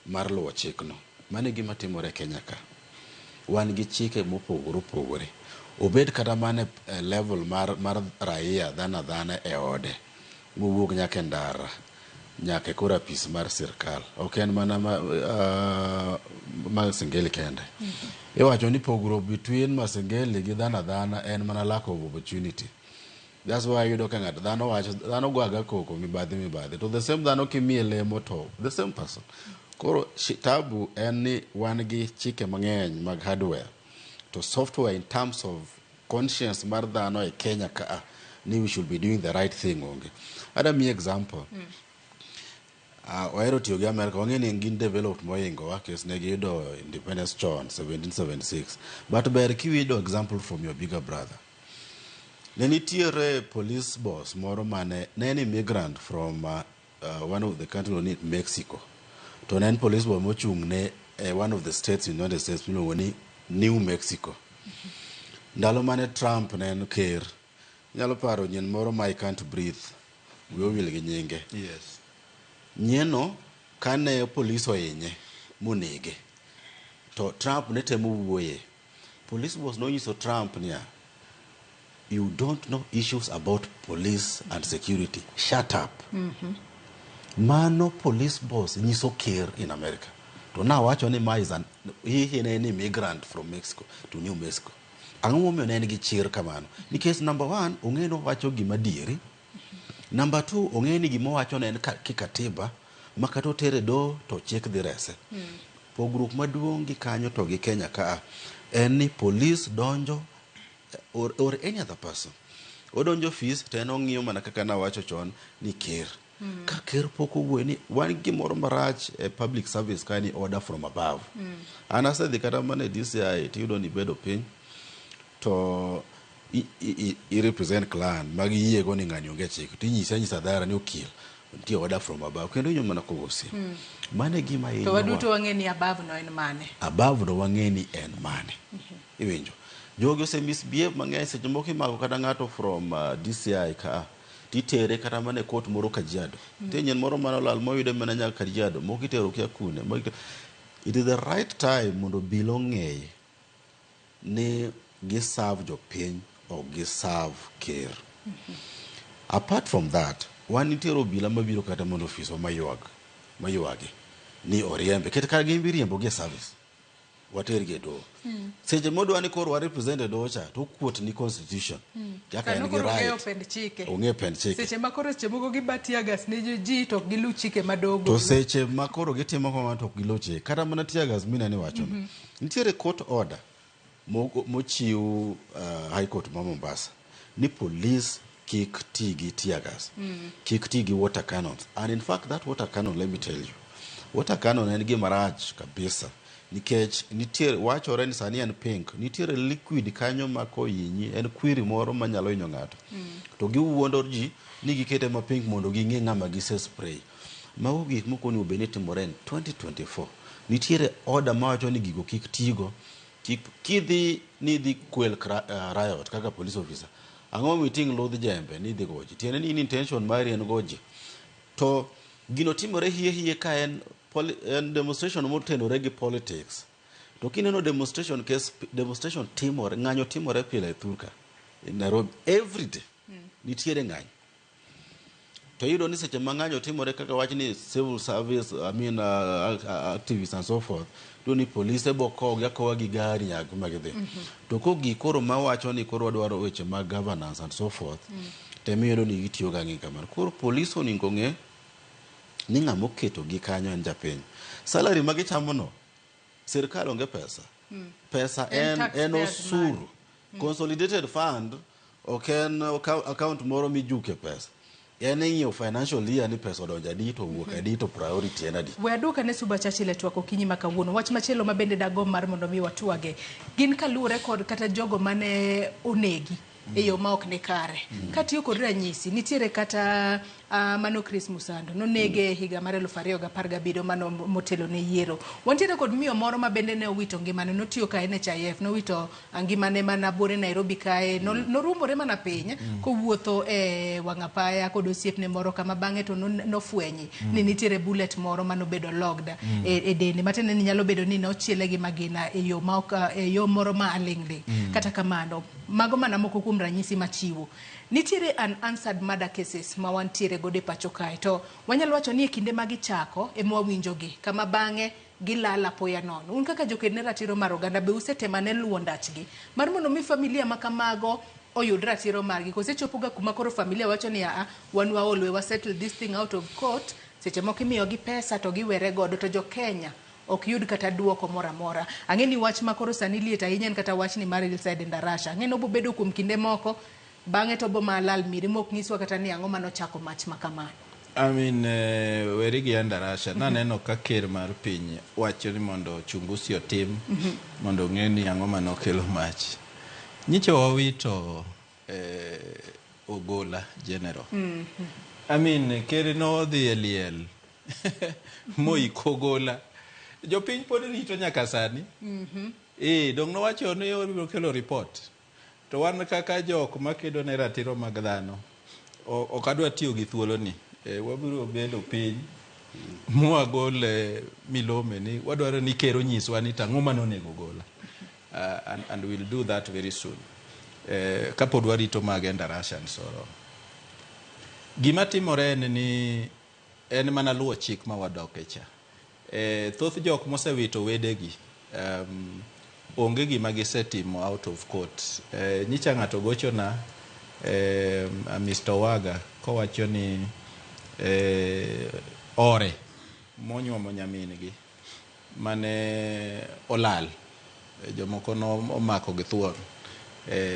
mar luwo chikno. Mano e gima timore e Kenya ka. Wan gi chike mopogore opogore. Obed kata mana e level mar raia dhano adhana e ode mowuok nyaka e ndara nyaka e kor apis mar sirkal. Ok en mana Masengeli kende. Iwacho ni pogruok between Masengeli gi dhano adhana en mana lack of opportunity. That's why iyudo ka ng'ato dhano wacho dhano go aga koko mibadhi mibadhi to the same dhano kimiye lemo to the same person. Koro tabu en ni wan gi chike mang'eny mag hardware to software in terms of conscience mar dhano e Kenya ka ni we should be doing the right thing onge. Ada miyi example. Wahero tiyo gi America, wang'e ni gin developed mohingowa kes ne giyudo independence chon 1776. But ber kiyudo example from your bigger brother. Ne nitiere police boss moro mane ne en immigrant from one of the country ni Mexico. To ne en police boss mochung' ne one of the states in United States miluongo ni New Mexico. Ndalo mane Trump ne en ker, inyalo paro nyien moro ma I can't breathe, wiya owil gi nyinge. Yes. Nyieno kane polis ohinye monege, to Trump ne temo wuoye. Police boss nonyiso Trump niya, you don't know issues about police and security. Shut up. Mano police boss nyiso ker in America. To nawacho ni ma is an, he ne en immigrant from Mexico to New Mexico. Ang'o momiyo ne en gi chir kamano? Nikech number one, ong'e ni owacho gima adieri. Number two, ong'e ni gima owacho ne en kikatiba ma kata otere doho to chik dhi rese. Pogruok maduong' gi kanyo to gi Kenya ka en ni police donjo or any other person. Odonjo ofis to en ong'iyo mana kaka nawacho chon ni ker. Ka ker pok owuoyo ni wan gi gimoro marach e public service ka ni order from above. An asedhi kata mana e DCI tiyudo ni ibedo piny to i represent clan ma giyiego ni ng'ani onge chik tinyisi anyisa dhara ni okil nitie order from above kendo inyo mana kogo simu. Mano e gima To hinyowa. waduto wang'e ni above no en mane. Above no wang'e ni en mane. Iwinjo. Jogi ose misbehave mang'eny seche moko imako kata ng'ato from DCI ka titere kata mana e court moro Kajiado. Nitie nyien moro mane olal moyude mana nyaka Kajiado, moko itero kia kune. It is the right time mondo obila ong'e ni giserve jopiny ok giserve ker. Apart from that, wan nitiere obila mabiro kata mondo ofiswa maywagi ni oriembe. Ket kata gin be iriembogi e service. Watergi e doho. Seche modwa ni koro wa represent e doho cha to okuot ni constitution. Kaka en gi right. Pend chike. Ong'eyo pend chike. Seche ma koro seche moko giba tear gas ne ji to ok giluw chike madogo. To seche ma koro gitimo kamano to ok giluw chike. Kata mana tear gas mineno iwachono. Nitiere court order mochiw High Court ma Mombasa ni police kik ti gi tear gas. Kik ti gi water cannons. And in fact that water cannon, let me tell you, water cannon en gima rach kabisa. Nikech nitiere wachore ni sani en pink, nitiere liquid kanyo ma kohinyi en kwiri moro manyalo hinyo ng'ato. To giwuondo ji ni gikete ma pink mondo ging'e ng'ama gise spray. Mago gik moko onego bed ni timore en 2024. Nitiere order mawacho ni gigo kik tigo. Kidhi ni idhi quell riot kaka police officer, ang'o miting' ludh jembe ni idhi goji? Tiende ni in intention mari en goji. To gino timore hie hie ka en demonstration motenore gi politics. To kineno demonstration case, demonstration timore, ng'anyo timore pile e thurka in Nairobi every day. Nitiere ng'anyo. To iyudo ni seche ma ng'anyo timore kaka wach ni civil service, I mean, activists and so forth, iyudo ni polise bo kowogi akowa gi gari nyaka kuma gidhi. To kogik koro mawacho ni koro wadwaro weche mag governance and so forth, temiyudo ni gitiyo ga ng'i kamano. Koro polis onego ng'e ni ng'ama oketo gi kanyo en japiny. Salary ma gichamo no, sirkal onge pesa. Pesa en osuru. Consolidated fund ok en account moro mijuke pesa. En ing'iyo financial year ni pesa odonjo adi to owuok adi to priority en adi. We aduok ane Suba Churchill e twak okinyi ma kawuono. Wach machielo ma bende dagomb mar mondo mi watwage gin kaluwore kod kata jogo mane onegi e yo ma ok ni kare. Katiyo kod ranyisi, nitiere kata mano Chris Musando nonege e higa mar 2017 mano motelo ne yiero. Wantiere kod miyo moro ma bende ne owito ngimane, notiyo ka NHIF, nowito ngimane mana buore Nairobi kae, noruombore mana piny kowuotho e wang' apaya kod osiepne moro kama bang'e to nofwenyi ni nitiere bullet moro manobedo logged e dende, matiende ni nyalo bedo ni nochiele gi magina e yo ma ok, e yo moro ma aling' ling'. Kata kamano, Mago mana moko kuom ranyisi machiwo. Nitiere unanswered murder cases ma wantiere godo e pacho kae to wanyalo wacho ni e kinde ma gichako ema wawinjogi kama bang'e gilal apoya nono. Un kaka joked ne ratiro mar oganda be usetemo ane luwo ndachgi mar mondo mi familia ma kamago oyud ratiro margi kose chopoga kuma koro familia wacho ni aa wan waol we wa settle this thing out of court seche moko imiyogi pesa to giwere godo to jo Kenya ok yud kata duoko moro amora. Ang'e ni wach ma koro sani liet ahinya en kata wachni mar Hillside Ndarasha. Ang'e ni obobedo kuom kinde moko bang'e to obo lal miri mok nyiswa kata ni ang'o manochako mach ma kamano. I mean, weri gi Endarasha. Naneno ka ker mar piny wacho ni mondo chungusi otim mondo ong'e ni ang'o manokelo mach. Nyicha wawito Ogola General. I mean, ker nodhi e liel moiko Ogola. Jopiny pod rito nyaka sani. Dong' nowacho ni obiro kelo report. To wan kaka jok makedo ne ratiro mag dhano, ok adwa tiyo gi thuoloni. Wabiro bedo piny mwagol milome ni wadwaro ni ker onyiswa ni tang'o manonego Ogola. And we'll do that very soon. Kapod warito mag Endarasha and so on. Gima timore en ni en mana luwo chik ma wadoke cha. Thoth jok mosewito wedegi onge gima gisetimo out of court. Nyicha ng'ato gochona Mr. Owaga kowacho ni ore monyuomo nyamin-gi mane olal jomoko nomako gi thuon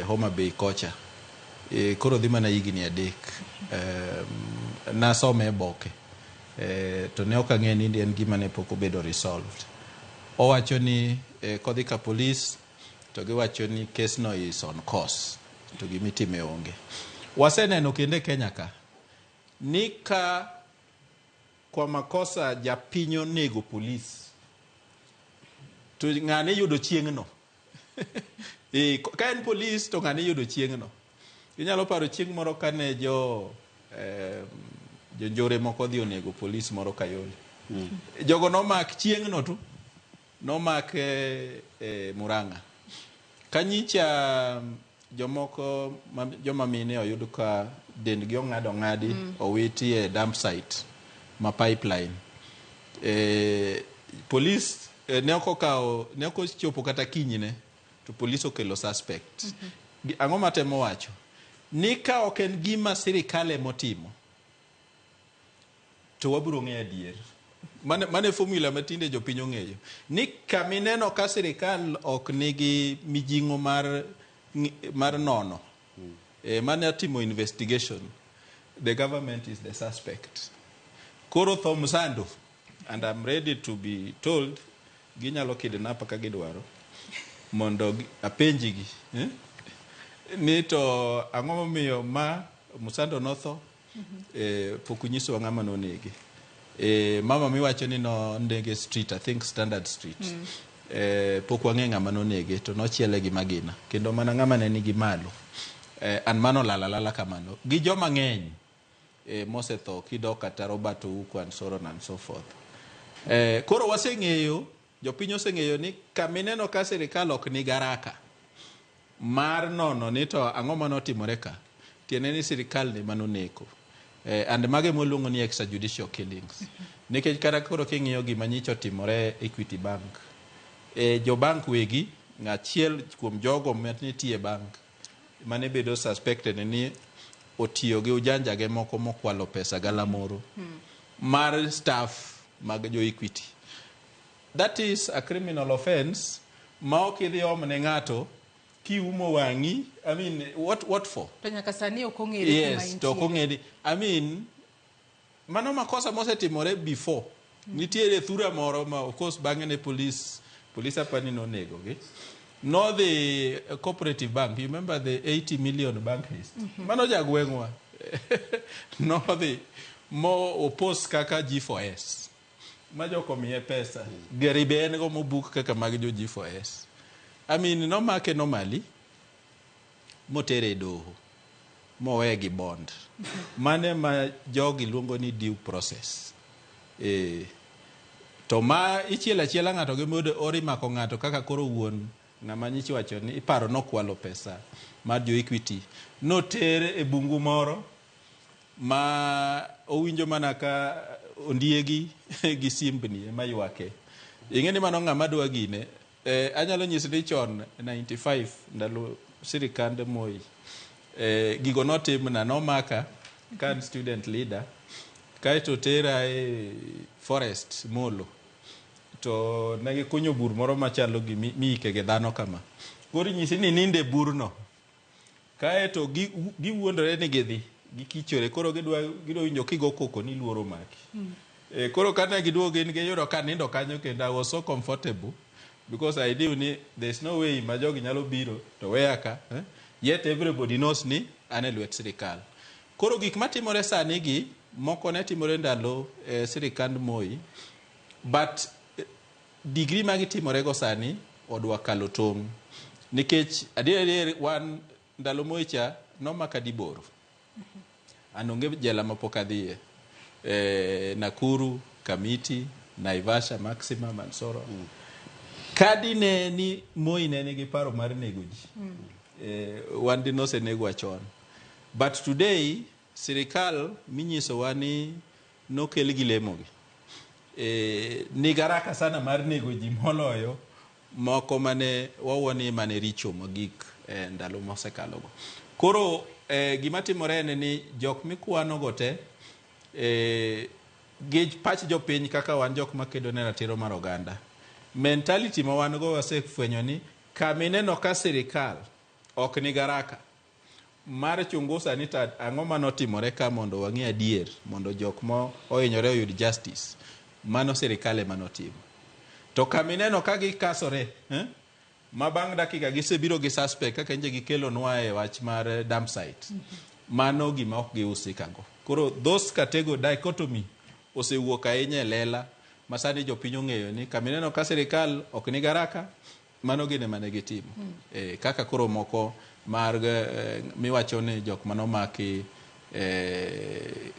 Homa Bay kocha. Koro dhi mana higni 3. Nasome e boke to ne ok ang'e ni en gima ne pok obedo resolved. Owacho ni kodhi ka polis to giwacho ni case no is on course to gimitime onge. Waseneno kendo e Kenya ka ni ka kwa makosa japiny onego polis to ng'ane yudo chieng'no. Ka en polis to ng'ane yudo chieng'no. Inyalo paro chieng' moro kane jonjore moko odhi onego polis moro Kayole. Jogo nomak chieng'no tu. Nomak Murang'a. Kanyicha jomoko joma mine oyud ka dendgi ong'ad ong'adi owiti e dump site ma pipeline. Polis ne ok okawo ne ok ochopo kata kinyne to polis okelo suspect. Ang'o matemo wacho? Ni ka ok en gima sirikal emotimo to wabiro ng'eyo adier. Mane formula ma tinde jopiny ong'eyo. Ni kamineno ka sirikal ok nigi mijing'o mar nono. Mane timo investigation. The government is the suspect. Koro tho Msando, and I'm ready to be told, ginyalo kidnap ka gidwaro mondo apenjigi ni to ang'o momiyo ma Msando notho pok unyisowa ng'ama nonege. Mama miwacho ni nonege street, I think Standard Street. Pok wang'e ng'ama nonege to nochiele gi magina kendo mana ng'ama ne nigi malo. An mano lala lala kamano gi joma ng'eny mosetho kidok kata Robert Ouko and so on and so forth. Koro waseng'eyo, jopiny oseng'eyo ni kamineno ka sirikal ok ni garaka mar nono ni to ang'o manotimore ka, tiende ni sirikal ni manoneko. And mage mwaluongo ni extrajudicial killings. Nikech kata koro king'iyo gima nyicha otimore Equity Bank, jo bank wegi, achiel kuom jogo manitie e bank mane bedo suspected ni otiyo gi ujanja ge moko mokwalo pesa galamoro mar staff mag jo Equity. That is a criminal offense ma ok idhi om ne ng'ato kiumo wang'i. I mean, what for? To nyaka sani ok ong'ere kuma Yes, to ok ong'ere. I mean, mano makosa mosetimore before. Nitiere thura moro ma of course bang'e ne police apani nonego gi. Nodhi Cooperative Bank, you remember the 80 million bank heist? Mano jagweng'wa. Nodhi mo opos kaka G4S. Ma joko miye pesa. Gari be en go mobuk kaka mag jo G4S. I mean, nomake normally, motere e doho, mowe gi bond. Mane ma jogi luongo ni due process. To ma ichielo achiela ng'ato gi modo ori mako ng'ato kaka koro wuon Ng'ama nyichi wacho ni iparo nokwalo pesa mar jo Equity. Noter e bungu moro ma owinjo mana ka ondiegi gi simbni ema ywake. Ing'e ni mano ng'ama dwa gine. Anyalo nyisi ni chon 95 ndalo sirikand Moi gigo notimna nomaka ka an student leader kaeto tera e forest Molo to ne gikunyo bur moro machalo gi miike gi dhano kama. Koro inyisi ni ninde burno. Kaeto giwuondore ni gidhi gikichore koro gidwa winjo kigo koko ni luoro maki. Koro kane giduogo gin giyudo ka nindo kanyo kendo I was so comfortable because I knew ni there's no way ma jogi nyalo biro to weya ka Yet everybody knows ni an e lwet sirikal. Koro gik matimore sani gi moko ne timore ndalo sirikand Moi but degree ma gitimore go sani odwa kalo tong'. Nikech adier adier wan ndalo Moi cha nomaka diboro. An onge jela mapok adhiye. Nakuru, Kamiti, Naivasha, Maximum and so on. Kadi ne ni Moi ne nigi paro mar nego ji. Wan di nosenegwa chon. But today, sirikal minyisowa ni nokel gi lemogi. Ni haraka sana mar nego ji moloyo moko mane wawuo ni mane richo mogik ndalo mosekalogo. Koro gima timore en ni jok mikwano go te gi pach jopiny kaka wan jok makedo ne ratiro mar oganda. Mentality ma wan go wasefwenyo ni kamineno ka sirikal ok ni garaka mar chungusa ni ta ang'o manotimore ka mondo wang'e adier mondo jok mo ohinyore oyud justice. Mano sirikal ema notimo. To kamineno ka gikasore ma bang' dakika gisebiro gi suspect kaka nje gikelonwa e wach mar dump site. Mano gima ok gihusika go. Koro those category dichotomy osewuok ahinya e lela ma sani jopiny ong'eyo ni kamineno ka sirikal ok ni garaka mano gine mane gitimo. Kaka koro moko mar miwacho ni jok manomaki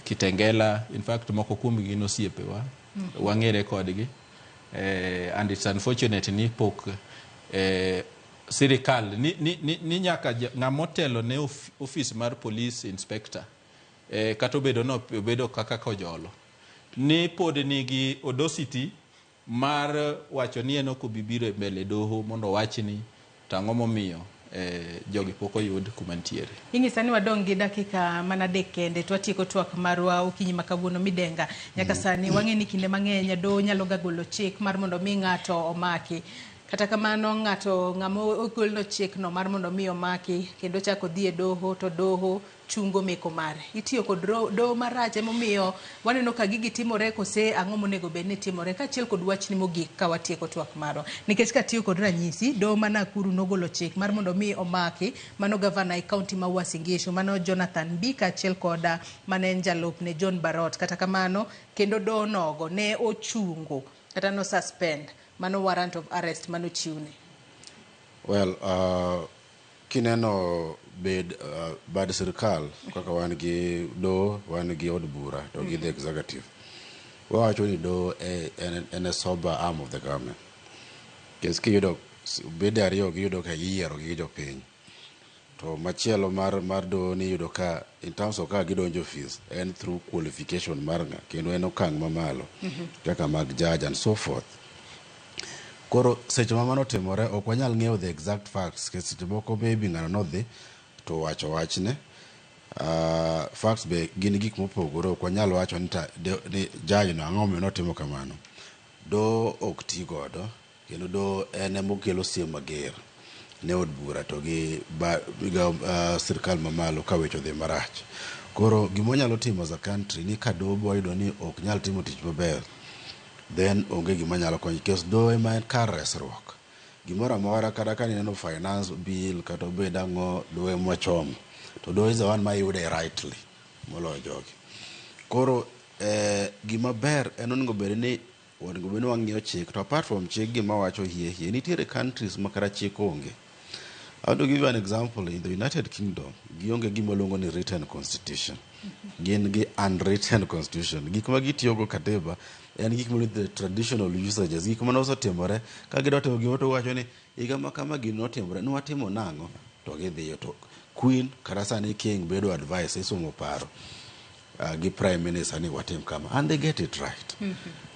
Kitengela, in fact moko kuomgi gin osiepewa, wang'ere kodgi. And it's unfortunate ni pok sirikal ni nyaka ng'ama otelo ne office mar police inspector kata obedo no obedo kaka Kojolo ni pod nigi audacity mar wacho ni en ok obi biro e mbele doho mondo owach ni to ang'o momiyo jogi pok oyud kuma ntiere. Inyisa ni wadong' gi dakika mana adek kende to watieko twak marwa okinyi ma kawuono Midenga. Nyaka sani wang'e ni kinde mang'eny doho nyalo ga golo chik mar mondo mi ng'ato omaki. Kata kamano ng'ato ng'ama ogolno chikno mar mondo mi omaki kendo chako dhi e doho to doho chungo meko mare. Itiyo kod doho marach emomiyo waneno ka gigi timore kose ang'o monego bed ni timore kaachiel kod wachni mogik ka watieko twak marwa. Nikech katiyo kod ranyisi, doho ma Nakuru nogolo chik mar mondo mi omaki mano gavana e kaunti ma Uasin Gishu mano Jonathan Bii kaachiel kod mane en jalupne John Barot. Kata kamano kendo doho nogo ne ochungo kata no suspend mano warrant of arrest manochiwne. Well, kineno bed bad sirikal kaka wan gi doho, wan gi od bura to gi the executive. Wawacho ni doho en a sober arm of the government. Nikech kiyudo bede ariyo giyudo ka iyiero gi jopiny. To machielo mar doho ni iyudo ka in terms of kaka gidonjo office en through qualification mar ng'a kendo en okang' mamalo kaka mag judge and so forth. Koro seche ma mano otimore ok wanyal ng'eyo the exact facts nikech seche moko maybe ng'ano nodhi to owacho wachne. Facts be gin gik mopogore ok wanyal wacho ni, ni judge no ang'o momiyo notimo kamano. Doho ok ti godo kendo doho en emokelo siem mager ne od bura to gi migao sirikal mamalo ka weche odhi marach. Koro gima wanyalo timo as a country ni ka doho boyudo ni ok nyal timo tich maber then onge gima nyalo konyo nikech doho ema en kar resruok. Gimoro amora kata ka ineno finance bill kata obed ang'o doho ema wachomo. To doho is the one mayude rightly moloyo jogi. Koro gima ber en onego bed ni wang'iyo chik to apart from chik gima wacho hie hie nitiere countries ma kata chik onge. I want to give you an example. In the United Kingdom, gionge gima luongo ni written constitution. Gin gi unwritten constitution. Gik ma gitiyogo katiba En gik miluongo ni the traditional usages, gik mane osetimore. Ka gidwa timo gimoro to giwacho ni higa ma kama gini notimore, nwatimo nang'o? To gidhiyo to queen kata sani king bedo advice isomo paro gi prime minister ni watim kama and they get it right.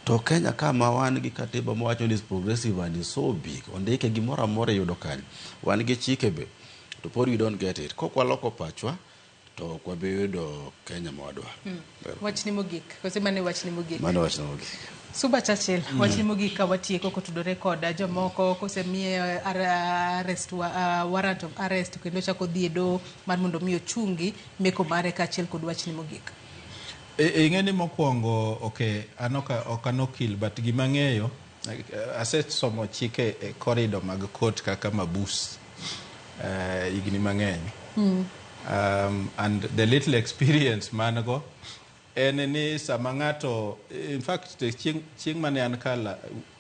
To Kenya kama wan gi katiba mawacho ni is progressive and is so big, ondike gimoro amora iyudo kanyo. Wan gi chike be, to pod we don't get it. Kok waloko pachwa, to ok wabi yudo Kenya ma wadwaro. Wachni mogik, kose mano e wachni mogik? Mano wachna mogik. Suba Churchill, wachni mogik ka watieko kotudore kod jomoko kosemiye arrest warrant of arrest kendo chako dhi e doho mar mondo mi ochungi meko mare kaachiel kod wachni mogik. Ing'e ni mokwongo, okay, an ok an okil, but gima ang'eyo, asesomo chike e corridor mag court kaka mabus higni mang'eny. And the little experience man go en ni sama ng'ato, in fact, chieng' mane an kala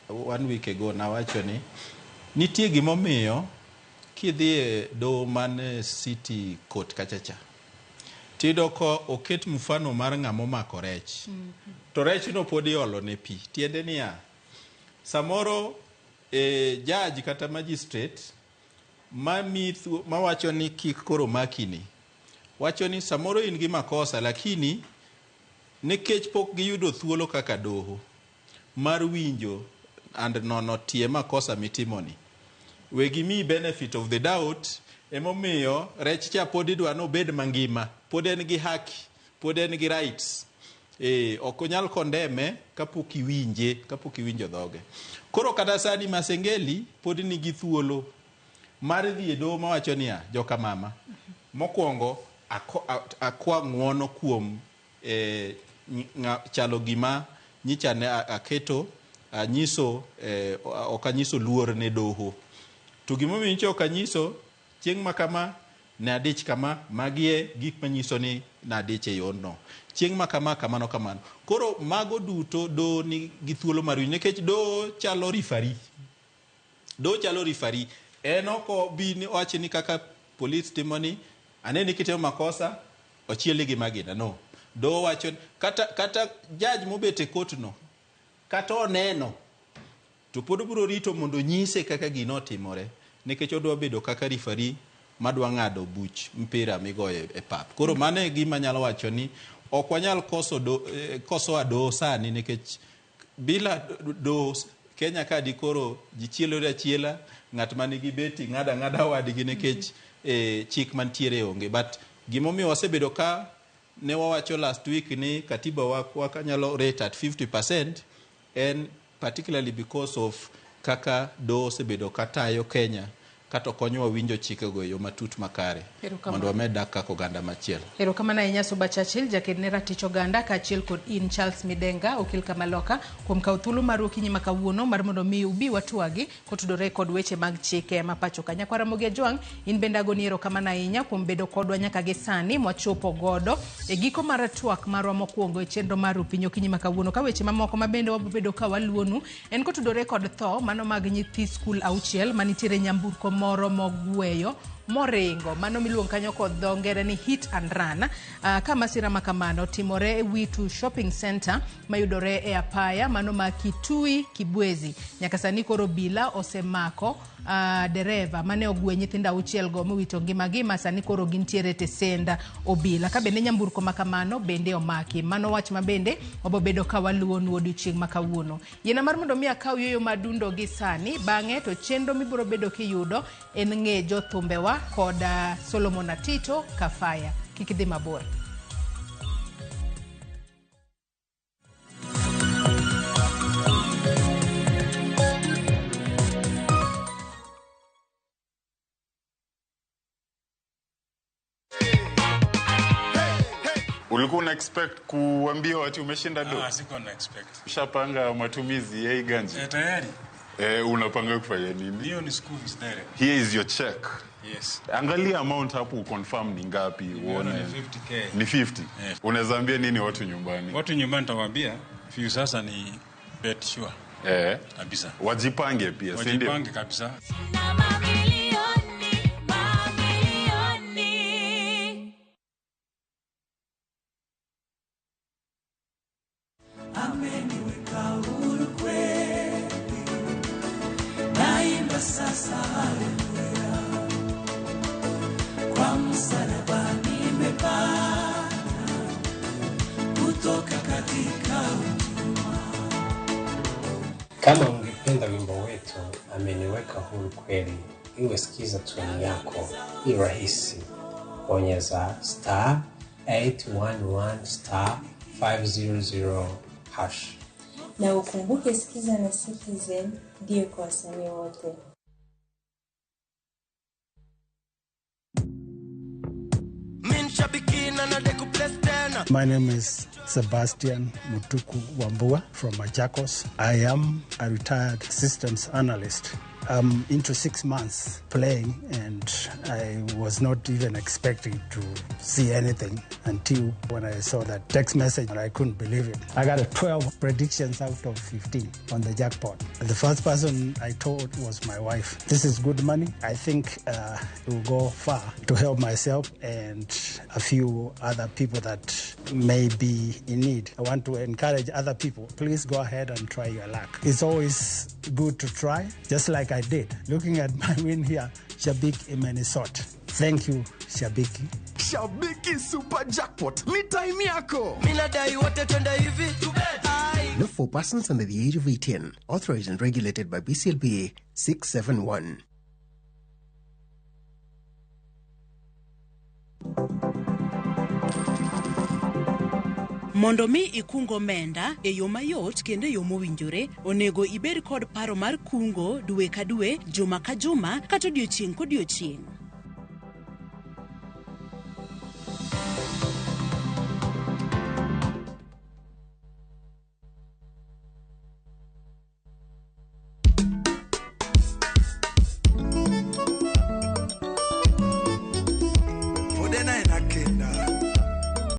one week ago nawacho ni nitie gimomiyo kidhi e doho man e city court kachacha tiyudo ka oket mfano mar ng'ama omako rech to rechno pod iolo ne pi. Tiende niya, samoro judge kata magistrate mawacho ni kik koro maki ni wacho ni samoro in gi makosa, lakini nikech pok giyudo thuolo kaka doho mar winjo and nono tie makosa mitimoni, we gimiyi benefit of the doubt. Emomiyo rech cha pod idwa nobed mangima, pod en gi haki, pod en gi rights. Ok onyal condemn kapok iwinje, kapok iwinjo dhoge. Koro kata sani Masengeli pod nigi thuolo mar dhi e doho mawacho niya, joka mama, mokwongo akwa ng'uono kuom chalo gima nyicha ne aketo anyiso, ok anyiso luor ne doho. To gimomiyo nyicha ok anyiso, chieng' ma kama ne adich kama, magi e gik manyiso ni nadich e yorno. Chieng' ma kama, kamano kamano. Koro mago duto doho nigi thuolo mar winjo, nikech doho chalo referee. Doho chalo referee. En ok obi ni owach ni kaka polis timo ni, aneni kitimo makosa, ochieli gi magina. No. Doho wacho, kata judge mobet e court no, kata oneno, to pod obiro rito mondo onyise kaka gino otimore, nikech odwa bedo kaka referee madwa ng'ado buch mpira migoyo e pap. Koro mano e gima anyalo wacho ni ok wanyal koso a doho sani, nikech bila doho Kenya ka dikoro ji chielore achiela, ng'at manigi beti ng'ado ang'ada wadgi nikech chik mantiere onge. But gimomiyo wasebedo ka ne wawacho last week ni katiba wakanyalo rate at 50% en particularly because of kaka doho osebedo katayo Kenya kata konyowa winjo chikego e yo matut makare mondo wamed dak kaka oganda machielo. Erokamano ahinya Suba Churchill, jaked ne ratich oganda, kaachiel kod in Charles Midenga, okil Kamaloka, kuom kawo thuolo maru okinyi ma kawuono mar mondo mi ubi watwagi kotudore kod weche mag chike ma pacho ka. Nyakwar Ramogi Ajwang', in bende agoni erokamano ahinya kuom bedo kodwa nyaka gi sani mwachopo godo e giko mar twak marwa mokwongo e chenro mar Rupiny okinyi ma kawuono. Ka weche mamoko ma bende wabobedo ka waluonu en kotudore kod tho mano mag nyithi skul 6 manitiere nyamburko moro mogweyo moringo, mano miluongo kanyo kod dho ngere ni hit and run. Ka masira ma kamano timore e Witu Shopping Center mayudore e apaya mano ma Kitui Kibwezi. Nyaka sani koro obila osemako dereva mane ogwe nyithindo 6 go mowito ngimagi, ma sani koro gintiere tesend obila. Ka bende nyamburko ma kamano bende omaki. Mano wach ma bende wabobedo ka waluwonu odiochieng' ma kawuono. Yiena mar mondo mi akaw yueyo madundo gi sani, bang'e to chenro mibiro bedo kiyudo en ng'e jothumbewa kod Solomon Atito Kafaya. Kik idhi mabor. Ulikuwa una expect kuambiwa ati umeshinda do? Sikuwa na expect. Ushapanga matumizi ya hii ganji? Tayari. Unapanga kufanya nini? Hiyo ni school fees direct. Here is your check. Yes. Angalia amount hapo confirm ni ngapi uone. Ni 50k. Ni 50. Yes. Unaweza ambia nini watu nyumbani? Watu nyumbani nitawaambia few sasa ni bet sure. Kabisa. Wajipange pia, si ndio? Wajipange kabisa. Ameniweka Naimba sasa haleluya, kwa msalaba nimepata kutoka katika utumwa. Kama ungependa wimbo wetu ameniweka huru kweli, iwe sikiza tuni yako, ni rahisi. Bonyeza star 811 star 500 hash. Na ukumbuke Sikiza na Citizen ndiyo kwa wasanii wote. Min shabiki na nadeku place tena. My name is Sebastian Mutuku Wambua from Machakos. I am a retired systems analyst. I'm into 6 months playing, and I was not even expecting to see anything until when I saw that text message, and I couldn't believe it. I got a 12 predictions out of 15 on the jackpot. The first person I told was my wife. This is good money. I think it will go far to help myself and a few other people that may be in need. I want to encourage other people. Please go ahead and try your luck. It's always good to try, just like I did. Looking at my win here, Shabik Imenisot. Thank you, Shabiki. Shabiki Super Jackpot ni time yako. Mimi nadai wote twende hivi. Ai. Not for persons under the age of 18. Authorized and regulated by BCLBA 671. Mondo mi ikung omenda e yo mayot kendo e yo mowinjore, onego ibed kod paro mar kungo dwe ka dwe, juma ka juma, kata odiochieng' kodiochieng'.